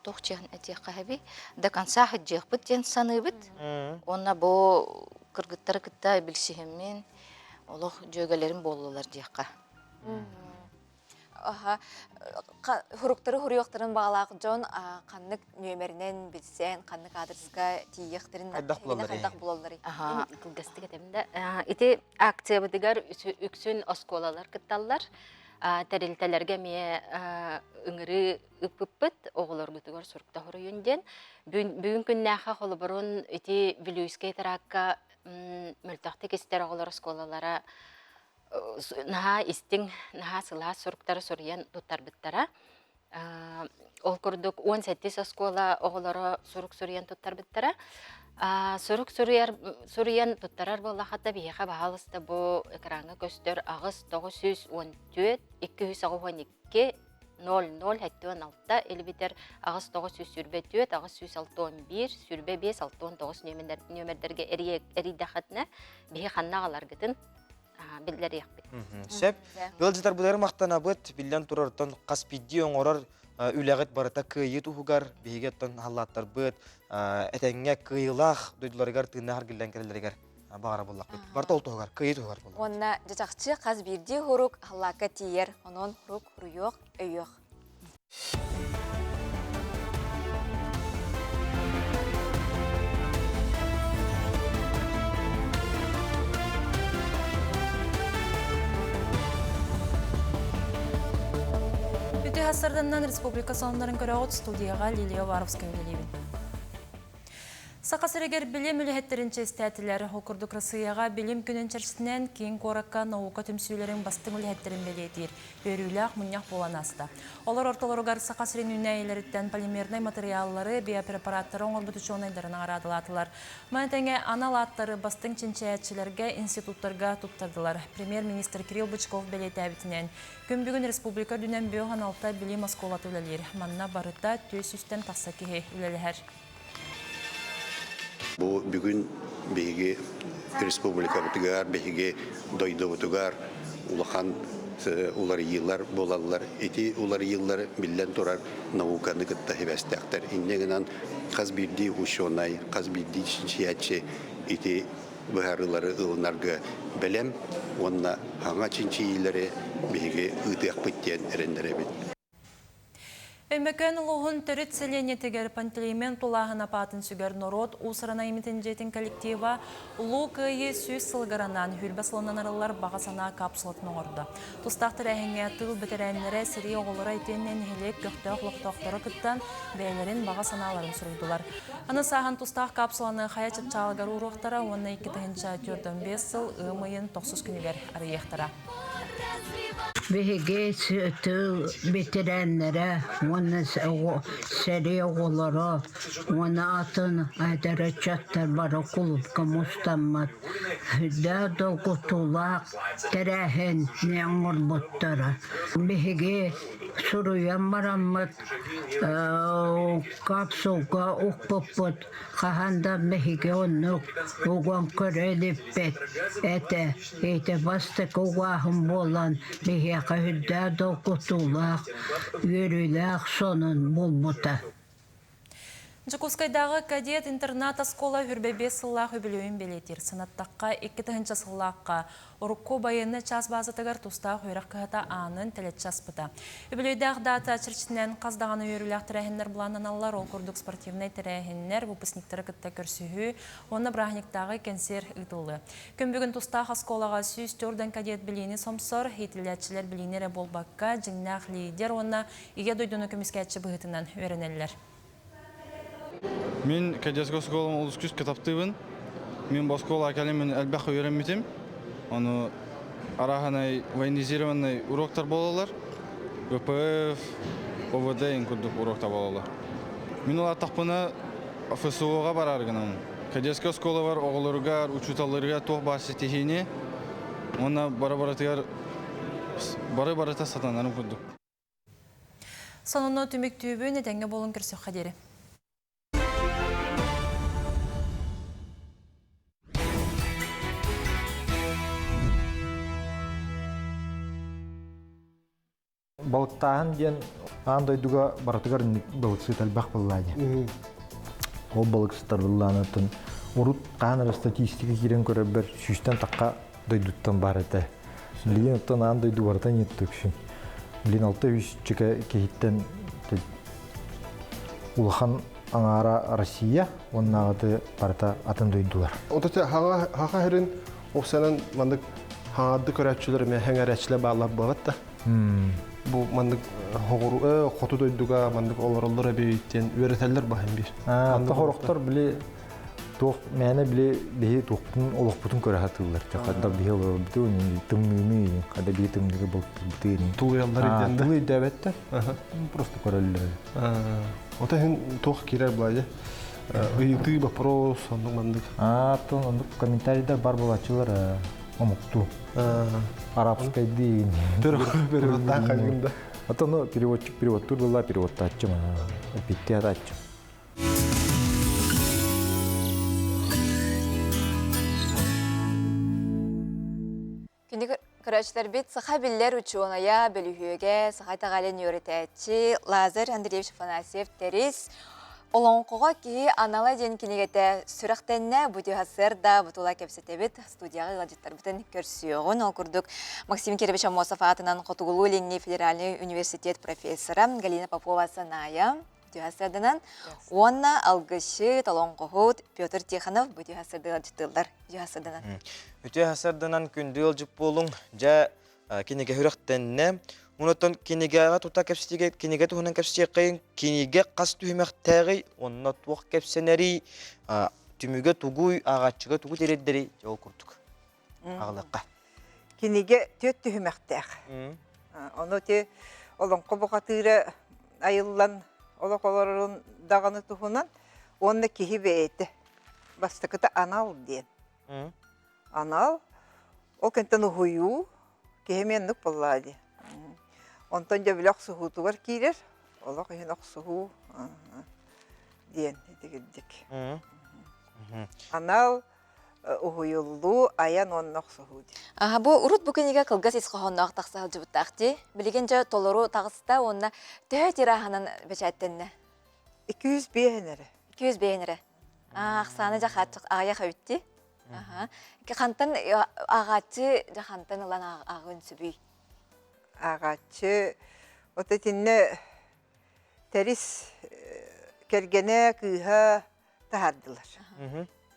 туох чиһэн этиэххэ эбий до конца сылдьыахпыт диэн саныыбыт. Уонна бу Кыргыттары кытта билсиһиммин, олох дьүөгэлэрим буоллулар диэххэ. Аха, хуруктары хуруйуохтарын баҕалаах дьон ханнык нүөмэринэн билсэн, ханнык аадырыска тиийиэхтэрин хайдах булалларый? Хайдах булалларый? Аха, кылгастык этим да. Ити акциябытыгар үксүн оскуолалар кытталлар. Тэрилтэлэргэ эмиэ ыҥырыы ыппыппыт оҕолоргутугар сурукта хоруйун диэн. Бүгүн күннээххэ холобурун ити Вилюйскай тракка мөлтөхтүк истэр оҕолор оскуолалара наһаа истиҥ, наһаа сылаас суруктары суруйан туттарбыттара. Ол курдук 17 оскуола оҕолоро сурук суруйан туттарбыттара. Сурук суруйар суруйан туттарар буоллахата биһиэхэ баһаалыста бу экраҥҥа көстөр 8 914 282 00 76 илбитэр 8 924 861 25 69 нүөмэрдэргэ эрийдэххитинэ биһи ханна аҕаларгытын биллэриэхпит. Сөп. Ыалдьытарбытыгар махтанабыт. Биллэн турартан хас биирдии оҥорор үлэҕит барыта кыайыы туһугар биһиги оттон халлааттарбыт этэҥҥэ кыайыылаах дойдуларыгар тыыннаах эргиллэн кэлэллэригэр баҕара буллахпыт. Барыта ол туһугар, кыайыы туһугар буолла. Уонна дьачахчы хас биирдии хурук халлаакка тиийэр, онон хурук хуруйуох, өйүөх. Үтүө сарданнан республика сонуннарын көрөҕүт студияға Лилия Уваровская үлэлиибин. Саха сиригэр билим үлэһиттэрин чиэстээтилэр. Ол курдук Россияҕа билим күнүн чэрчитинэн киин куоракка наука түмсүүлэрин бастыҥ үлэһиттэрин бэлиэтиир үөрүүлээх мунньах буолан ааста. Олор ортолоругар Саха сирин үүнээйилэриттэн полимернай матырыйааллары, биопрепараттары оҥорбут учуонайдары наҕараадалаатылар. Маны тэҥэ анал ааттары бастыҥ чинчийээччилэргэ, институттарга туттардылар. Премьер-министр Кирилл Бычков бэлиэтээбитинэн, күн бүгүн республика үрдүнэн 56 билим оскуолата үлэлиир. Манна барыта 400-тэн тахса киһи үлэлэһэр. Бу бүгүн биһиги республикабытыгар, биһиги дойдубутугар улахан уларыйыылар буолаллар. Ити уларыйыылар биллэн турар науканы кытта сибээстээхтэр. Инньэ гынан хас биирдии учуонай, хас биирдии чинчийээччи ити быһаарыылары ылынарга бэлэм уонна саҥа чинчийиилэри биһиги ыытыахпыт диэн эрэннэрэбит. Өймөкөөн улууһун төрүт сэлиэнньэтигэр Пантелеймон тулааһын апаатын сүгэр норуот уус-уран айымньытын дьиэтин коллектива Улуу Кыайыы сүүс сылыгар анаан хүрбэ сылынан арыллар баҕа санаа капсулатын оҥордо. Тустаах тэрээһиҥҥэ тыыл бэтэрээннэрэ, сэрии оҕолоро итиэннэ нэһилиэк көхтөөх олохтоохторо кыттан бэйэлэрин баҕа санааларын суруйдулар. Аны сааһын тустаах капсуланы хайа чыпчаалыгар ууруохтара уонна 2045 сыл ыам ыйын тохсус күнүгэр арыйыахтара. Биһиги тыыл бэтэрээннэрэ уонна сэрии оҕолоро уонна атын эдэр ыччаттар бары кулуупка мустаммыт сүрдээх долгутуулаах тэрээһини оҥорбуттара. Биһиги суруйан бараммыт капсулга укпуппут хаһан да биһиги оннук уган көрө иликпит этэ. Ити бастакы угааһын буолан, биһиэхэ үрдээх долгутуулаах, үөрүүлээх сонун буолбута. Дьокуускайдааҕы кадет интернат-оскуола 25 сыллаах үбүлүөйүн бэлиэтиир. Санаттахха, 2000 сыллаахха урукку байыаннай чаас баазатыгар тустаах үөрэх кыһата аанын тэлэччи аспыта. Үбүлүөйдээх даата чэрчитинэн хас даҕаны үөрүүлээх тэрээһиннэр былааннаналлар. Ол курдук спортивнай тэрээһиннэр, выпускниктары кытта көрсүһүү уонна бырааһынньыктааҕы кэнсиэр ыытыллыа. Күн бүгүн тустаах оскуолаҕа 104 кадет билиини сомсор, иитиллээччилэр билиини эрэ буолбакка, дьиҥнээх лидер уонна Ийэ дойдуну көмүскээччи быһыытынан үөрэнэллэр. Мин кадетскай оскуолам олус күүскэ таптыыбын. Мин бу оскуолаҕа кэлэммин элбэх үөрэммитим. Ону арааһынай военизированный уроктар буолаллар. ВПФ, ОВД курдук уроктар буолаллар. Мин улааттахпына ФСО-ҕа барар гынаммын. Кадетскай оскуолабар оҕолоругар, учууталларыгар туох баар ситиһиини уонна бары-барытыгар бары-барыта сатанарым курдук. Сонуну түмүктүүбүн этэҥҥэ буолун көрсөххө диэри. Балыктааһын диэн аан дойдуга барытыгар балыксыт элбэх буоллаа дии. Ол балыксыттар быллаанатын Урут хаан эрэ статистика киирэн көрөрбөр сүүстэн тахха дойдуттан баар этэ. Билигин оттон аан дойду барыта ньыттыксүн. Билигин 600 чөкө киһиттэн улахан аҥаара Россия, уоннааҕыты барыта атын дойдулар. Ототе хаха херин охсанан маннык хаҥарды көрөөччүлэр эмиэ хэҥэрээччилэр бааллар буолат да. Бу маннык хоҕуру хоту дойдуга маннык олороллор эбит диэн үөрэтэллэр баһын биир. Ата хорохтор били туох мээнэ били биһи туохпутун олохпутун көрө сатыыллар. Хадда биһи олорбутун тымныыны хадда биһи тымныыга болтурбутун. Тулуйаллар иден да. Тулуйдабеттер. Просто көрөллөр. Ота хин туох киирэр былайы ыйытыы вопрос оннук маннык. Аа, тон оннук комментарийдар бар булачылар омуктуу. Арабскайдыы. Переводтаах хайгында. Ата ну переводчик переводтуур буолла переводтааччы эпитти атааччы. Күндү көрөөччүлэрбит саха биллэр учуонайа, бөлүһүөгэ, саха итэҕэлин үөрэтээччи Лазарь Андреевич Афанасьев Тэрис Олоҥхоҕо киһи анала диэн кинигэтэ сүрэхтэннэ. Бу түһасыар да бутула кэпсэтэбит. Студияҕа ыалдьыттарбытын көрсүөҕүн. Ол курдук Максим Кирович Аммосов аатынан Хотугулуу-Илиҥҥи федеральнай университет профессора Галина Попова-Саная түһасыарданан уонна алгысчыт, олоҥхоһут Петр Тихонов бу түһасыарда ыалдьыттыыллар. Түһасыарданан. Үтүө хасарданан күндү ыалдьыт буолуҥ. Дьэ, кинигэ сүрэхтэннэ. Онтон кинигэҕэ тута кэпсэтиигэ кинигэ туһунан кэпсиэххэйин. Кинигэ хас түһүмэхтээҕий, онно туох кэпсэнэрий, түмүгэ тугуй, ааҕааччыга тугу тириэрдэрий, ол курдук. Аҕалыахха. Кинигэ түөрт түһүмэхтээх. Ону ти олоҥхо бухатыыра айыллан олох олорорун даҕаны туһунан уонна киһи бэйэтэ бастакыта анал диэн. Анал ол кэнтэн уһуйуу киһи эмиэ оннук буоллаҕа дии. Онтон дьэ били охсуһуутугар киирэр, олох иһин охсуһуу диэн итигирдик. Анал уһуйуллуу, айан уонна охсуһуу диэн. Аха, бу урут бу кинигэ кылгас ис хоһоонноох тахса сылдьыбыттаах дии. Билигин дьэ толору таҕыста уонна төһө тираһынан бэчээттэннэ? 205 эрэ. 205 эрэ. Ахсааны дьэ хааччах аҕыйах эбит дии. Аха. Хантан ааҕааччы дьэ хантан ылан ааҕыан сөбүй? Ааҕааччы вот итиннэ Тэрис кэргэнэ, кыыһа таһаардылар.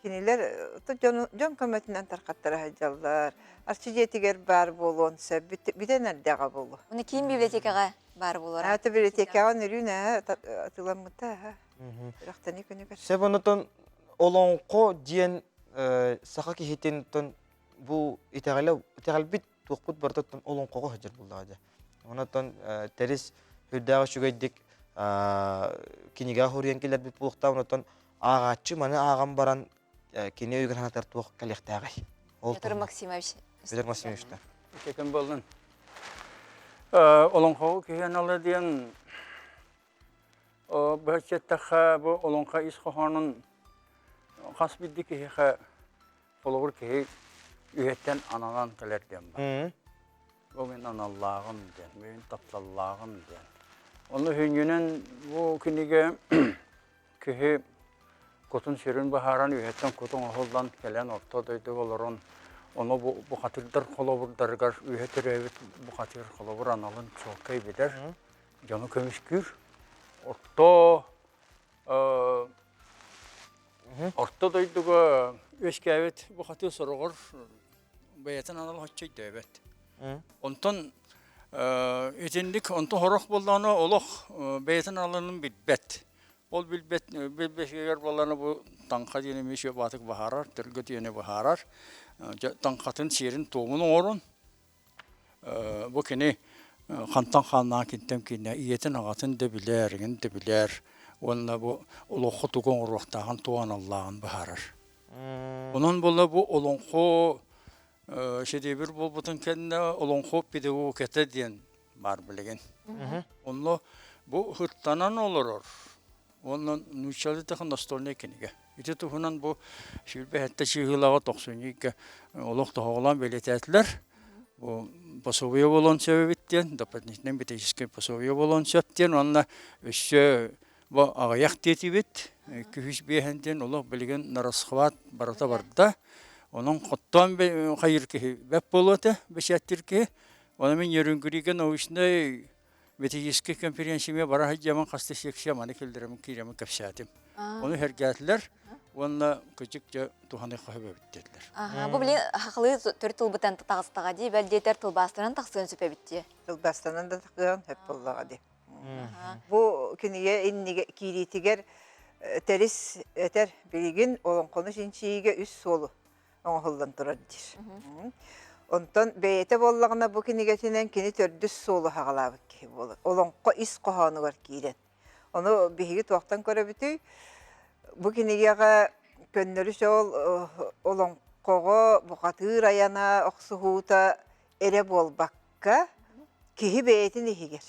Кинилэр дьон, дьон көмөтүнэн тархаттара сылдьаллар. Арчы дьиэтигэр баар буолуон сөп, бүтэн эрдэҕэ буолуо. Уну киин библиотекаҕа баар буолар. Ата библиотекаҕа нөрүүн атыламмыта Үрэхтэни күнүгэр. Сөп онотон олоҥхо диэн саха киһитин бу итэҕэлэ итэҕэлбит туохпут барыта олоҥхоҕо сылдьар буоллаҕа дьэ. Онон Тэрис үрдээх үчүгэйдик кинигэ суруйан киллэрбит буолуохтаах. Онон ааҕааччы маны ааҕан баран кини өйүгэр санатар туох кэлиэхтээҕий? Ол Петр Максимович. Петр Максимович да. Кэкэн боллун. Олоҥхоҕо киһи анала диэн быһаччы бу олоҥхо ис хоһоонун хас биирдии киһиэхэ холобур киһи үйэттэн ананан кэлэр диэн бар. Бу мин аналлааҕым диэн, мин тапталлааҕым диэн. Ону сүнньүнэн бу кинигэ киһи кутун-сүрүн быһааран үөһэттэн кутун оһоллон кэлэн орто дойдуга олорон ону бу бухатыырдар холобурдарыгар үөһэ төрөөбүт бухатыыр холобур аналын чуолкай билэр, дьону көмүскүүр. Орто Орто дойдуга үөскээбит бухатыыр сороҕор бэйэтин анал оччо өйдөөбөт. Онтон итинник онтон сорох буоллаҕына олох бэйэтин аналын билбэт. Ол билбэт билбэтигэр буоллаҕына бу таҥха диэн эмиэ үчүгэй баатык баһаарар, төлгө диэни баһаарар. Таҥхатын сиэрин-туомун оҥорон Бу кини хантан хааннаан кинтэн киинэ ийэтин аҕатын да билэр, эҥин да билэр уонна бу олоххо тугу оҥоруохтааҕын, туох аналлааҕын быһаарар. Онон буолла бу олоҥхо шедевр буолбутун кэннэ олоҥхо педагогиката диэн баар билигин. Онно бу ыттанан олорор уонна нууччалыы тахын настольнай кинигэ. Ити туһунан бу 27 чыыһылаҕа тохсунньуга олох тоһоҕолоон бэлиэтээтилэр. Бу пособие буолуон сөп эбит диэн, дополнительный методический пособие буолуон сөп диэн уонна өссө бу аҕыйах диэтибит. Күһүс биэһэн диэн олох билигин нарасхват барыта барда. Онон хоттоон хайыр киһи бэп буолуо этэ, бэчээттиир киһи. Ону мин Нерюнгригэ научнай методическай конференцияга бара сылдьаммын хаста секция маны киллэрэмин киирэмин кэпсээтим. Ону сэргээтилэр уонна кычык дьэ туһаныахха сөп эбит диэтилэр. Аха, бу билин хахылыы төрүт тылбытан таҕыстаҕа дии, бэл диэтэр тылбаастаран тахсыан сөп эбит дии. Тылбаастанан да тахсыан сөп буоллаҕа дии. Бу кинигэ иннигэ киириитигэр Тэрис этэр билигин олоҥхону чинчийиигэ үс суолу оҥоһуллан турар диир. Онтон бэйэтэ буоллаҕына бу кинигэтинэн кини төрдүс суолу хаҕалаабыт киһи буолар. Олоҥхо ис хоһоонугар киирэн. Ону биһиги туохтан көрөбүтүй? Бу кинигэҕэ көннөрү ол олоҥхоҕо бухатыыр айана охсуһуута эрэ буолбакка, киһи бэйэтин иһигэр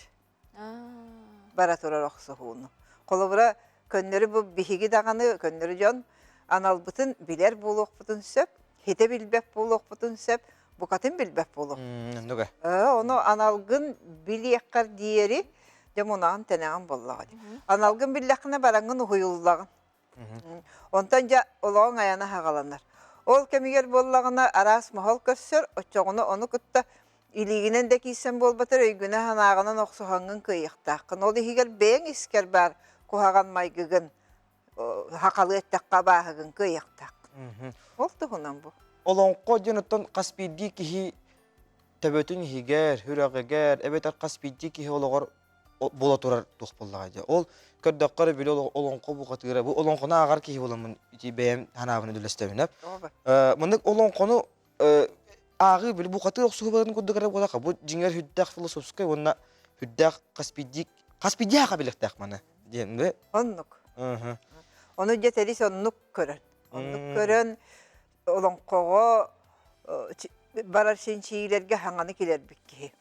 бара турар охсуһууну. Холобура, көннөрү бу биһиги даҕаны, көннөрү дьон аналбытын билэр буолуохпутун сөп, хитэ билбэт буолуохпутун сөп, букатын билбэт буолуох. Оннуга. Ону аналгын билиэххэр диэри дьэ мунаҕын тэнэҕин буоллаҕа дии. Аналгын биллэххинэ бараҥҥын уһуйуллаҕын. Онтон дьэ олоҕуҥ айана хаҕаланар. Ол кэмигэр буоллаҕына араас моһол көрсөр, оччоҕуна ону кытта илиигинэн да киирсэн буолбатар өйгүнэн-санааҕынан охсуһаҥҥын кыайыахтааххын. Ол иһигэр бэйэҥ искэр баар куһаҕан майгыгын хахалыы эттэххэ абааһыгын кыайыахтааххын. Ол туһунан бу. Олоҥхо диэн оттон хас биирдии киһи төбөтүн иһигэр, сүрэҕигэр эбэтэр хас биирдии киһи олоҕор буола турар туох буоллаҕа дии. Ол көрдөххө эрэ били олоҥхо бухатыыра бу олоҥхону ааҕар киһи буоламмын ити бэйэм санаабын үллэстэбин. Маннык олоҥхону ааҕыы били бухатыыр охсуһубатын курдук эрэ буолаха бу дьиҥэр сүрдээх философскай уонна сүрдээх хас биирдии хас биирдии ааҕа билиэхтээх маны диэн бу. Оннук. Ону дьэ тэрис оннук көрөн. Оннук көрөн олоҥхоҕо барар чинчийиилэргэ хаҥаны килэрбит киһи.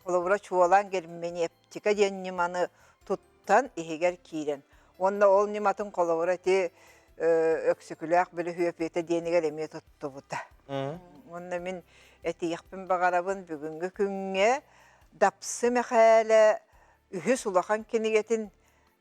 Холобура, чуолаан герменевтика диэн ньыманы туттан иһигэр киирэн. Уонна ол ньыматын холобура ити Өксөкүлээх бөлүһүөпүйэтэ диэнигэр эмиэ туттубута. Уонна мин этиэхпин баҕарабын бүгүҥҥү күҥҥэ Дапсы Мэхээлэ үһүс улахан кинигэтин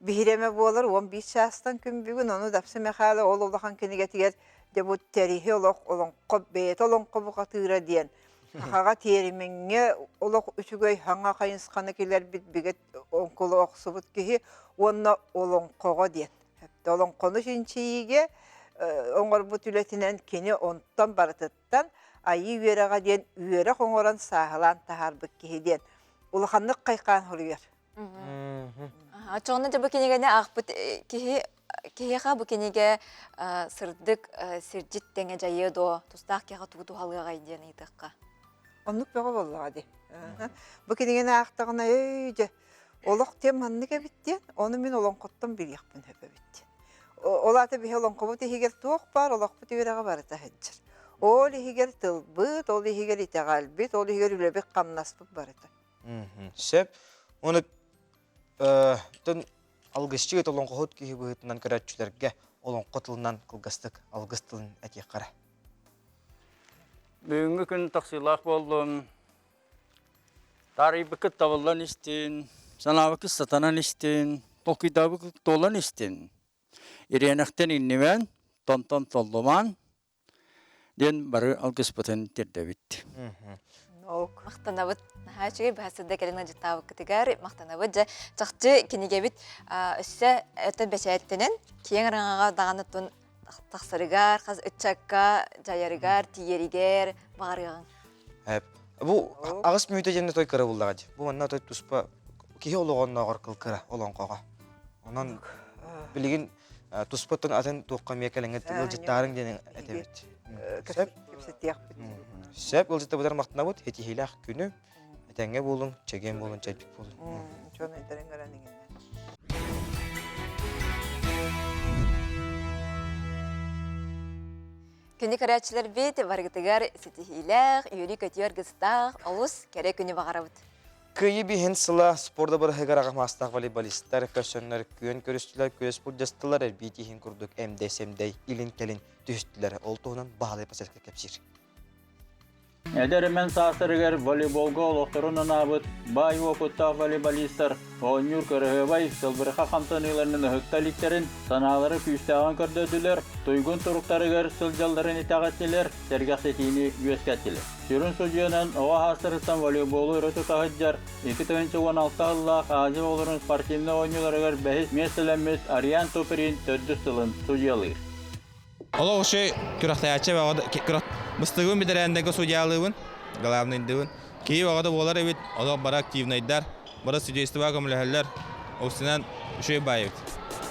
биһирэмэ буолар 11 чаастан күн бүгүн ону Дапсы Мэхээлэ ол улахан кинигэтигэр дьэ бу тэриһи олох олоҥхо бэйэтэ олоҥхо бухатыыра диэн сахаҕа тиэримиҥҥэ олох үчүгэй хаҥа хайысханы килэрбит бигэ оҥкулу охсубут киһи уонна олоҥхоҕо диэн олоҥхону чинчийиигэ оҥорбут үлэтинэн кини онтон барытыттан айыы үөрэҕэ диэн үөрэх оҥорон сааһылаан таһаарбыт киһи диэн улаханнык хайхаан суруйар Оччоҕуна дьэ бу кинигэни аахпыт киһи киһиэхэ бу кинигэ сырдык сирдьит тэҥэ дьайыа дуо, тустаах киһиэхэ тугу туһалыаҕай диэн ыйытыахха. Оннук бөҕө буоллаҕа дии. Бу кинигэни аахтаҕына өй дьэ олох диэн маннык эбит диэн, ону мин олоҥхоттон билиэхпин сөп эбит диэн. Ол аата биһи олоҥхобут иһигэр туох баар олохпут үөрэҕэ барыта сылдьар. Ол иһигэр тылбыт, ол иһигэр итэҕэлбит, ол иһигэр үлэбит-хамнаспыт барыта. Сөп. Оны тын алгысчы олоҥхоһут киһи быһыытынан көрөөччүлэргэ олоҥхо тылынан кылгастык алгыс тылын этиэххэ Бүгүҥҥү күн тахсыылаах буоллун. Таарыйбыккыт табыллан истин, санаабыккыт сатанан истин, толкуйдаабыккыт туолан истин. Ириэнэхтэн иннибэн, тонтон толлумаан, диэн бары алгыспытын тирдэбит. Махтанабыт. Наһаа үчүгэй быһа кэлин ыалдьыттаабыккытыгар махтанабыт. Дьэ, чахчы кинигэбит өссө өтө бэчээттэнэн киэҥ араҥаҕа даҕаны тун тахсарыгар, хас ыччакка дьайарыгар, тиийэригэр баҕарыаҕыҥ. Бу аҕыс мүнүүтэ диэн той кыра буллаҕа дии. Бу манна той туспа киһи олоҕоннооҕор кыл кыра олоҥхоҕо. Онон билигин туспаттан атын туохха эмиэ кэлэҥҥит ыалдьыттаарыҥ диэн этэбит. Сөп. Кэпсэтиэхпит. Сөп, ыалдьыттабытар махтанабыт. Этиһиилээх күнү. Этэҥҥэ буолуҥ, чэгиэн буолуҥ, чэйбик буолуҥ. Дьон этэрин көрөн иҥиннэ. Күнү көрөөччүлэрбит барыгытыгар ситиһиилээх, үөрүү-көтүү аргыстаах олус кэрэ күнү баҕарабыт. Кыайыы биһин сыла спорда бырыһыгар аҕа маастаах волейболистар көрсөннөр күөн көрүстүлэр, күрэс былдьастылар, эрбии тииһин курдук эмдэй-сэмдэй илин-кэлин түһүстүлэр. Ол туһунан Баһылай Паселька кэпсиир. Эдэр эмэн саастарыгар волейболга олохторун анаабыт баай уопуттаах волейболистар оонньуур кыраһыабай сылбырха хамсаныыларынан ыһыкта иликтэрин, санаалара күүстээҕин көрдөрдүлэр, туйгун туруктарыгар сылдьалларын итэҕэттилэр, сэргэхситиини үөскэттилэр. Сүрүн судьуйанан оҕо аастарыттан волейболу өрө тута сылдьар 2016 сыллаах Азия оҕолорун спортивнай оонньууларыгар бэһис миэстэлэммит Ариан Туприн төрдүс сылын судьуйалыыр. Олох үчүгэй күрэхтэһээччи быстыгын бэтэрээннэргэ судьялыыбын, главныйдыыбын. Киһи бөҕөтө буолар эбит, олох бары активнайдар, бары судействоҕа көмөлөһөллөр, устунан үчүгэй баай эбит.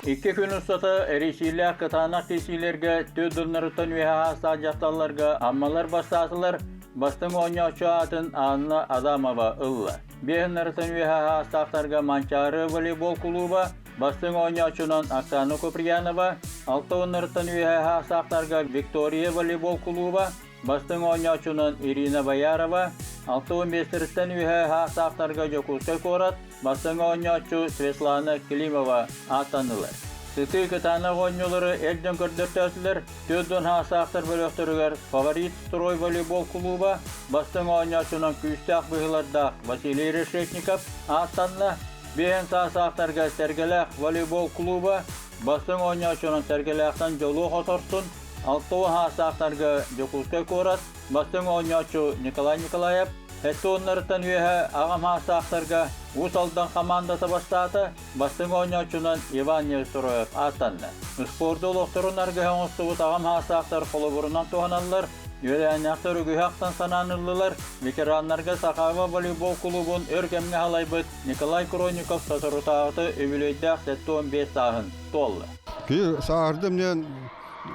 Икки күн устата эрийсиилээх кытаанах киирсиилэргэ түөрт донноруттан үөһэ аастаах дьахталларга Аммалар бастаатылар, бастыҥ оонньооччу аатын Анна Адамова ылла. Биэһиннарыттан үөһэ аастаахтарга Манчаары волейбол кулууба, Бастыҥ оонньооччунан Оксана Куприянова, алта уоннарыттан үөһэ саастаахтарга Виктория волейбол кулууба, бастыҥ оонньооччунан Ирина Боярова, 65-тэриттэн үөһэ саастаахтарга Дьокуускай куорат, бастыҥ оонньооччу Светлана Климова ааттаннылар. Сытыы кытаанах оонньуулары эр дьон көрдөртөөтүлэр. 40 саастаахтар бөлөхтөрүгэр Фаворит строй волейбол кулууба, бастыҥ оонньооччунан күүстээх быһыылардаах Василий Решетников ааттанна. Биэһин саастаахтарга Сэргэлээх волейбол клуба бастыҥ оонньооччунан Сэргэлээхтэн Дьолуо Хоторсун, 60 саастаахтарга Дьокуускай куорат бастыҥ оонньооччу Николай Николаев, эстоннарыттан үөһэ аҕам саастаахтарга Уус Алдан хамаандата бастаата, бастыҥ оонньооччунан Иван Невстроев ааттанна. Спорду олохторун аргыһа оҥостубут аҕам саастаахтар холобурунан туһаналлар, Үөлээннээхтэр үгүһү ахтан санаан ыллылар, ветераннарга Сахава волейбол кулуубун өр кэмҥэ салайбыт Николай Кронников соторутааҕыта үбүлүөйдээх 75 сааһын туолла. Киһи сааһырдым диэн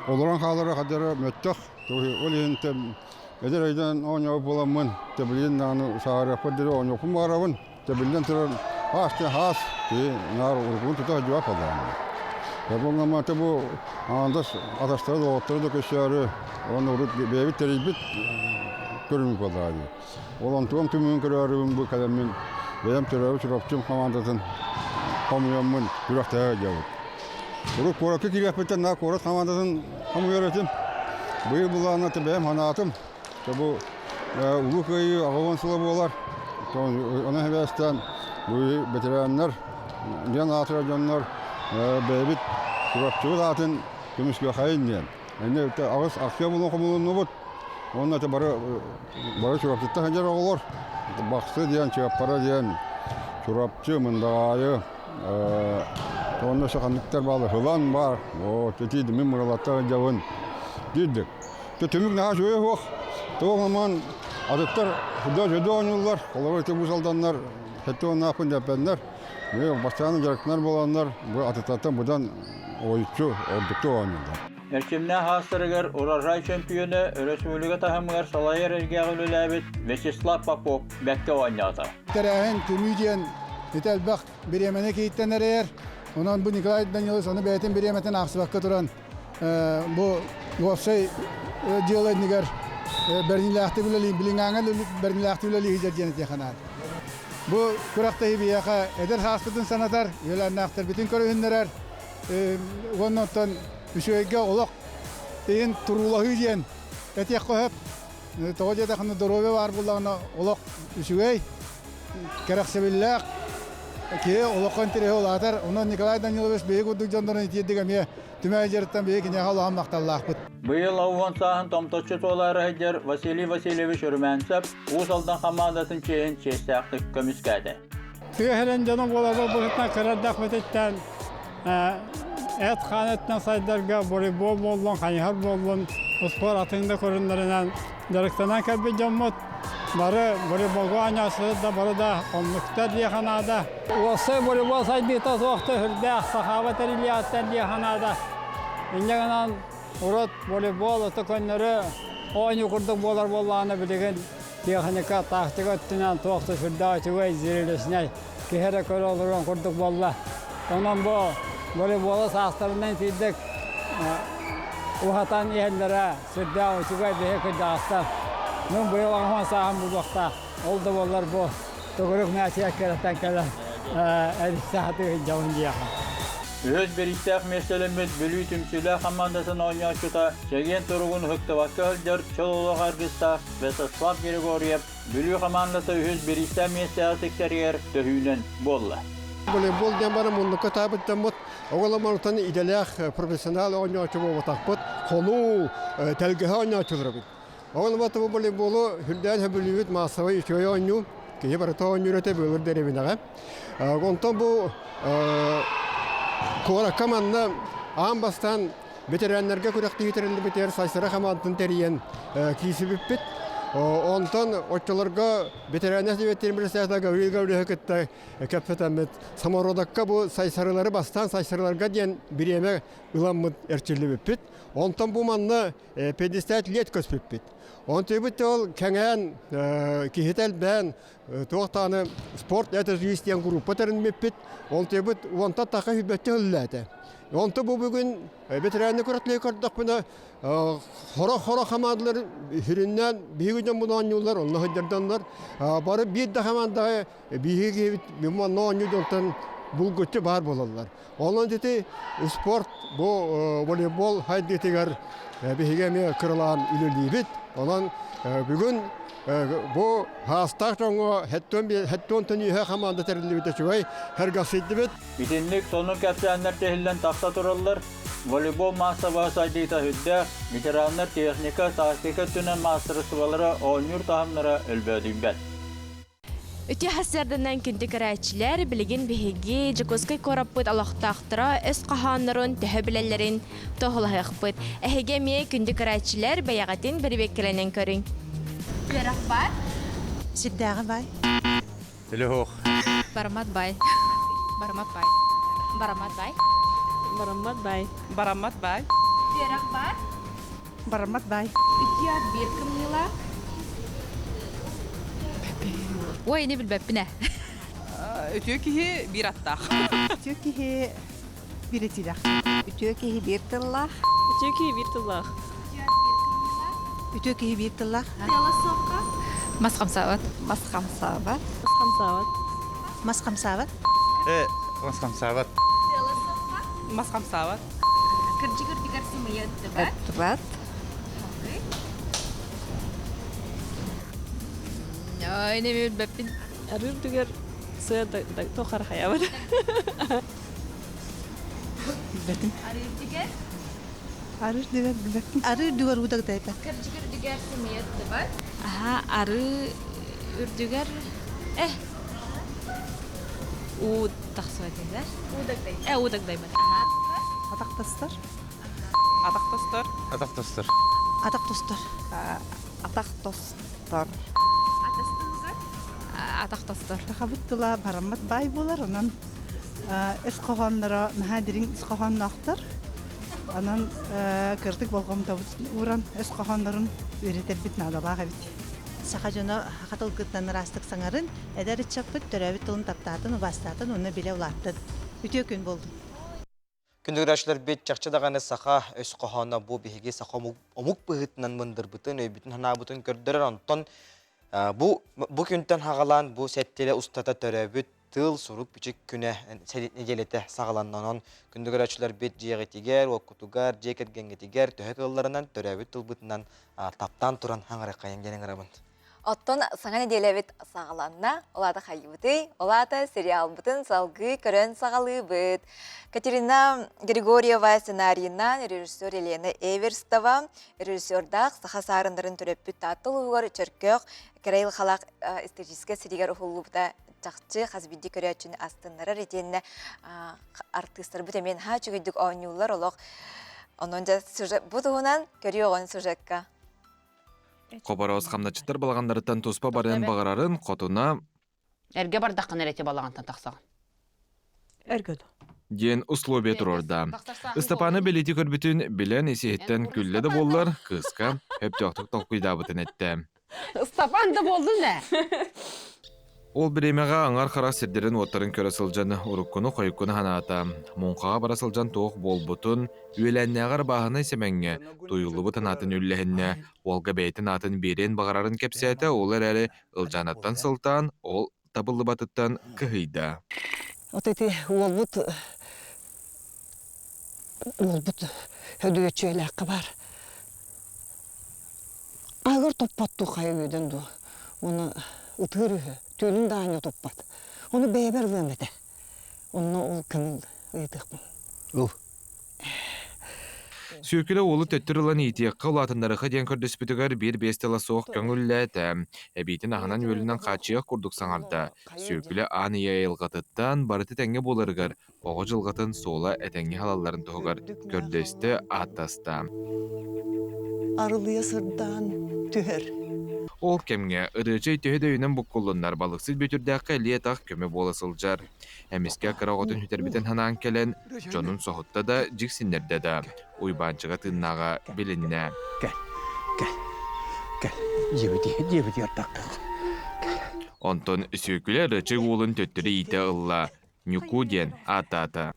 олорон хаалара хадара мөттөх. Ол иһин эдэр өйдөөн оонньообут буоламмын, тэбилин даҕаны сааһырыахпар диэри оонньуохпун баҕарабын. Тэбиллэн турар хаас диэн хаас, киһи наар уруккун тута сылдьыбат буоллаҕым. Бу бу аандас атастара доҕотторо да көссөөрү, уонна урут бэйэбит тэрийбит көрүҥ буоллаҕа дии. Ол онтуом түмүгүн көрөөрүбүн бу кэлэммин бэйэм төрөөбүт Чурапчым хамаандатын хомуйаммын күрэхтэһэ сылдьабыт. Урут куоракка киириэхпиттэн наар куорат хамаандатын хомуйар этим. Быйыл былаанна бэйэм санаатым. Бу Улуу Кыайыы 80 сыла буолар. Онон сибээстээн бу ветераннар, диэн аатырар дьоннор бэйэбит Чурапчыбыт аатын көмүскүөххэйин диэн. Эмиэ аҕыс акция булан хомулуннубут. Уонна это бары бары Чурапчыттан сылдьар оҕолор Бахсы диэн, Чыаппара диэн, Чурапчы, Мындаҕаайы, уонна саханныктар баалар, Һылан баар, вот ити мин Мыралаттан сылдьабын диирдик. Түмүк наһаа үчүгэй суох. Туох аман атыттар худо жөдө оонньууллар, олору ити бу салданнар, сэттэ уоннаахпын дэппэннэр, бастаан дьарыктанар буоланнар, бу атыттартан быдан ойуччу ордуктук оонньууллар. Эрчимнээх аастарыгар урожай чөмпүйүөнэ өрөспүүбүлүкэ таһымыгар салайар эйгэҕэ үлэлээбит Вячеслав Попов бэркэ оонньоото. Тэрээһин түмүү диэн ити элбэх бириэмэни киһиттэн эрэйэр. Онон бу Николай Данилович ону бэйэтин бириэмэтин аахсыбакка туран бу уопсай дьыала иннигэр бэриниилээхтик үлэлии, билиҥҥээҥҥэ бэриниилээхтик үлэлии сылдьар диэн этиэхэ наада. Бу күрэхтэһии биһиэхэ эдэр сааспытын санатар, үөлээннээхтэрбитин көрүһүннэрэр уонна оттон үчүгэйгэ олох иһин туруулаһыы диэн этиэххэ сөп. Тоҕо диэтэххинэ доруобуйа баар буоллаҕына олох үчүгэй, кэрэхсэбиллээх киһи олоххо интэриэһэ улаатар. Онон Николай Данилович биһиги курдук дьоннорун итиирдик эмиэ түмэ дьарыктан биһиги киниэхэ улахан махталлаахпыт. Быйыл Ауған сааһын томточчу туолаары сылдьар Василий Васильевич Румянцев Уус Алдан хамаандатын чиэһин чиэстээхтик көмүскээтэ. Тыа сирин дьоно буоларбыт быһыытынан кыра эрдэхпититтэн эт-хаан өттүнэн сайдарга волейбол буоллун, хайыһар буоллун, успуор атын да көрүҥнэринэн дьарыктанан кэлбит дьоммут бары волейболга оонньооччулар да бары да оннуктар диэхэ наада. Уопсай волейбол сайдыыта суох да сүрдээх сахаба тэриллиэҕиттэн диэхэ наада. Инньэ гынан урут волейбол ото көннөрү оонньуу курдук буолар буоллаҕына билигин техника, тактика өттүнэн туох да сүрдээх үчүгэй, зрелищнэй киһи эрэ көрө олоруон курдук буолла. Онон бу волейболу саастарынан итиирдик уһатан иһэллэрэ сүрдээх үчүгэй биһи кырдьаҕастар. Мин быйыл аҕам сааһым булуохтаах. Ол да буоллар бу төгүрүк мээчигэ кэрэттэн кэлэн эрисэ сатыы сылдьабын диэхэ. Үһүс бириистээх миэстэлэммит Бүлүү түмсүүлээх хамаандатын оонньооччута чэгиэн туругун ыһыктыбакка сылдьар чөл олох аргыстаах Святослав Григорьев Бүлүү хамаандата үһүс бириистээх миэстэҕэ тиксэригэр төһүүнэн буолла. Волейбол диэн бары муннукка таабыттаммыт оҕоломорутан идэлээх профессионал оонньооччу буолбатахпыт, хонуу, тэлгэһэ оонньооччуларбыт. Оҕоломото бу волейболу үрдээн сөбүлүүбүт маассабай үчүгэй оонньуу, киһи барыта оонньуур этэ былыр дэриэбинэҕэ. Онтон бу куоракка манна аан бастаан Ветераннарга күрэхтэһии тэриллибитигэр Сайсара хамаандатын тэрийэн киирсибиппит. Онтон оччолорго ветераннар сэбиэттэрин председателэ Гаврил Гаврилович кытта кэпсэтэммит самородокка бу сайсарылары бастаан сайсарыларга диэн бириэмэ ыламмыт эрчиллибиппит. Онтон бу манна 50 лет көспүппүт. Онтуйбут ол кэҥээн киһитэ элбээн туох даҕаны спорт это жизнь диэн группа тэриммиппит. Онтуйбут уонтан таха хүббэччэ үллээтэ. Онто бу бүгүн ветеранны күрэхтэһии көрдөхпүнэ хоро-хоро хамаандалар сүрүннээн биһиги дьоммут оонньууллар, онно сылдьардаллар. Бары биир да хамаандаҕа биһиги манна оонньуу дьонтон булгуччу баар буолаллар. Онон ити спорт бу волейбол хайдыытыгар биһиги эмиэ кыралаан үлэлиибит. Онон бүгүн бу хаастаах дьоҥҥо хэттуон үһэ хамаанда тэриллибитэ үчүгэй, сэргэхсийдибит. Итинник сонун кэпсээннэр тиһиллэн тахса тураллар. Волейбол маассабаһа сайдыыта сүрдээх, ветераннар техника, тактика өттүнэн маастарыстыбалара оонньуур таһымнара өлбөөдүйбэт. Үтүө сарсыарданан күндү көрөөччүлэр, билигин биһиги Дьокуускай куораппыт олохтоохторо өс хоһооннорун төһө билэллэрин туоһулаһыахпыт. Эһиги эмиэ күндү көрөөччүлэр бэйэҕитин бэрэбиэркэлэнэн көрүҥ. Үөрэх баар? Сирдээҕи баай. Төлөһуох. Бараммат баай. Бараммат баай. Бараммат баай. Бараммат баай. Бараммат баай. Үөрэх баар? Бараммат баай. Үтүө ат биир кымньыылаах. Ой, не билбэппин ээ. Үтүө киһи биир аттаах. Үтүө киһи биир этиилээх. Үтүө киһи биир тыллаах. Үтүө киһи биир тыллаах. Үтүө киһи биир тыллаах. Тыала суохха. Мас хамсаабат. Мас хамсаабат. Мас хамсаабат. Мас хамсаабат. Э, мас хамсаабат. Тыала суохха. Мас хамсаабат. Кырдьык үрдүгэр сымыйа ыттыбат. Ыттыбат. Ой, не билбэппин. Арыы үрдүгэр сыа тохар хаябат. Билбэтим. Арыы үрдүгэр. Арыы үрдүгэр билбэппин. Арыы үрдүгэр уу дагдайбат. Кырдьык үрдүгэр сымыйа ыттыбат. Аха, арыы үрдүгэр э уу тахсыбат этэ. Уу дагдайбат. Э, уу дагдайбат. Атах тостор. Атах тостор. Атах тостор. Атах тостор. Атах тостор. Атастыгар. Атах тостор. Сахабыт тыла бараммат баай буолар, онон ис хоһоонноро наһаа дириҥ ис хоһоонноохтор. Онон кырдык болҕомтобут ууран өс хоһооннорун үөрэтэрбит наадалаах эбит. Саха дьоно саха тылгыттан ыраастык саҥарын, эдэр ыччаппыт төрөөбүт тылын таптаатын, убаастаатын уонна билэ улааттын. Үтүө күн буоллун. Күндүгүрээччилэрбит чахчы даҕаны саха өс хоһооно бу биһиги саха омук, омук быһыытынан мындырбытын, өйбүтүн санаабытын көрдөрөр. Онтон бу, бу күнтэн хаҕалаан бу сэттиэлэ устата төрөөбүт тыл, сурук-бичик күнэ нэдиэлэтэ саҕаланна. Онон күндүгүрээччилэрбит дьиэҕитигэр, уоккутугар, дьиэ кэргэҥҥитигэр төһө кыалларынан төрөөбүт тылбытынан таптаан туран хаҥарыаххайыҥ диэн ыҥырабын. Оттон саҥа нэдиэлэбит саҕаланна. Ол аата хайыбытый? Ол аата сериалбытын салгыы көрөн саҕалыыбыт. Катерина Григорьева сценарийынан режиссер Елена Эверстова режиссердаах саха саарыннарын төрөппүт Таатта улууһугар Чөркөөх Кэрэйл Халах историческай сиригэр уһуллубута чахчы хас биирдии көрөөччүнү астыннарар итиэннэ артыыстарбыт эмиэ наһаа үчүгэйдик оонньууллар олох онон дьэ сюжет бу туһунан көрүөҕүн сюжекка Хобороос хамначчыттар балаҕаннарыттан туспа барыан баҕарарын хотуна Эргэ бардаххына эрэ ити балаҕантан тахсаҕын. Эргэ диэн условие туруорда. Ыстапааны бэлиэтии көрбүтүн билэн ис-иһиттэн күллэ да буоллар, кыыска сөптөөхтүк толкуйдаабытын эттэ. Ыстапаан да буоллун ээ. Ол бириэмэҕэ аҥар харах сирдэрин-уоттарын көрө сылдьан уруккуну-хойуккуну санаата, муҥхаҕа бара сылдьан туох буолбутун, үөлээннээҕэр бааһынай Сэмэҥҥэ туйуллубут анаатын үллэһиннэ, уолга бэйэтин аатын биэриэн баҕарарын кэпсээтэ, ол эрээри Ылдьаанаттан сылтаан ол табыллыбатыттан кыһыйда. Вот эти уолбут Уолбут Хөдүөччүйэлээххэ баар. Аһыгар топпот дуу, хайа үөдэн дуу. Уонна ытыыр үһү. Түүнүн да аанньа туппат. Ону бэйэбэр ылыам этэ. Онно ол көҥүл ыйытыахпын. Ыл. Сүөкүлэ уолу төттөрү ылан иитиэххэ улаатыннарыха диэн көрдөспүтүгэр биир биэс тыла суох көҥүллээтэ. Эбиитин аһынан-үөлүнэн хааччыйах курдук саҥарда. Сүөкүлэ аан ийэ айылҕатыттан барыта тэҥҥэ буоларыгар оҕо дьылҕатын суола этэҥҥэ халалларын туһугар көрдөстө, ааттаста. Арылыйа сырдаан түһэр. Ол кэмҥэ Ырыачай төһө да өйүнэн буккуллуннар балыксыт Бүөтүрдээххэ илии-атах көмө буола сылдьар. Эмискэ кыра оҕотун сүтэрбитин санаан кэлэн, дьонун соһутта да, дьиксиннэрдэ да, Уйбаанчыга тыыннааҕа билиннэ. Кэл, кэл, кэл, дьиэбити, дьиэбити артахтах. Онтон Сүөкүлэ Ырыачай уолун төттөрү иитэ ылла, Ньукуу диэн ааттаата.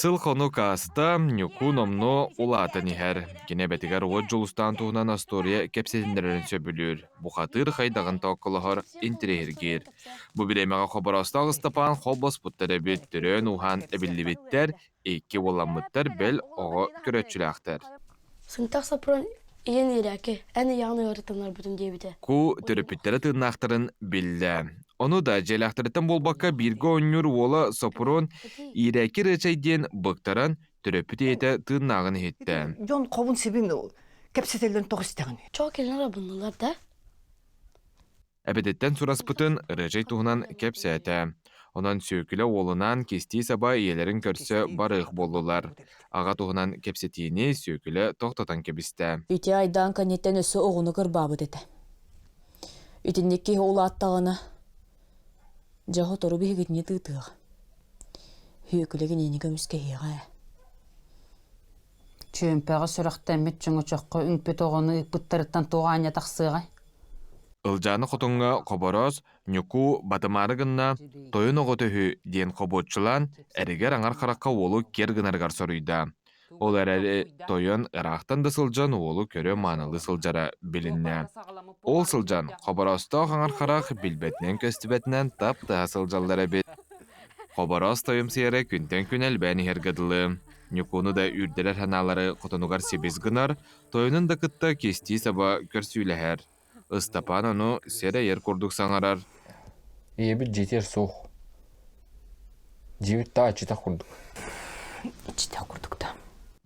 Сыл-хонук ааста, Ньукуу номнуо улаатан иһэр. Кини эбэтигэр уот Дьулустаан туһунан остуоруйа кэпсэтиннэрэрин сөбүлүүр, бухатыыр хайдаҕын тоокколоһор, интэриэһиргиир. Бу бириэмэҕэ Хобороостоох Ыстапаан холбоспуттар эбит, төрөөн-ууһаан эбиллибиттэр, икки уолламмыттар, бэл, оҕо көрөөччүлээхтэр. Сынтах Сопрон ийэн иирээки, эн ийэҕин ыарытыннарбытым диэбитэ. Ку төрөппүттэрэ тыыннаахтарын биллэ. Ону да дьиэлээхтэриттэн буолбакка бииргэ оонньуур уола Сопрун иирээки Ырыачай диэн быктаран төрөппүт ийэтэ тыыннааҕын иһиттэ. Дьон хобун сибин кэпсэтэллэрин тоҕо истэҕин? Чоо кинилэр абыннылар да? Эбэтиттэн сураспытын Ырыачай туһунан кэпсээтэ. Онон Сүөкүлэ уолунаан кистии-саба ийэлэрин көрсө барыах буоллулар. Аҕа туһунан кэпсэтиини Сүөкүлэ тохтотон кэбистэ. Ити айдаан кэнниттэн өссө оҕону кырбаабыт этэ. Итинник киһи улааттаҕына, дьэ сотору биһигитини тыытыаҕа. Сүөкүлэ кинини көмүскэһиэҕэ ээ. Чүөмпэҕэ сүрэхтэммит чөҥөчөххө үҥпүт оҕону ыыппыттарыттан туох аанньа тахсыаҕай? Ылдьааны хотоҥҥо Хобороос, Ньукуу батымаары гынна, тойон оҕото үһү диэн хобуоччулаан, эригэр аҥар харахха уолу киэр гынарыгар соруйда. Ол эрээри тойон ыраахтан да сылдьан уолу көрө маанылыы сылдьара билиннэ. Ол сылдьан Хобороостоох аҥар харах билбэтинэн-көстүбэтинэн тап-таһа сылдьаллар эбит. Хобороос тойумсуйара күнтэн күн элбээн иһэргэ дылы. Ньукууну да үүрдэрэр санаалары хотонугар сибис гынар, тойонун да кытта кистии саба көрсүүлэһэр. Ыстапаан ону сэрэйэр курдук саҥарар. Ийэбит дьиэтигэр суох. Дьиэбит таа иччитэх курдук. Иччитэх курдук да.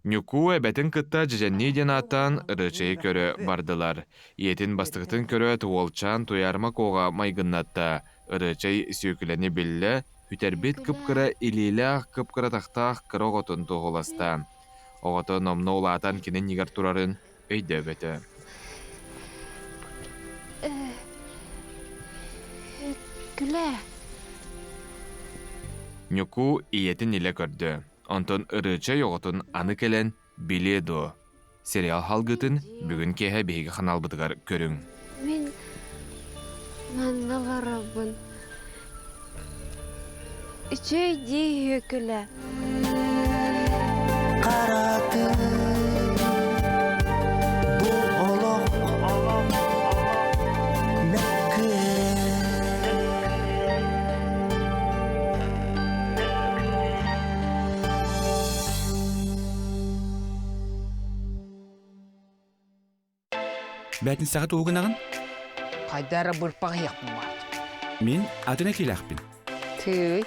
Ньукуу эбэтин кытта дьэдьэннии диэн ааттаан Ырыачайы көрө бардылар. Ийэтин бастакытын көрөөт уолчаан Туйаарыма Куоҕа майгыннатта. Ырыачай сүөкүлэни биллэ, Үтэрбит кып-кыра илиилээх, кып-кыра атахтаах кыра оҕотун туоһуласта. Оҕото номнуо улаатан кини иннигэр турарын өйдөөбөтө. Күлэ. Ньукуу ийэтин илэ көрдө. Онтон Ырыачай оҕотун аны кэлэн билиэ дуо? Сериал халгытын бүгүн киэһэ биһиги ханаалбытыгар көрүҥ. Мин манна олоробун. Үчүгэй дии Үөкүлэ. Харатын бу олох Бээтинсэҕэ тугу гынаҕын? Хайда эрэ бырпаҕыйахпын баар. Мин атын этиилээхпин. Тыый.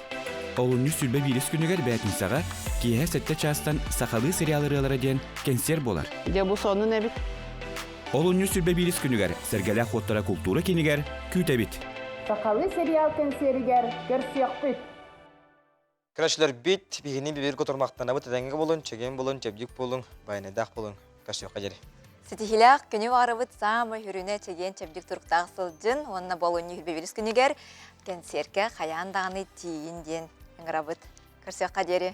Олунньу сүлбэ биирис күнүгэр бээтинсэҕэ киэһэ сэттэ чаастан сахалыы сериал ырыалара диэн кэнсиэр буолар. Дьэ бу сонун эбит. Олунньу сүлбэ биирис күнүгэр Сэргэлээх уоттара култуура киинигэр күүтэбит. Сахалыы сериал кэнсиэригэр көрсүөхпүт. Көрөөччүлэрбит биһини бибир котормахтанабыт этэҥҥэ буолун, чэгиэн буолун, чэбдик буолуҥ, байанайдаах буолуҥ. Көрсүөххэ диэри. Ситиһиилээх күнү баарыбыт саамай хүрүнэ чэгиэн чэбдик туруктаах сылдьын уонна болунньу хүрбэбирис күнүгэр кэнсиэркэ хайаан даҕаны тиийин диэн ыҥырабыт. Көрсүөххэ диэри.